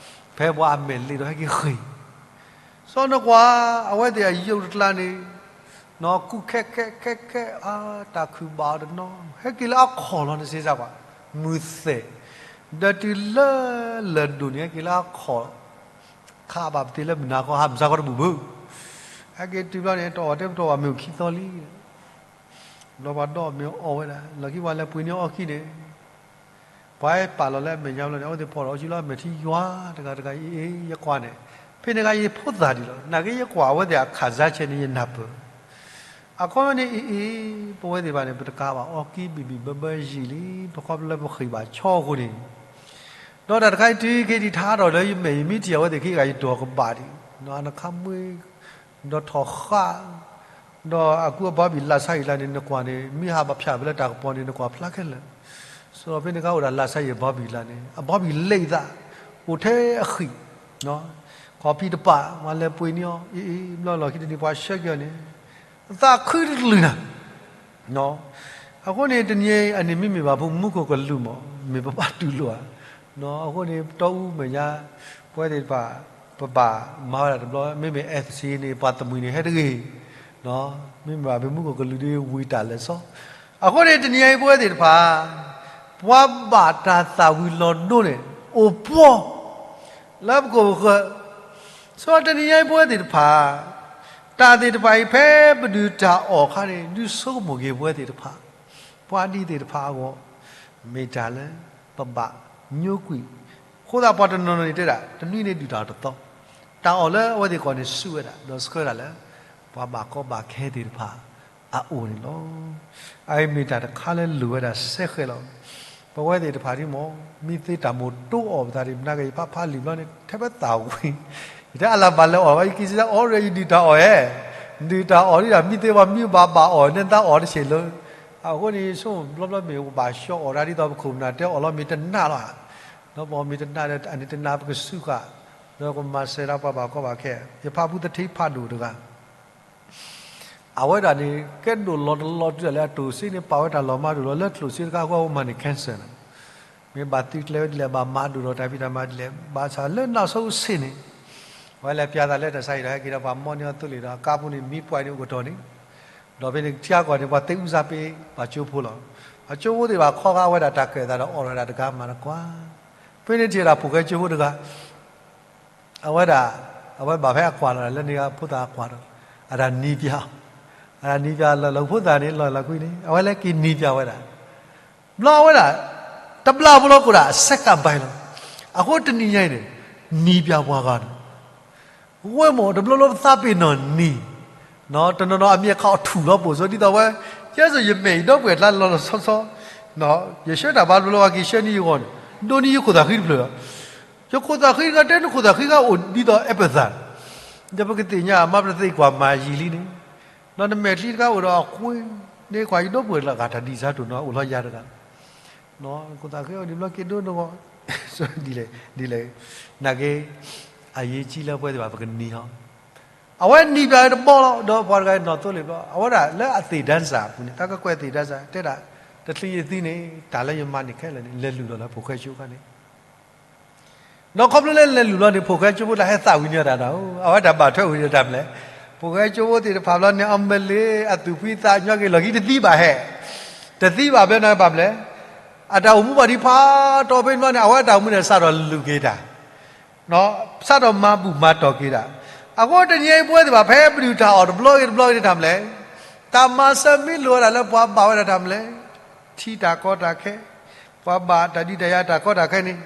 ဖဲပှၤအမဲာ်လ့ဒီးဟဲက့ၤဃ့ၢ်, စီၤနကွၢ်, အဝဲသ့ၣ်အယိာ်တကျါန့ၣ်, နီၢ်ကူၣ်ခဲခဲခဲခဲ, အါ, တၢ်ခုၣ်ဘၣ်အီၤတနီၤ, ဟဲက့ၤလၢအခီၣ်လီၤ နစ့စ့ကွၢ်, မုၢ်သဲၣ်, ဒီးတုၤလၢလၢၢ်ဒိၣ်န့ၣ် ဟဲက့ၤလၢအခီၣ်, ခးဘၣ်ပသ့လၢမုၢ်နၤခီ ဟးမုၢ်ဆါခီတဘူၣ်ဘၣ်, ဟဲက့ၤတုၤဘျီန့ၣ် တအီၣ်တဲပတီၢ်ဘၣ် မ့ၢ်အိၣ်ခံသီလံ ဘျီပှၤဒီးမ့ၢ်အီၣ်ဝဲဒၣ် လီၢ်ခံပှၤလဲၤပှ့ၤန့ၢ်အီၣ်ခံန့ၣ်, ပှၤဟဲပာ်လီၤလၢအမဲာ်ညါဘျီန့ၣ် အဝဲသ့ၣ်ဖီၣ်ဒီးအီၣ်ကံလီၤ မဲာ်ထံယွၤတဂၤတဂၤအံၤ ယကွၢ်န့ၣ်, ဖဲန့ၣ်ခါယဖိသၣ်ဒံးလီၤ နာ်က့ယကွၢ်အဝဲသ့ၣ်အခၣ်စါဆဲန့ၣ် ယနၢ်ပၢၢ်, အခီပညီန့ၣ်အံၤအံၤ, ပဝဲသ့ၣ်တဖၣ်န့ၣ် ပတကးဘၣ်အီၣ်ကံဘံၣ်ဘံၣ်ဘၢဘၢယံာ်လံ ပခီဖျိလၢပဃ့ၢ်ဘၣ်ဆီအဃိန့ၣ်, ဒီးတၢ်တခါအံၤတုၤက့ၤဒံး ထါထီၣ်လၢယမဲာ် ယမ့ၢ်ထံၣ်အဝဲသ့ၣ်ခံဂၤ ယတိၢ်အီၤကဘၣ်ဒံး, နခါမှ့ ဒီးထီၣ်ဃာ်, ဒီးအကူအဘီဘံၣ်လၢ်ဆါအံၤလၢန့ၣ် နကွၢ်န့ၣ် မ့ၢ်ဟးဘၣ်ဖၠၣ်ဖဲလၢတၢ်ကပီၤန့ၣ် နကွၢ်ဖျါခဲလၢာ်, စီၤဖဲန့ၣ်ခါအိၣ်ဒၣ်လၢ်ဆါအံၤအဘီဘံၣ်လၢန့ၣ် အဘီဘံၣ်လဲၤအသး, အိၣ်ထဲအဃံၣ်, ခီဖံးတပာ် ပှၤလဲၤပှ့ၤန့ၢ်အီၤ အံၤအံၤ ဘျီလီၢ်ခံတနံၤ ပှၤဆှၢက့ၤအီၤန့ၣ်, အသးခုတကလုာ်နၤ အဃိန့ၣ် တနံၤအံၤန့ၣ် မ့မ့ၢ်ဘၣ်ဖိမူခိၣ်ကလူးမး မ့ၢ်ပဘၣ်တူၢ်လိာ်ဧါ, အဃိန့ၣ် တီအူမဲာ်ညါ ပဝဲသ့ၣ်တဖၣ် ပဘၣ်မၤဝဲဒၣ်တဘျီ မ့မ့ၢ်အဲၣ်သဆံန့ၣ် ပှၤတမှံၤန့ၣ်ဟဲတဂ့ၤ, မ့မ့ၢ်ဘၣ်မ့ၢ်မူခိၣ်ကလူးဒီးဝံတၢ်လၢာ်စီ, အဃိန့ၣ် တနံၤအံၤပဝဲသ့ၣ်တဖၣ် ပှၤဘၣ်တၢ်သၣ်ဝံၤလီၤဒိန့ၣ် အိၣ်ပှီၢ် လၢပကိာ်ပဃၢၤ, စီၤတနံၤအံၤပဝဲသ့ၣ်တဖၣ် တၢ်သ့ၣ်တဖၣ်အံၤ ဖဲပဒုးတၢ်အီၣ်အခါန့ၣ် ဒုးဆိကမိၣ်က့ၤပဝဲသ့ၣ်တဖၣ်, ပှၤဒ်သ့ၣ်တဖၣ်အဂီၢ်, မ့ၢ်တၢ်လၢပဘၣ်ညိကွံာ်, အဃိသတးပှၤတနီၤနီၤန့ၣ်တဲဒၣ် တနွံန့ၣ်ဒုးတၢ်အီၣ်တသီ, တၢ်အီၣ်လၢအဝဲသ့ၣ်ကီၢ်န့ၣ်ဆူၣ်ဝဲဒၣ် ဒီးဆှၢဒၣ်လၢ ပှၤဘၣ်ကီဘၣ်ခဲသ့ၣ်တဖၣ် အအိၣ်န့ၣ်လီၤ. အအံၤမ့ၢ်တၢ်တခါလၢလိၣ်ဝဲဒၣ်စဲဃဲးလီၤ. ပဝဲသ့ၣ်တဖၣ်ဒ်မ့ၢ် မ့ၢ်သ့တၢ်မိၣ်တိအီၣ်ပသးဒ်မနုၤက့ၤ ယဖးဖးလံာ်ဘျီန့ၣ် ထဲပသးဝံၤ, ယတဲအလၢ်ဘၣ်လဲၤအီၣ်ဘၣ် ယက့ၤစံးအီၣ်ရၢ ယဒုးတၢ်အီၣ်ဧဲ, ဒုးတၢ်အီၣ်ဒ်ဒီး မ့ၢ်သ့ဝဲမ့ၢ်ဘၣ်ဘၣ်အီၣ် နသးအီၣ်တဆံးလၢ, အဃိန့ၣ် ယဆိကမိၣ်ဘျီဘျီမ့ၢ်ဘၣ်ဆှီအီၣ်တၢ်ဒ်သိးပခိၣ်ပနၢ်တဲအီၣ်လီၤမ့ၢ်တနးလီၤ, ဒီးပအီၣ်မ့ၢ်တနးဒီး အန့ၣ်တနးပကစူးဃာ်, ဒီးကမၤစၢၤဒၣ်ပှၤဘၣ်ကီဘၣ်ခဲ, ယဖးဖုသထ့ဖးဒိၣ်တဂၤ အဝဲဒၣ်န့ၣ် ကဲဒိၣ်လီၤတလီၤတုၤဒၣ်လဲာ်အတိၢ်စ့န့ၣ် ပာ်ဝဲတၢ်လီၤမၢ်ဒိၣ်လီၤ လၢကျိၣ်စ့တခါဃီအအိၣ်မးန့ၣ် cancer န့ၣ်, မ့ၢ်ဘၣ်သုကျဲဝဲဒ်လဲၣ် ဘၣ်မၤဒိၣ်ဒီးတၢ်ဖံးတၢ်မၤဒ်လဲၣ် ဘၣ်ဆၣ်လၢနီၢ်ဆိကစ့န့ၣ်, အဝဲလဲၤပျးသးလၢတၢ်ဆါဟံၣ်ဒီး ဟဲက့ၤဒီးပှၤမီၣ်န့ၢ်အီၤသိလ့ၣ်ဒီး ကါပူၤန့ၣ်မံပှၢ်န့ၣ်အိၣ်ကတီၢ်န့ၣ်, ဒီးဖဲန့ၣ်ထံအကီၢ်န့ၣ် ပှၤသ့အူစၢ်ပ့ၤ ပှၤကၠိဖိလီၤ. ပှၤကၠိဖိသ့ၣ်တဖၣ်ခီဂာ်ဝဲဒၣ်တၢ်ကဲၣ်သးဒီးအီၣ်ရၢဒၣ်တဂၤမၤတကွၢ်, ဖဲန့ၣ်ထံၣ်ဝဲဒၣ်ဖိၣ်ဃဲကၠိဖိတဂၤ အဝဲဒၣ်, အဝဲဘၣ်ဖဲအကွၢ်လီၤလၢန့ၣ် ဖိသၣ်အကွၢ်ဒီး, အတၢ်နံၤပၠး, အတၢ်နံၤပၠးလၢလီၢ်ဖိသၣ်န့ၣ် လီၢ်လီၢ်ကွံန့ၣ် အဝဲလဲၤက့ၤနံၤပၠးဝဲဒၣ်, ဘျီအဝဲဒၣ် တဘျီဖိလီၤ ကအိၣ်ဒၣ်အsecondပိုင်းလီၤ. အဃိတနံၤညါအံၤန့ၣ် နံၤပၠးပှၤဂၤန့ၣ် ဝဲမ့ၢ်တဘျီဘျီပသးပ့ၤနီၣ်နံၤ, တနီၤနီၤအမ့ၢ်အခီၣ်ထူၣ်လီၤ ပိာ်စီဒ်သိးဝဲ, ယဲစ့ၢ်ယမဲာ်အံၤဒီပုၢ်ဝဲၢ်ကျါလီၤလီၤဆီဆီ, ယဆှၢတၢ်ဘါတဘျီလီၤ ပှၤက့ၤဆှၢန့ၢ်ယဂီၢ်န့ၣ် ဒိးန့ၢ်ယခိၣ်သးဃံတဖျၢၣ်လီၤ. ယခိၣ်သးဃံတခါတဲ နခိၣ်သးဃံတခါအိၣ်ဒ်သိး appetite, ဒီးပကသ့ၣ်ညါ မၤပတသ့ကွၢ်မၤယံာ်လံန့ၣ်, ဒီးနမဲာ်ချံတခါအိၣ်ဒီးအကွ့, န့ၣ်ကွၢ်ယဒီပုၢ်ဝဲၢ်လၢအဂၤတၢ်ဒ်စါတိၢ်နီၤ အိၣ်လီၤယၤတဂၤ ခိၣ်သးဃံအိၣ်ဒံးဘျီက့ၤဒိနဂီၢ်, ဒ်လဲၣ်ဒ်လဲၣ်, နာ်က့ အရေးကြီးလၢပဝဲသ့ၣ်တဖၣ်ပကနံၤဟီ, အဝဲနံၤပၠးတဘီလီၤ ဒီးပှၤတဂၤနီၣ်သိလ့ၣ်ဘျီ အဝဲဒၣ်လၢအသ့ၣ်ဒၢစၢ်အပူၤန့ၣ် တၢ်ကကွဲးသ့ၣ်ဒၢစၢ် တဲဒၣ် တချုးယသံန့ၣ် တၢ်လၢယမၤန့ၣ်ခဲလၢာ်န့ၣ် လဲၤလုၢ်လီၤလၢဖိၣ်ဃဲကၠိခါန့ၣ် ဒီးခီဖျိလၢလဲၤလုၢ်လီၤန့ၣ် ဖိၣ်ဃဲကၠိဖိတၢ်ဟဲသးဝံၤန့ၢ်တၢ်ဒီး အဝဲတၢ်ဘၣ်ထွဲဝံၤန့ၢ်တၢ်မလဲၣ်, ဖိၣ်ဃဲကၠိဖိသ့ၣ်တဖၣ်ဘျီန့ၣ် အမ့ၢ်လ့အသူၣ်ဖှံသးညီက့ၤလီၢ်ခံတသံဘၣ်ဟဲ, တသံဘၣ်ဘျီန့ၣ်ဘၣ်မလဲၣ်, အတၢ်အိၣ်မူဘၣ်ဒံးဖးတီၢ်ဖဲန့ၣ်ဘျီန့ၣ် အဝဲတၢ်အိၣ်မူန့ၣ် စးထီၣ်လုၢ်က့ၤတၢ် စးထီၣ်မၤဘူၣ်မၤတီၢ်က့ၤတၢ်, အဃိတနံၤအံၤပဝဲသ့ၣ်တဖၣ် ဖဲပဒုးတၢ်အီၣ်တဘျီဂ့ၤတဘျီဂ့ၤန့ၣ်တၢ်မလဲၣ်, တၢ်မၤစၢၤမ့ၢ်လိၣ်ဝဲဒၣ်လၢပှၤဘၣ်ဝဲဒၣ်တၢ်မလဲၣ်, ထံတၢ်ကီတၢ်ခဲ, ပှၤဘၣ်တၢ်ဒုးတၢ်ယၤတၢ်ကီတၢ်ခဲန့ၣ်,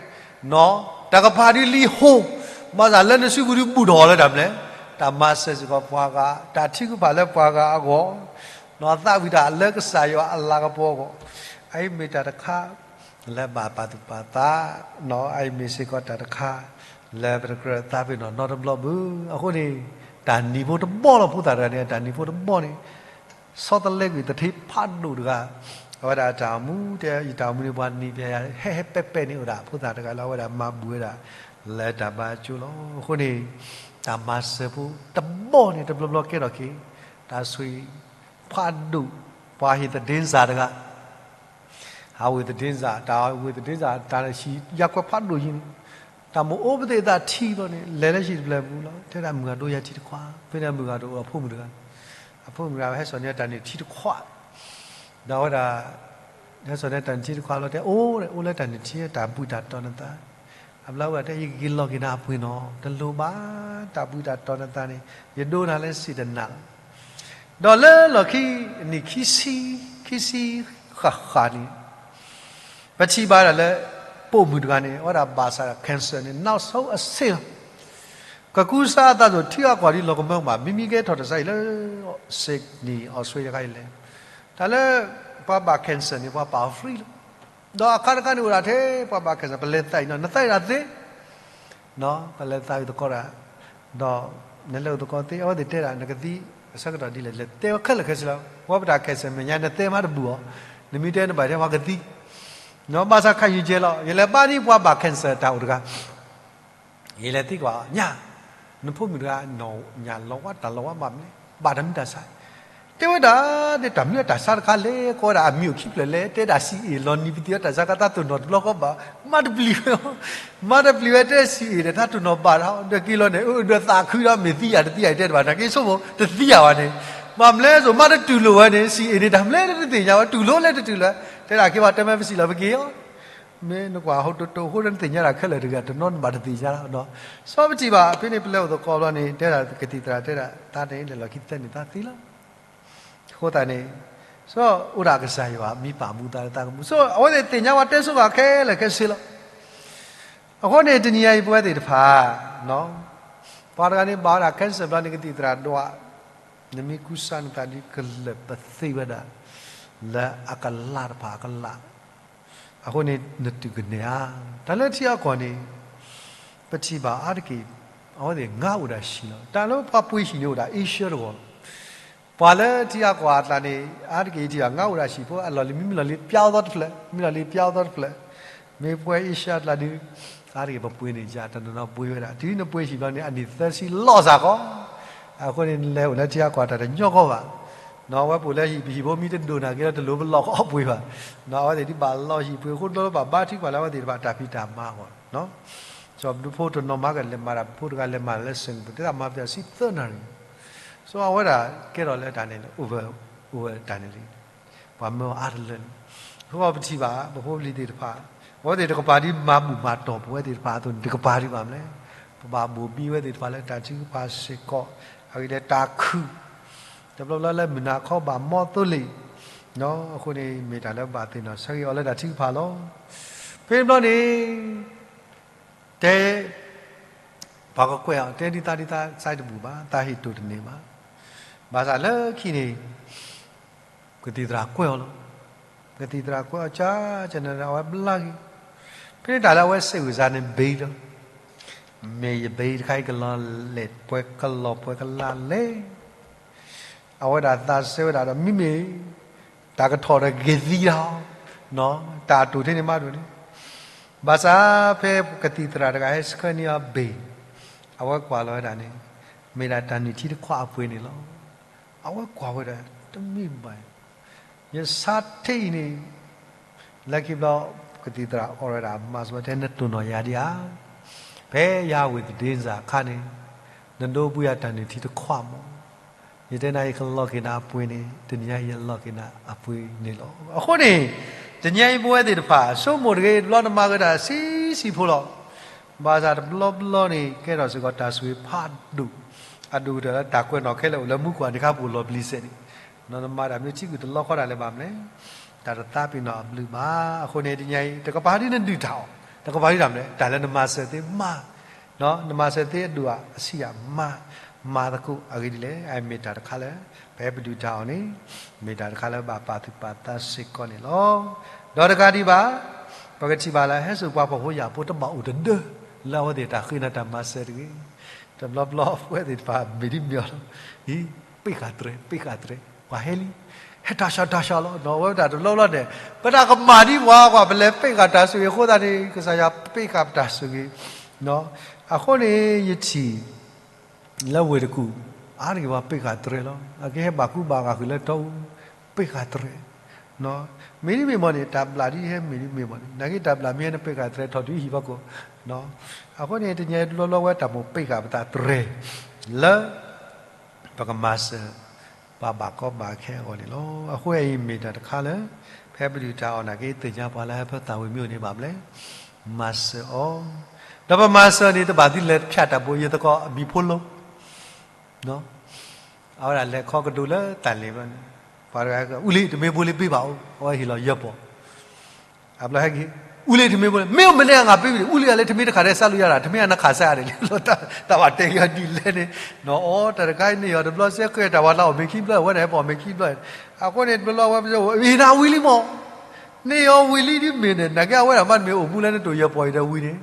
တၢ်ကပၤဒုးလံဟိ, ဘၣ်ဆၣ်လၢနစုပူၤဒုးဘူၣ်ထီၣ်အီၤလၢတၢ်မလဲၣ်, တၢ်မၤစၢၤစ့ၢ်ကီးပှၤဂၤ, တၢ်ထုကဖၣ်လၢပှၤဂၤအဂီၢ်, သးဝံၣ်တၢ်လၢကစၢ်ယွၤအလၤကပီၤအဂီၢ်, အအံၤမ့ၢ်တၢ်တခါ လၢဘၣ်ပာ်သူၣ်ပာ်သး, အအံၤမ့ၢ်စ့ၢ်ကီးတၢ်တခါ လၢပတကြၢးသးပ့ၤနီၣ်နီတဘျီဘၣ်. အဃိန့ၣ် တၢ်နံၤဖိတဘီလီၤ ဖိသၣ်တဂၤန့ၣ် အတၢ်နံၤဖိတဘီန့ၣ် ဆီတလဲကွံာ်သထ့ဖးဒိၣ်တဂၤ, အဝဲဒၣ်အတၢ်အိၣ်မူတဲ ယတၢ်အိၣ်မူန့ၣ် ပှၤနံၤပၠးယၤ ဟဲဟဲပဲာ်ပဲာ်န့ၣ်အိၣ်ဒၣ် ဖိသၣ်တဂၤလၢအဝဲဒၣ်မၤဘူၣ်ဝဲဒၣ် လၢတၢ်ဘါကၠိလီၤ. အဃိန့ၣ် တၢ်မၤစၢၤဖိတဘီန့ၣ် တဘျီဘျီကဲထီၣ်က့ၤ တၢ်ဆိၣ်ဂ့ၤဖးဒိၣ်, ပှၤဟ့ၣ်သဒ့စၢ်တဂၤ ဟးဝ့ၢ်သဒ့စၢ်, တၢ်ဝ့ၢ်သဒ့စၢ် တၢ်ဟံၣ်ယါကွဲးဖးဒိၣ်ယံၤန့ၣ်, တၢ်မိၣ်အိၣ်ပသ့ၣ်အသးထံဘျီန့ၣ် လဲၤလၢဟံၣ်တဖျၢၣ်ပူၤလီၤ. တဲဒၣ်မုၢ်ဂၤဒိယၤထံတခွး, ဖဲန့ၣ်အမုၢ်ဂၤဒိအဖိမုၣ်တဂၤ, အဖိမုၣ်တဂၤ ဟဲစိာ်န့ၢ်တၢ်န့ၣ်ထံတခွး, ဒီးအဝဲဒၣ် ဟဲစိာ်န့ၢ်တၢ်န့ၣ်ထံတခွးလီၤ တဲအိၣ်, အိၣ်လၢတၢ်န့ၣ်ထံ တၢ်ဘှံးတၢ်တီၤနသး, အဘျီဝဲဒၣ်တဲ ယက့ၤလီၤက့ၤနၤအပှ့ၤနီၤ, တလိၣ်ဘၣ် တၢ်ဘှံးတၢ်တီၤနသးန့ၣ် ယဒိနၤလၢစံၣ်တနၤလီၤ. ဒီးလၢလီၢ်ခံ နံၣ်ခံဆံ, ခံဆံဃၣ်ဃၣ်န့ၣ် ပထံၣ်ဘၣ်ဒၣ်လၢ ပိာ်မုၣ်တဂၤန့ၣ် အဝဲဒၣ်ဘၣ်ဆၣ် cancer န့ၣ် နောက်ဆုံးအဆင့်လီၤ. ကကူစါအသးသိး ထံအကီၢ်ဒ်လီၤကမၢကမၣ် မ့မ့ၢ်ကဲထီၣ်တစဲးအံၤလၢ Sydney Australia တခါအံၤလဲၣ်, တၢ်လၢ ပှၤဘၣ် cancer န့ၣ် ပှၤပာ်အီၤ free လီၤ. ဒီးအခါတခါန့ၣ်အိၣ်ဒၣ်ထဲ ပှၤဘၣ် cancer ပလဲၤသးအံၤနီၤ နသးအံၤဒၣ်သ့ ပလဲၤသးအုးသကိးတၢ်, ဒီးနလဲၤအုးသကိးသ့ အဝဲသ့ၣ်တဲဒၣ် နကသံအဆၢကတီၢ်ဒ်လဲၣ် လဲၤတဲဝဲခဲလၢာ်ခဲဆ့လီၤ. ပှၤပတၢ် cancer မဲာ်ညါ နတဲမးတဘူၣ်အီၤ, နမ့ၢ်တဲနဘၣ်တဲပှၤကသံ, ဘၣ်ဆၣ်ခါယုၢ်ကဲလီၤ ယလဲၤဘါန့ၢ်ပှၤဘၣ် cancer တၢ်အိၣ်တဂၤ ယလဲၤသံကွၢ် ညၣ်, နဖိမုၣ်တဂၤ ညၣ်လီၤဝါတၢ်လီၤဝါဘၣ်မနုၤလဲၣ် ဘၣ်တၢ်မံတၢ်ဆါ, တဲဝဲဒၣ် တၢ်မံတၢ်ဆါတခါလဲၣ် ကိးဝဲဒၣ်အမံၤအိၣ်ခံဖျၢၣ်လဲၣ် တဲဒၣ် စံးအ့ၣ် လီၤနံၤပသံၣ်အီၤတၢ်ဆါခါ တၢ်တိၢ်နီၣ်တဘျီဃီဘၣ်, မၤတပျံၤဝဲ, မၤတပျံၤဝဲတဲ စံးအ့ၣ်ဒီး တၢ်တိၢ်နီၣ်ဘၣ်ဒီးက့ၤလီၤန့ၣ် အၢ ဒီးသးခုဒီးမ့ၢ်သံယၤတသံယၤတဲတဘၣ် နာ်က့ဆိကမိၣ်တသံယၤဘၣ်န့ၣ်, ဘၣ်မနုၤလဲၣ်စိ မၤတတူၢ်လိာ်ဝဲန့ၣ် စံးအ့ၣ်န့ၣ် တၢ်မနုၤလဲၣ်တသ့ၣ်ညါဝဲ တူၢ်လိာ်လဲၣ်တတူၢ်လိာ်, တဲဒၣ်က့ၤဘၣ် တဲမ့ၢ်ပစံးလီၤပက့ၤအီၤ မ့ၢ်နကွၢ်ဟိတိတိ အဃိဒီးနသ့ၣ်ညါတၢ်ခဲလၢာ်တဂ့ၤ တနီၤနဘၣ်တသ့ၣ်ညါလီၤ. စီပထံၣ်ဘၣ် ဖဲန့ၣ်ပလဲၤအိၣ်သကိးဘျီန့ၣ် တဲဒၣ်ကသံၣ်သရၣ်တဲဒၣ် သးန့ၣ် လဲၤလီၢ်ခံသၢနံၣ်သးသံလီၤ. အဃိသတးန့ၣ် စီအိၣ်ဒၣ်ကစၢ်ယွၤ မံပာ်မူသးလၢသးကမူ စီအဝဲသ့ၣ်သ့ၣ်ညါဝဲတဲဆိဘၣ်ခဲလၢာ်ခဲဆ့လီၤ. အဃိန့ၣ် တနံၤအံၤပဝဲသ့ၣ်တဖၣ် ပှၤတဂၤန့ၣ်ဘၣ်ဝဲဒၣ် cancer ဘျီန့ၣ် ကသံၣ်သရၣ်ဒွး, နမ့ၢ်ကူစါနသးဒ်ကလၢာ်ပသ့ဝဲဒၣ် လၢအကလးတဖၣ်အကလး အဃိန့ၣ် နတုၤကနဲၣ်ဧါ. တၢ်လၢထံအကီၢ်န့ၣ် ပထံၣ်ဘၣ်အါတက့ၢ် အဝဲသ့ၣ်ငါအိၣ်ဒၣ်ဟံၣ်လီၤ. တၢ်လၢပှၤပှ့ၤဟံၣ်န့ၣ်အိၣ်ဒၣ် Asia တဂီၢ်လီၤ. ပှၤလၢထံအကီၢ်အကျါန့ၣ် အါတက့ၢ်ယထံၣ်ဘၣ် ငါအိၣ်ဒၣ်ဟံၣ်ဖိ အလီၢ်လံၤ မ့မ့ၢ်လီၢ်လံၤပျါအသီတဖျၢၣ် မ့ၢ်လီၢ်လံၤပျါအသီတဖျၢၣ်, မ့ၢ်ပှၤ Asia အကျါဒုး အါတက့ၢ်ပပှ့ၤန့ၣ် ယတနီၤနီၤပှ့ၤဝဲဒၣ် တုၤနပှ့ၤဟံၣ်ဘျီန့ၣ် အနံၣ်သၢဆံလီၤစ့ၢ်ကီး အဃိန့ၣ် နလဲၤအိၣ်လၢထံအကီၢ်တၢ်တညီကီဘၣ်. နီၢ်ဝဲပအိၣ်လၢဟံၣ် ပဟံၣ်ဖိမံတဒိၣ်နာ်က့လၢ တလိၣ်ပလီၢ်ကအီၣ်ပှ့ၤဘၣ်. နီၢ်အဝဲသ့ၣ်ဒ်ဘၣ်လီၢ်ဟံၣ်ပှ့ၤအဃိ တဘျီလၢဘၣ်ဘါထုကဖၣ်လၢအဝဲသ့ၣ်တဖၣ်တၢ်ဖံးတၢ်မၤအဂီၢ်, စီၤပဒူဖိတနီၤမၤကလဲၤမၤတၢ် ပဖိတဂၤလဲၤမၤလၢ Singapore တဲဒၣ်မၤပျၢ်ဆံသၢနၣ်ရံၣ်, စီၤအဝဲဒၣ်ကဲထီၣ်လၢတၢ်န့ၣ်လၢ over, over တၢ်န့ၣ်လံ ပှၤမၢအီၤအါတလၢန့ၣ်, အဃိပထံၣ်ဘၣ် ပဖိပလံၤသ့ၣ်တဖၣ် အဝဲသ့ၣ်တကပၤဒ်မၤဘူၣ်မၤတီၢ်ပဝဲသ့ၣ်တဖၣ်အသိးန့ၣ် တကပၤဒံးဘၣ်မလဲၣ်. ပဘၣ်ဘိၣ်ဘံဝဲသ့ၣ်တဖၣ်လၢတၢ်ထုကဖၣ်စ့ၢ်ကီး, အဂ့ၢ်ဒ်လဲၣ်တၢ်ခုၣ်, တဘျီဘျီလၢမုၢ်နၤခီဘၣ်မီသိလ့ၣ်, အဃိန့ၣ် မ့ၢ်တၢ်လၢဘၣ်သ့ၣ်နီၣ်ဆၢဂ့ၤအီၤလၢတၢ်ထုကဖၣ်လီၤ. ဖဲန့ၣ်တဘျီန့ၣ် တဲ ပှၤကကွဲးအီၤ တဲဒ်သးဒ်သး စဲးတဘူၣ်ဘၣ်, သးဟ့ၣ်တိၢ်တန့ၢ်ဘၣ်. ဘၣ်ဆၣ်လၢခံန့ၣ် ကသံၣ်သရၣ်ကွဲးအီၤလီၤ. ကသံၣ်သရၣ်ကွဲးအီၤကၠၢကၠၢန့ၣ် အဝဲဘျါက့ၤ. ဖဲန့ၣ်တၢ်လၢအဝဲစဲးဝံၤစါန့ၣ် ဘ့လီၤ. မ့ၢ်ယဘ့တခါအံၤ ကလီၤလဲၤပှဲၤကလီၤပှဲၤကလါလဲၣ်. အဝဲဒၣ်သးစဲဝဲဒၣ်ဒီး မ့မ့ၢ် တၢ်ကထီၣ်ဒီးက့ၤသံတၢ်, တၢ်အတိၢ်ထဲန့ၣ်မးဒိၣ်န့ၣ်, ဘၣ်ဆၣ်ဖဲကသံၣ်သရၣ်တဂၤဟဲဆှၢန့ၢ်အီၤဘ့ၣ်, အဝဲကွၢ်လီၤဝဲဒၣ်န့ၣ်, မ့ၢ်ဒၣ်တၢ်နုၢ်ထံတခွးအပှ့ၤန့ၣ်လီၤ. အဝဲကွၢ်ဝဲဒၣ် တမ့ၢ်ဘၣ်, ယဆါထဲအံၤန့ၣ် လၢခံဘျီ ကသံၣ်သရၣ်အီၣ်ဝဲဒၣ် မၤစၢၤဝဲ တဲ နတိၢ်နီၣ်ယၤဒံးဧါ, ဖဲယဟးဝ့ၢ်သဒ့စၢ်အခါန့ၣ် နဒိးဘှံးယၤတၢ်နုၢ်ထံတခွးမး, ယတဲနၤ ယကလီၤက့ၤနၤအပှ့ၤန့ၣ် တနံၤညါအံၤယလီၤက့ၤနၤအပှ့ၤန့ၣ်လီၤ. အဃိန့ၣ် တနံၤညါအံၤပဝဲသ့ၣ်တဖၣ် ဆိကမိၣ်တဂ့ၤ တဘျီနမၤက့ၤတၢ်ဆံးဆံးဖိလီၤ. ဘၣ်ဆၣ်တဘျီဘျီန့ၣ် ကဲထီၣ်စ့ၢ်ကီးတၢ်ဆိၣ်ဂ့ၤဖးဒိၣ်, အဒိၣ်ကတၢၢ်လၢတၢ်ကွဲးနီၣ်ခဲလၢာ်အိၣ်လၢမူခိၣ်အနံၤခါပူၤလီၤပျံၤစဲးန့ၣ်, နမၤတၢ်မ့ၢ်ထံကွံာ်တလီခီတၢ်လၢၤဘၣ်မလဲၣ်, တၢ်တသးပ့ၤနီၣ်အဘျုးဘၣ်. အဃိန့ၣ် တနံၤညါအံၤ တကပၤဒ်နဒုၣ်တၢ်အီၣ်, တကပၤဒ်တၢ်မလဲၣ်, တၢ်လၢနမၤစၢၤသ့မၤ, နမၤစၢၤသ့အဒိၣ်အဆံးအမၤ, မၤသကိးအဂ့ၢ်ဒ်လဲၣ်, အမ့ၢ်တၢ်တခါလၢ ပဟဲပဒုၣ်တၢ်အီၣ်န့ၣ် မ့ၢ်တၢ်တခါလၢဘၣ်ပာ်သူၣ်ပာ်သးစ့ၢ်ကီးန့ၣ်လီၤ. ဒီးတကးဒံးဘၣ်, ပကထံၣ်ဘၣ်လၢ ဟဲစိာ်ပှၤဖှီၣ်ဖိယာ်ဖိတဘၣ်အိၣ်တဒၢ လၢအဝဲသ့ၣ်တၢ်ဃ့နၤတၢ်မၤစၢၤတဂ့ၤ. တဘျီဘျီပဝဲသ့ၣ်တဖၣ် မ့ၢ်ဒ်မ့ၢ်အီၤလီၤ, အံၤ ပ့ၢ်ဃာ်တြဲၤ ပ့ၢ်ဃာ်တြဲၤ ပှၤဟဲလံ, ဟဲတၢ်ဆှီတၢ်ဆှီလီၤ. အဝဲဒၣ်တဘျီဘျီန့ၣ် ပတၢ်ကမၣ်ဒ်ပှၤကွၢ် ပလဲၤပ့ၢ်ဃာ်တၢ်ဆိၣ်ဂ့ၤအဃိသတးန့ၣ် ကစၢ်ယွၤပ့ၢ်ဃာ်ပတၢ်ဆိၣ်ဂ့ၤ, အဃိန့ၣ် ယထံၣ် လၢဝ့ၢ်တကူၣ် အါတက့ၢ်ပှၤပ့ၢ်ဃာ်တြဲၤလီၤ. အကဟဲဘၣ်ကူဘၣ်ဂာ်ဃုာ်လၢတီအူ ပ့ၢ်ဃာ်တြဲၤ, မ့ၢ်ဒ်မ့ၢ်မီၢ်န့ၣ် တၢ်ဘျၣ်ဒ်ဟဲမ့ၢ်ဒ်မ့ၢ်မီၢ်န့ၣ် နာ်က့တၢ်ဘျၣ်မ့ၢ်ဟဲနပ့ၢ်ဃာ်တြဲၤထီၣ်တုၤဟံၣ်ဖီခိၣ်, အဃိန့ၣ် တနံၤညါတဘျီဘျီဝဲတၢ်မိၣ်ပ့ၢ်ဃာ်ပသးတြဲၤ လၢ ပကမၤစၢၤ ပှၤဘၣ်ကီဘၣ်ခဲအဂီၢ်န့ၣ်လီၤ. အဃိအံၤမ့ၢ်တၢ်တခါလၢ ဖဲပဒုၣ်တၢ်အီၣ်နာ်က့ သ့ၣ်ညါပှၤလၢဟဲဖၢသးဝံၤမ့ၢ်အိၣ်န့ၣ်ဘၣ်မလဲၣ်, မၤစၢၤအီၤ, ဒီးပမၤစၢၤန့ၣ် တဘၣ်သံလဲၤဖၠးတၢ်ဘိ ယသကိးအမံၤဖိလိ အဝဲဒၣ်လဲၤခီကဒိလၢတၢ်လ့ၣ်ဘျီန့ၣ်, ပှၤတဂၤ အူလံၤ တမ့ၢ်ဘိလံ ပ့ၢ်ဘၣ်အိၣ်, အဝဲဟ့ၣ်လီၤယဲၢ်ပီၢ် အဘျီဟဲက့ၤ, အူလံၤ တမ့ၢ်ဘိလံ မ့ၢ်အိၣ်မ့ၢ်န့ၢ် အငါပ့ၢ်ဝံၤန့ၣ် အူလံၤအလဲၤ တမ့ၢ်တခါတည်းစးလူၤယၤဒၣ် တမ့ၢ်အနခးစၢ်ယၤန့ၣ်လီၤ, တၢ်ဘၣ်တဲက့ၤအီၤဒ်လဲၣ်န့ၣ်, နအီတၢ်တခါအံၤန့ၣ် ယီၤတဘျီစဲဃဲတၢ်ဝဲလၢအီၣ်မ့ၤခံဘျီ အဝဲဒၣ်ဟဲပီၣ်မ့ၤခံဘျီ, အဃိန့ၣ် တဘျီလီၤဝဲပစီ အံၤနဝံၤလံမီၢ်, န့ၢ်အီၤဝံၤလံဒ်မ့ၢ်န့ၣ် နာ်က့အဝဲဒၣ်မ့ၢ်တမ့ၢ်အိၣ်မူလၢ နတိၢ်ယဲၢ်ပီၢ်အံၤဒီးဝံၤန့ၣ်,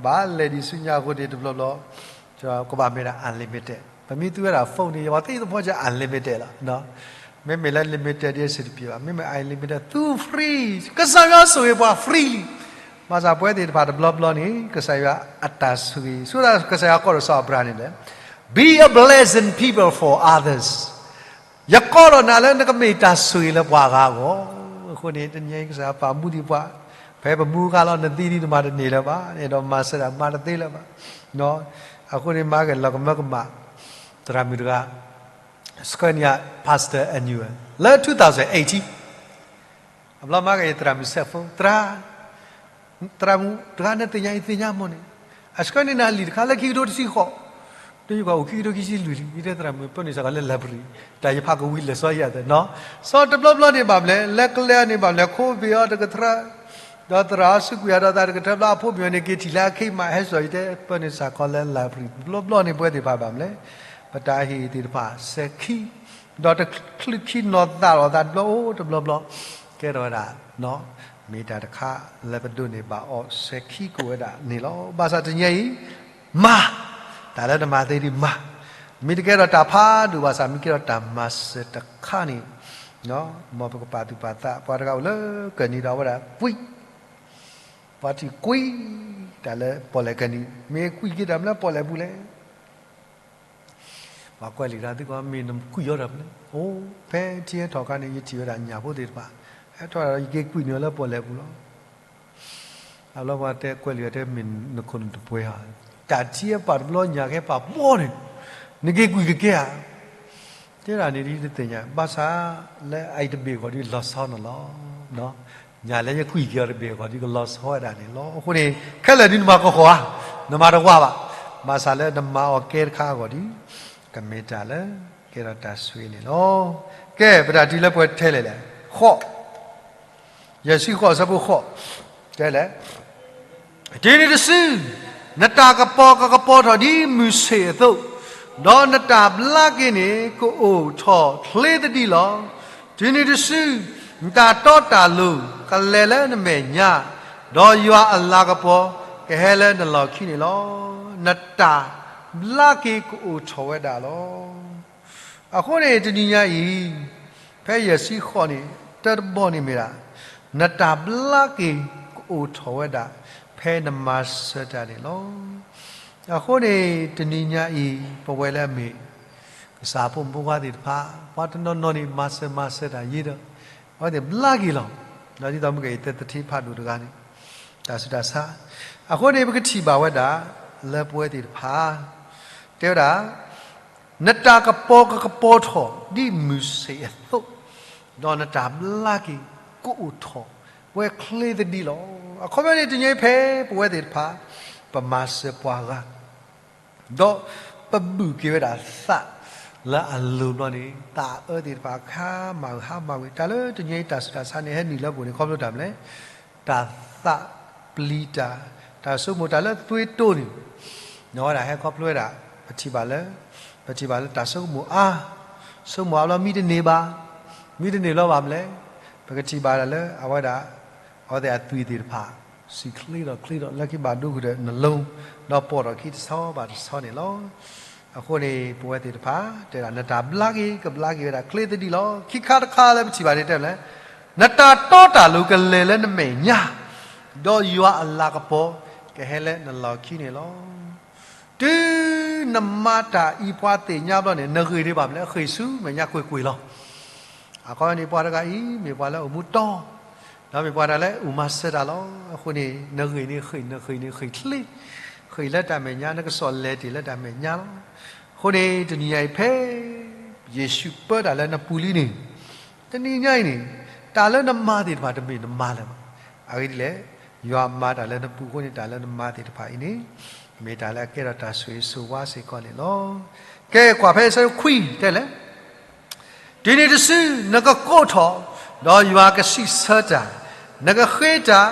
ဘၣ်လဲၤဒံးဆူညါအဃိန့ၣ် တဘျီဘျီ ကဘၣ်မ့ၢ်ဒၣ် unlimited, ပမ့ၢ်သူဝဲဒၣ် phone န့ၣ် ယဝဲသ့ၣ်သဖီက unlimited လီၤ, မ့မ့ၢ်လၢ limited ဒ်အဆၢတပျ့ၤဘၣ်, မ့မ့ၢ် unlimited သူ free, ကစၢ်ယွၤဆိၣ်ဂ့ၤပှၤ free လံ, ဘၣ်ဆၣ်ပဝဲသ့ၣ်တဖၣ်တဘျီဘျီန့ၣ် ကစၢ်ယွၤအတၢ်ဆိၣ်ဂ့ၤ ဆိကစၢ်ယွၤကီၢ်ဒီးစီၤအၤဘြၤဟၣ်န့ၣ်လဲၣ်, be a blessing people for others, ယကိးလီၤနၤလၢနကမ့ၢ်တၢ်ဆိၣ်ဂ့ၤလၢပှၤဂၤအဂီၢ်, အဃိန့ၣ် တနံၤအံၤကစၢ်ယွၤပာ်မူဒံးပှၤ, ဖဲပမူခါလီၤ နသံဒံးနမၤတန့ၢ်လၢၤဘၣ်, အဲၣ်ဒိးမၤစၢၤတၢ်မၤတသ့လၢၤဘၣ်, အဃိန့ၣ် မၤက့ၤလီၤကမၢကမၣ်, သရၣ်မုၣ်တဂၤ ဆှၢန့ၢ်ယၤ Pastor Annual လၢ two thousand eighteen, အဘျီမၤက့ၤယသရၣ်မုၣ် cell phone သရၣ် သရၣ်မုၣ်တဂၤ နသ့ၣ်ညါအံၤသ့ၣ်ညါမီၢ်န့ၣ်, အဆှၢန့ၢ်နၤလံာ်တခါလၢခံကထိတဆံဃိး, ဒီးယကွၢ်အိၣ်ခံကထိခံဆံလွံၢ်လံ, ယတဲသရၣ်မုၣ် ပၢနုာ်စၢ်ကီးလၢ library, တၢ်ယဖးကဝံၤလဲၤစီယၤသ့ၣ်နီၤ, စီၤတဘျီဘျီန့ၣ်ဘၣ်မလဲၣ်, လဲၤကျဲအီၤန့ၣ်ဘၣ်မလဲၣ်, ခိဘ့ၣ်အီၤတကထြၢ, ဒီးသရၣ်အီၤဆူကွံာ်အီၤဒီးသးတကထြၢဘျီ အဖိမုၣ်အီၤန့ၣ်က့ၤထံၣ်လၢအခံမး ဟဲစိာ်ယတဲ ပၢနုာ်စၢ်ကီးလၢ library, တဘျီဘျီန့ၣ်ပဝဲသ့ၣ်တဖၣ်ဘၣ်မလဲၣ်, ပတၢ်ဟ့ၣ်သ့ၣ်တဖၣ်စဲၤခံ ဒီးတချုးခံနီၤသးလီၤသးတဘျီအိၣ်တဘျီဘျီ, ကဲထီၣ်ဝဲဒၣ် မ့ၢ်တၢ်တခါလၢပဒိးန့ၢ်ဘၣ်အီၤစဲၤခံကိးဝဲဒၣ်န့ၣ်လီၤ. ဘၣ်ဆၣ်တနံၤအံၤ မၤ, တၢ်လၢနမၤသ့ဒ်မၤ, မ့ၢ်တကဲထီၣ်တၢ်ဖးဒိၣ်ဘၣ်ဆၣ် မ့ၢ်ကဲထီၣ်တၢ်မၤစၢၤတခါန့ၣ်, မ်ပကပာ်သူၣ်ပာ်သး, ပှၤတဂၤအိၣ်လၢကၢၢ်နံၤဒီးအဝဲဒၣ်ကွံာ်, ပှၤထံၣ်ကွံာ်, တၢ်လၢပီၣ်လဲၣ်ကၢၢ်နံၤ, မ့ၢ်ကွံာ်က့ၤတၢ်မနုၤလၢပီၣ်လဲၣ်ပူၤလဲၣ် ပှၤကွဲးလံာ်တၢ်သံကွၢ် မ့ၢ်နကွံာ်အီၤတၢ်မနုၤလဲၣ်. အိၣ် ဖဲထံဟဲထီၣ်ခါန့ၣ် ယထံၣ်ဝဲဒၣ်ညၣ်ဖိသ့ၣ်တဖၣ် ဟဲထီၣ်ဒီး ယက့ၤကွံာ်န့ၢ်အီၤလၢပီၣ်လဲၣ်ပူၤလီၤ. အဘျီပှၤတဲကွဲးလံာ်အီၤတဲ မ့ၢ်နခိၣ်နတပှဲၤဧါ. တၢ်ထံအပၢ်တဘျီညၣ်ကဟဲပာ်ဘီန့ၣ် နက့ၤကွံာ်ကကဲဧါ. တဲဒၣ်န့ၣ်ဒ်တသ့ၣ်ညါ ဘၣ်ဆၣ်လၢအအံၤတဘ့ၣ်အဂီၢ်ဒ်လီၤဆီန့ၣ်လီၤ. ညၣ်လၢယကွံာ်က့ၤအီၤတဘ့ၣ်အဂီၢ်ဒ် ကလီၤဆီဝဲဒၣ်န့ၣ်လီၤ. အဃိန့ၣ် ခဲလၢာ်ဒ်နမၤကီၢ်ဃီဧါ, နမၤတဝါဘၣ်. ဘၣ်ဆၣ်လၢနမၤအီၤကဲတခါအဂီၢ်ဒ် ကမ့ၢ်တၢ်လၢ ကဲထီၣ်တၢ်ဆိၣ်ဂ့ၤန့ၣ်လီၤ. ကဲ ပတၢ်တုၤလၢပှဲၤထဲလဲၣ်လဲၣ်, ဃိး, ယဲၢ်ဆံဃိး အဆၢဖိဃိး, တဲလဲၣ်, တုၤနုၤတစု, နတၢ်ကပီၤကကပီၤထီၣ်ဒ်မုၢ်ဆ့ၣ်အသိး, ဒီးနတၢ်ဘျါက့ၤန့ၣ် ကအိၣ်ထီၣ်ချ့သဒံးလီၤ. တုၤနုၤတစု, နတၢ်တီတၢ်လိၤ ကလဲၤလၢနမဲာ်ညါ, ဒီးယွၤအလၤကပီၤ ကဟဲလၢနလီၢ်ခံန့ၣ်လီၤ. နတၢ်ဘျါက့ၤကအိၣ်ထီၣ်ဝဲဒၣ်လီၤ. အဃိန့ၣ် တနံၤညါအံၤ, ဖဲယဲၢ်ဆံဃိးန့ၣ် တၢတဘီန့ၣ်မ့ၢ်ဒၣ်, နတၢ်ဘျါက့ၤကအိၣ်ထီၣ်ဝဲဒၣ် ဖဲနမၤစၢၤတၢ်န့ၣ်လီၤ. အဃိန့ၣ် တနံၤညါအံၤ ပဝဲလၢအမ့ၢ် ကစၢ်ဖိမုၣ်ဖိခွါသ့ၣ်တဖၣ် ပှၤတနီၤနီၤန့ၣ် မၤစၢၤမၤစၢၤတၢ်ယံၤဒီး အဝဲသ့ၣ်ဘျါက့ၤလီၤ. ဒီးဒ်သိးမ့ၢ်က့ၤသထ့ဖးဒိၣ်တဂၤန့ၣ် တၢ်ဆူးတၢ်ဆါ, အဃိန့ၣ် ပကထံၣ်ဘၣ်ဝဲဒၣ် လၢပဝဲသ့ၣ်တဖၣ် တဲဝဲဒၣ် နတၢ်ကပီၤကကပီၤထီၣ် ဒ်မုၢ်ဆ့ၣ်အသိး, ဒီးနတၢ်ဘျါက့ၤကအိၣ်ထီၣ်ဝဲချ့သဒံးလီၤ. အခီပညီန့ၣ် တနံၤအံၤဖဲပဝဲသ့ၣ်တဖၣ် ပမၤစၢၤပှၤဂၤ ဒီးပဘူၣ်က့ၤဝဲဒၣ်သးလၢအလိၤဘျီန့ၣ် သးအၢသ့ၣ်တဖၣ်ကဟါမၢ်ဂ့ၤဟါမၢ်ဝံၤ တၢ်လၢတနံၤအံၤတၢ်ဆူးတၢ်ဆါန့ၣ် ဟဲနုာ်လၢပအိၣ်န့ၣ် ခီဖျိတၢ်မနုၤလဲၣ်, တၢ်သးပျံၤတၢ်, တၢ်ဆိကမိၣ်တၢ်လၢသွံတိန့ၣ် နီၢ်ဝဲဒၣ်ဟဲခီဖျိဝဲဒၣ် ပထံၣ်ဘၣ်လၢ, ပထံၣ်ဘၣ်လၢတၢ်ဆိကမိၣ်အါ, ဆိကမိၣ်အါဘျီမံတန့ၢ်ဘၣ်, မံတန့ၢ်လီၤဘၣ်မနုၤလဲၣ်, ပကထံၣ်ဘၣ်ဒၣ်လၢအဝဲဒၣ် အဝဲသ့ၣ်အသွံၣ်သ့ၣ်တဖၣ် စံၣ်ချ့ထီၣ်ချ့ထီၣ် လၢခံဘၣ်ဒိဃုာ်ဒီးနလိၤ, ဒီးပိာ်ထီၣ်ခံတဆီဘၣ်တဆီန့ၣ်လီၤ. အဃိန့ၣ် ပဝဲသ့ၣ်တဖၣ် တဲဒၣ်နတၢ်ဘျါက့ၤ ကဘျါက့ၤဝဲဒၣ်ချ့သဒံးလီၤ. ခံခါတခါလၢပထံၣ်ဘၣ်န့ၣ်တဲမနုၤလဲၣ်, နတၢ်တီတၢ်လိၤကလဲၤလၢနမဲာ်ညါ, ဒီးယွၤအလၤကပီၤ ကဟဲလၢနလီၢ်ခံန့ၣ်လီၤ. တုၤနမၤတၢ်အံၤပှၤသ့ၣ်ညါဘျီန့ၣ် နဂ့ၢ်ဒံးဘၣ်မနုၤလဲၣ်, ဃ့ၢ်ဆူမဲာ်ညါကွ့ၢ်ကွ့ၢ်လီၤ. အခီပညီန့ၣ် ပှၤတဂၤအံၤ မ့ၢ်ပှၤလၢအအိၣ်မူတီ, ဒီးမ့ၢ်ပှၤတဂၤလၢအအိၣ်မၤစၢၤတၢ်လီၤ. အဃိန့ၣ် နဂ့ၢ်န့ၣ်ဃ့ၢ်, နဃ့ၢ်န့ၣ်ဃ့ၢ်ချ့, ဃ့ၢ်လၢတၢ်မဲာ်ညါ, နကစီၣ်လဲၤတ့ၢ်လၢတၢ်မဲာ်ညါလီၤ. အဃိန့ၣ် တနံၤညါအံၤဖဲ ယ့ၣ်ၡူးပၢတၢ်လၢနပူၤလံန့ၣ်, တနံၤညါအံၤန့ၣ် တၢ်လၢနမၤသ့ၣ်တဖၣ်တမ့ၢ်နမၤလၢၤဘၣ်. အဂ့ၢ်ဒ်လဲၣ်, ယွၤမၤတၢ်လၢနပူၤအဃိန့ၣ် တၢ်လၢနမၤသ့ၣ်တဖၣ်အံၤန့ၣ် မ့ၢ်တၢ်လၢအကဲထီၣ်တၢ်ဆိၣ်ဂ့ၤဆိၣ်ဝါစ့ၢ်ကီးန့ၣ်လီၤ. ကဲ ကွၢ်ဖဲအဆၢခွံတဲလဲၣ်, တုၤနုၤတစု နကကိးထီၣ်, ဒီးယွၤကစံးဆၢတၢ်, နကဃ့တၢ်,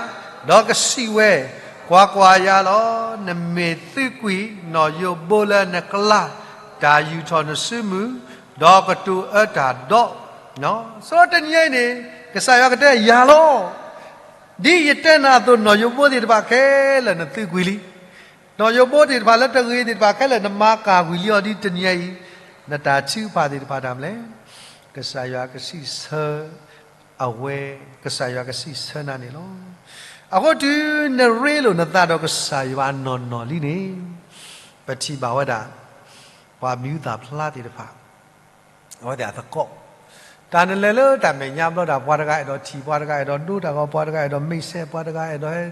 ဒီးကစံးဝဲ, ကွၢ်ကွၢ်ယၤလီၤ, နမ့ၢ်သုးကွံာ်နီၢ်ယိးဘိလၢနကျါ, တၢ်ယူာ်ထီၣ်နစုမုၢ်, ဒီးကတိၤအၢတၢ်ဒီး, စီၤတနံၤအံၤန့ၣ် ကစၢ်ယွၤကတဲယၤလီၤ. ဒ်ယတဲနၤအသိး နီၢ်ယိးဘိသ့ၣ်တဖၣ်ခဲလၢာ်နသုးကွံာ်လံ. နီၢ်ယိးဘိသ့ၣ်တဖၣ်လၢတဂ့ၤသ့ၣ်တဖၣ်ခဲလၢာ် နမၤကၢ်ကွံာ်လံအီၤဒ်တနံၤအံၤ, နတၢ်ထုကဖၣ်သ့ၣ်တဖၣ်တၢ်မနုၤလဲၣ်, ကစၢ်ယွၤကစံးဆၢအဝဲ, ကစၢ်ယွၤကစံးဆၢနၤန့ၣ်လီၤ. အဃိတုၤနရ့လိာ်နသးဒီးကစၢ်ယွၤနီၢ်နီၢ်လံန့ၣ်, ပထံၣ်ဘၣ်ဝဲဒၣ် ပှၤမံၤဟူသၣ်ဖျါသ့ၣ်တဖၣ် အဝဲသ့ၣ်အသကိး, တၢ်နလဲၤလၢတၢ်မဲာ်ညါဘျီဒၣ် ပှၤတဂၤအဲၣ်ဒိးထံၣ်, ပှၤတဂၤအဲၣ်ဒိးဒိတၢ်ဂီၤ, ပှၤတဂၤအဲၣ်ဒိးမ့ၢ်စဲး, ပှၤတဂၤအဲၣ်ဒိးဟဲ,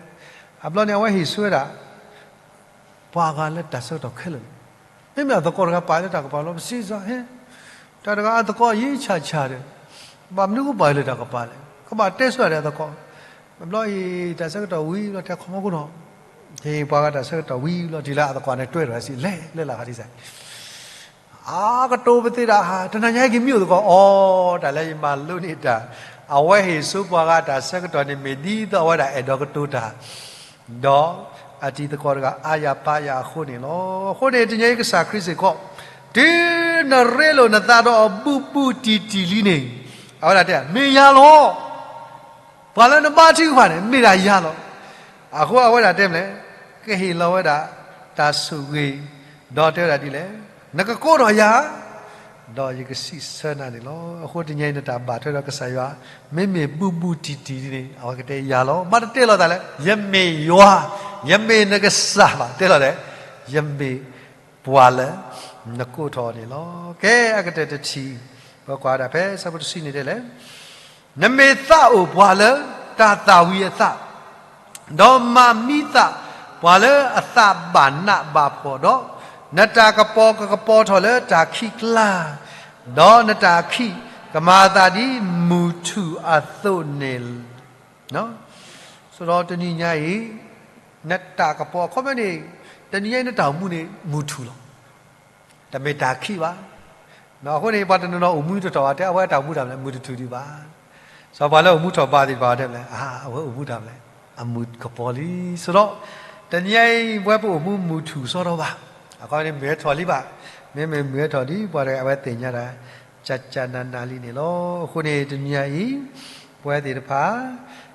အဘျီန့ၣ် အဝဲဟ့ၣ်ဆူဝဲဒၣ် ပှၤဂၤလၢတၢ်ဆၢကတီၢ်ခဲလၢာ်လီၤ. မ့မ့ၢ်အသကိးတဂၤပာ်လၢတၢ်ကပၤလီၤ ပစံးစ့ၢ်, ဟဲ, တၢ်တဂၤအသကိးယံာ်ဆၣ်ဆၣ်ဒီး ဘၣ်မနုၤကပာ်လၢတၢ်ကပၤလဲၣ်, ကဘၣ်တဲဆူၣ်ဒီးအသကိး, အဘျီအံၤ တၢ်ဆၢကတီၢ်ဝံၤဘျီ တဲခီမီခိၣ်နီၤ, ဟ့ၣ်ပှၤဂၤတၢ်ဆၢကတီၢ်ဝံၤဘျီ တုၤလၢအသကိးန့ၣ်တွဲထီၣ်စံး လဲၤလဲၤလၢ်ဂၤဒ်စဲး အကတိၤပသ့ဒၣ်ဧါ, တနၤညါဟဲက့ၤမံအိၣ်သကိး, အိ, တၢ်လၢယမၤလိန့ၢ်တၢ်, အဝဲဟ့ၣ်ဆူပှၤဂၤတၢ်ဆၢကတီၢ်န့ၣ်မ့ၢ်ဒ်သိးအဝဲဒၣ်အဲၣ်ဒိးကတိၤတၢ်, ဒီးအတံၤသကိးတဂၤအါယၤပါယၤအဃိန့ၣ်လီၤ. အဃိန့ၣ် တနံၤအံၤကစၢ်ခရံာ်စ့ၢ်ကီး တုၤနရ့လိာ်နသးဒီးအဘူးဘူးတံၢ်တံၢ်လံန့ၣ်, အဝဲဒၣ်တဲ မ့ၢ်ယၤလီၤ. ပှၤလၢနဘါထုကဖၣ်န့ၣ် မ့ၢ်ဒၣ်ယၤလီၤ. အဃိအဝဲဒၣ်တဲမနုၤလဲၣ်, ကဟ့ၣ်လီၤဝဲဒၣ်တၢ်ဆိၣ်ဂ့ၤ, ဒီးတဲဝဲဒၣ်ဒ်လဲၣ်, နကကိးထီၣ်ယၤ, ဒီးယကစံးဆၢနၤန့ၣ်လီၤ. အဃိတနံၤအံၤနတၢ်ဘၣ်ထွဲဒီးကစၢ်ယွၤ မ့မ့ၢ်ဘူးဘူးတံၢ်တံၢ်န့ၣ် အဝဲကတဲယၤလီၤ. မ့တတဲလီၤသးလၢ ယမ့ၢ်ယွၤ, ယမ့ၢ်နကစၢ်ဘၣ်, တဲလီၤလဲၣ်, ယမ့ၢ်ပှၤလၢနကိးထီၣ်န့ၣ်လီၤ. ကဲ အကတၢၢ်တထံၣ်, ပကွၢ်ဒၣ်ဖဲဆၢဖိတဆံန့ၣ်တဲလဲၣ် နမ့ၢ်သးအိၣ်ပှၤလၢတၢ်သၣ်ဝံၤအသး, ဒီးမၤမံသးပှၤလၢအသးဘၣ်နးဘၣ်ဖှီၣ်ဒီး, နတၢ်ကပီၤကကပီၤထီၣ်လၢတၢ်ခံးကျါ, ဒီးနတၢ်ခံးကမၤအသးဒ်မုၢ်ထူၣ်အသိးန့ၣ်လီၤ. ဆိုတော့ တနံၤညါအံၤ နတၢ်ကပီၤ အခီပညီန့ၣ် တနံၤညါအံၤနတၢ်အိၣ်မူန့ၣ် မုၢ်ထူၣ်လီၤ. တမ့ၢ်တၢ်ခံးဘၣ်. အဃိန့ၣ် ပှၤတနီၤနီၤအိၣ်မူတထီၣ်ဘၣ် တဲအဝဲအတၢ်အိၣ်မူတၢ်မနုၤလဲၣ် မုၢ်တထူၣ်ဒံးဘၣ်. စီၤပှၤလၢအိၣ်မူထီၣ်ဘးသ့ၣ်တဖၣ်တဲမနုၤလဲၣ် အဝဲအိၣ်မူတၢ်မနုၤလဲၣ် အမုၢ်ကပီၤလံ. ဆိုတော့ တနံၤအံၤ ပဝဲပအိၣ်မူမုၢ်ထူၣ်စီၤထီၣ်ဘၣ်. အခီပညီန့ၣ် မုၢ်ဟဲထီၣ်လံဘၣ်. မ့မ့ၢ်မုၢ်ဟဲထီၣ်ဒံး ပှၤတဂၤအဝဲသ့ၣ်ညါတၢ် ကကနးနးလံန့ၣ်လီၤ. အဃိန့ၣ် တနံၤအံၤ ပဝဲသ့ၣ်တဖၣ်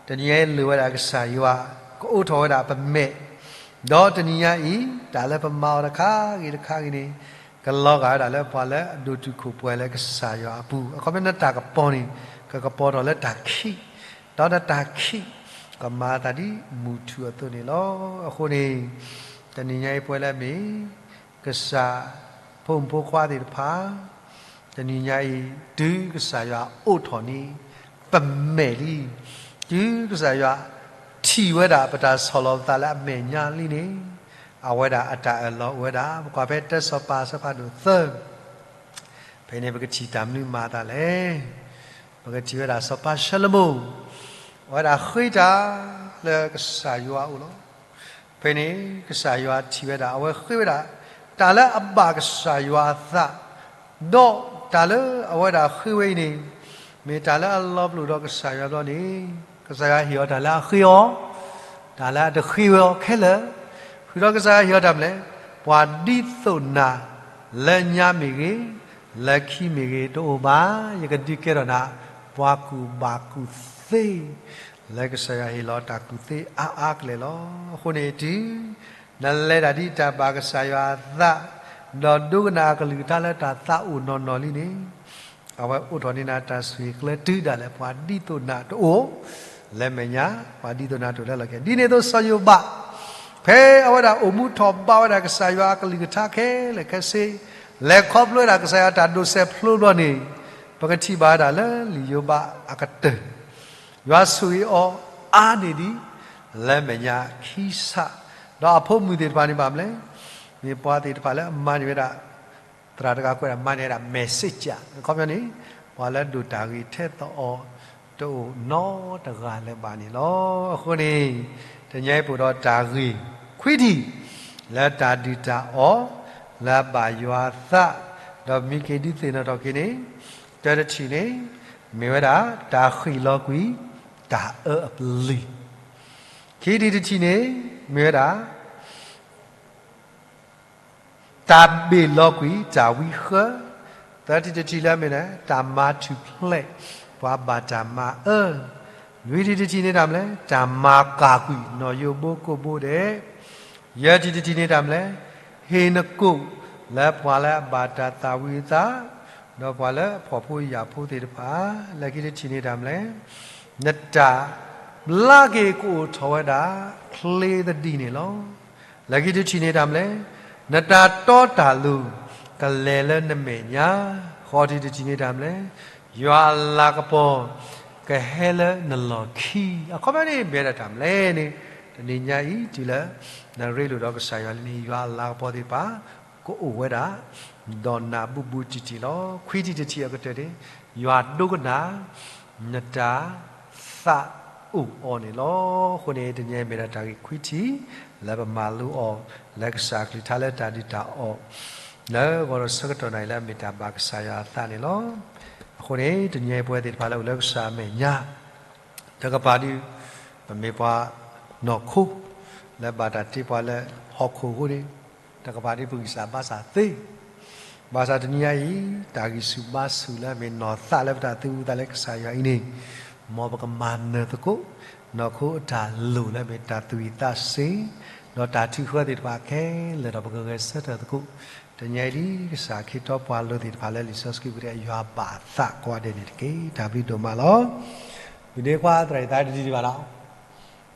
တနံၤအံၤလိၣ်ဝဲဒၣ်ကစၢ်ယွၤ ကအိးထီၣ်ဝဲဒၣ်ပမဲာ်, ဒီးတနံၤညါအံၤ တၢ်လၢပမၤအီၤတခါဂ့ၤတခါဂ့ၤန့ၣ် ကလီၤဂာ်ဝဲဒၣ်လၢပှၤလၢအဒိၣ်တုာ်ခိၣ်ပှဲၤလၢကစၢ်ယွၤအပူၤ, အခီပညီနတၢ်ကပီၤန့ၣ် ကကပီၤထီၣ်လၢတၢ်ခံး, ဒီးနတၢ်ခံး ကမၤအသးဒ်မုၢ်ထူၣ်အသိးန့ၣ်လီၤ. အဃိန့ၣ် တနံၤညါအံၤပဝဲလၢအမ့ၢ် ကစၢ်ဖိမုၣ်ဖိခွါသ့ၣ်တဖၣ် တနံၤညါအံၤ တုၤကစၢ်ယွၤအိးထီၣ်န့ၢ် ပမဲာ်လံ, တုၤကစၢ်ယွၤထံၣ်ဝဲဒၣ်ပတၢ်ဆီၣ်လီၤပသးလၢအမဲာ်ညါလံန့ၣ် အဝဲဒၣ်အတၢ်အၢၣ်လီၤအိၣ်ဝဲဒၣ် ပကွၢ်ဖဲတၢစီၤပၤအဆၢဖးဒိၣ်သၢ ဖဲန့ၣ်ပကထံၣ်တၢ်မနုၤမၤအသးလဲၣ်. ပကထံၣ်ဝဲဒၣ်စီၤပၤၡလိၤမိၣ် အဝဲဒၣ်ဃ့တၢ်လၢကစၢ်ယွၤအအိၣ်လီၤ. ဖဲန့ၣ် ကစၢ်ယွၤထံၣ်ဝဲဒၣ် အဝဲဃ့ဝဲဒၣ် တၢ်လၢအဘၣ်ကစၢ်ယွၤအသး, ဒီးတၢ်လၢအဝဲဒၣ်ဃ့ဝဲအံၤန့ၣ် မ့ၢ်တၢ်လၢအလီၤပလိာ်ဒီးကစၢ်ယွၤဘျီန့ၣ် ကစၢ်ယွၤဟ့ၣ်အီၤတၢ်လၢအဃ့အီၤ, တၢ်လၢအတဃ့ဝဲအီၤခဲလၢာ်, ဃုာ်ဒီးကစၢ်ယွၤဟ့ၣ်အီၤတၢ်မနုၤလဲၣ်, ပှၤဒ်သိးနၤ လၢညါမ့ၢ်ဂ့ၤ, လၢခံမ့ၢ်ဂ့ၤ တအိၣ်ဘၣ်, ယကဒုးကဲထီၣ်နၤ ပှၤကူၣ်ဘၣ်ကူၣ်သ့, လၢကစၢ်ယွၤဟ့ၣ်လီၤတၢ်ကူၣ်သ့အါအါကလဲာ်လီၤ. အဃိန့ၣ်တုၤ နလဲၤတၢ်ဒ်တၢ်ဘၣ်ကစၢ်ယွၤအသး, ဒီးဒိကနၣ်အကလုၢ်ကထါလၢတၢ်သးအိၣ်နီၢ်နီၢ်လံန့ၣ် အဝဲအိးထီၣ်န့ၢ်နၤတၢ်ဆိၣ်ဂ့ၤကျဲတုၤဒၣ်လဲာ် ပှၤဒ်သိးနၤတအိၣ်လၢမဲာ်ညါ, ပှၤဒ်သိးနၤတအိၣ်လၢလီၢ်ခံ, ဒ်န့ၣ်အသိးစီၤယိၤဘး ဖဲအဝဲဒၣ်အိၣ်မူထီၣ်ဘးဝဲဒၣ်ကစၢ်ယွၤအကလုၢ်ကထါခဲလၢာ်ခဲဆ့, လဲၤခီဖျိဝဲဒၣ်ကစၢ်ယွၤတၢ်ဒိးစဲးဖျိဘျီန့ၣ် ပကထံၣ်ဘၣ်ဝဲဒၣ်လၢလံာ်ယိၤဘးအကတၢၢ် ယွၤဆိၣ်ဂ့ၤအီၤအါန့ၢ်ဒံး လၢမဲာ်ညါခံဆး, ဒီးအဖိမုၣ်သ့ၣ်တဖၣ်န့ၣ်ဘၣ်မနုၤလဲၣ်, မ့ၢ်ပှၤသ့ၣ်တဖၣ်လၢအမၤန့ၢ်ဝဲဒၣ် သရၣ်တဂၤကွဲးဒၣ်မၤန့ၢ်ဝဲဒၣ် messenger အခီပညီန့ၣ် ပှၤလၢဒိၣ်တၢ်ဂ့ၤထဲသိးအီၤ တအိၣ်နီတဂၤလၢၤဘၣ်န့ၣ်လီၤ. အဃိန့ၣ် တနံၤအံၤပအိၣ်ဒီးတၢ်ဂ့ၢ်ခွံထံၣ် လၢတၢ်ဒုၣ်တၢ်အီၣ် လၢအဘၣ်ယွၤအသး, ဒီးမံက့ၤဒုးသ့ၣ်နီၣ်ထီၣ်က့ၤန့ၣ်, တၢတထံၣ်န့ၣ် မ့ၢ်ဝဲဒၣ် တၢ်ဃံၣ်လီၤကွံာ် တၢ်အၢအပျ့ၤ, ခံထံၣ်တထံၣ်န့ၣ် မ့ၢ်ဝဲဒၣ် တၢ်ဘ့ၣ်လီၤကွံာ်တၢ်ဝံဃၢ, သၢထံၣ်တထံၣ်လၢအမ့ၢ်န့ၣ် တၢ်မၤထူၣ်ဖျဲး ပှၤဘၣ်တၢ်မၤအၢ, လွံၢ်ထံၣ်တထံၣ်န့ၣ်တၢ်မနုၤလဲၣ် တၢ်မၤကၢ်ကွံာ်နီၢ်ယိၤဘိကိာ်ဘိဒဲး, ယဲၢ်ထံၣ်တထံၣ်န့ၣ်တၢ်မနုၤလဲၣ် ဟ့ၣ်နကိာ်လၢပှၤလၢအဘၣ်တၢ်သၣ်ဝံၤအသး, ဒီးပှၤလၢအဖှီၣ်ဖိယာ်ဖိသ့ၣ်တဖၣ်, လၢခံတထံၣ်န့ၣ်တၢ်မနုၤလဲၣ် နတၢ်ဘျါက့ၤကအိၣ်ထီၣ်ဝဲဒၣ် ချ့သဒံးန့ၣ်လီၤ. လၢခံတထံၣ်န့ၣ်တၢ်မနုၤလဲၣ် နတၢ်တီတၢ်လိၤ ကလဲၤလၢနမဲာ်ညါ, ဃိးထံၣ်တထံၣ်န့ၣ်တၢ်မနုၤလဲၣ် ယွၤအလၤကပီၤ ကဟဲလၢနလီၢ်ခံ, အခီပညီန့ၣ် မ့ၢ်ဝဲဒၣ်တၢ်မနုၤလဲၣ်န့ၣ် တနံၤညါအံၤ တုၤလၢနရ့လိာ်ဒီးကစၢ်ယွၤလံန့ၣ် ယွၤအလၤကပီၤသ့ၣ်တဖၣ် ကအိၣ်ဝဲဒၣ် ဒီးနၤဘူးဘူးတံၢ်တံၢ်လီၤ. ခွံထံၣ်တထံၣ်အကတၢၢ်န့ၣ် ယွၤဒိကနၣ် နတၢ်သးအိၣ်အီၤန့ၣ်လီၤ. အဃိန့ၣ် တနံၤအံၤမ့ၢ်ဒၣ်တၢ်ဂ့ၢ်ခွံထံၣ် လၢပမၤလိအီၤ လၢကစၢ်အကလုၢ်ကထါလၢတၢ်ဒုၣ်တၢ်အီၣ် လၢဂီၤဒီးဆၢကတီၢ်နၢ်အံၤလၢအမ့ၢ်တၢ်ဘၣ်ကစၢ်ယွၤအသးန့ၣ်လီၤ. အဃိန့ၣ် တနံၤအံၤပဝဲသ့ၣ်တဖၣ်လၢအိၣ်လၢကစၢ်အမဲာ်ညါ တကပၤဒုး ပမ့ၢ်ပှၤနီၢ်ခိ လၢဘၣ်တၢ်တ့ပှၤလၢဟီၣ်ခိၣ်အဃိန့ၣ် တကပၤဒုးပဂံၢ်စၢ်ဘါစၢ်သ့, ဘၣ်ဆၣ်တနံၤညါအံၤ တၢ်ဂံၢ်ဆူၣ်ဘါဆူၣ်လၢအမ့ၢ်နီၢ်သးလၢပတၢ်သူၣ်အုးသးအုးလၢကစၢ်ယွၤအံၤန့ၣ် မ်ပကမၤနၢၤသကိး နီၢ်ခိအတၢ်လိၣ်လၢအမ့ၢ်တၢ်သူၣ်ဝံၣ်သးဆံး ဒီးတၢ်ထုးဃၢသ့ၣ်တဖၣ်ခဲလၢာ်ဒီးပကဂဲၤဆၢထၢၣ်သကိး တနံၤညါအံၤဒ်ကစၢ်ခ့ထီပှၤလိၤသ့ၣ်တဖၣ်လၢလံာ်စီဆှံပူၤဒဲး ယွၤဘၣ်သးကိးဂၤဒဲးန့ၣ်တက့ၢ်. တၢ်ဘျုးဒိၣ်မးလီၤ. မုၢ်ဒ့ခွါသရၣ်အံၤသးတဒံးဒံးဘၣ်နီၤ.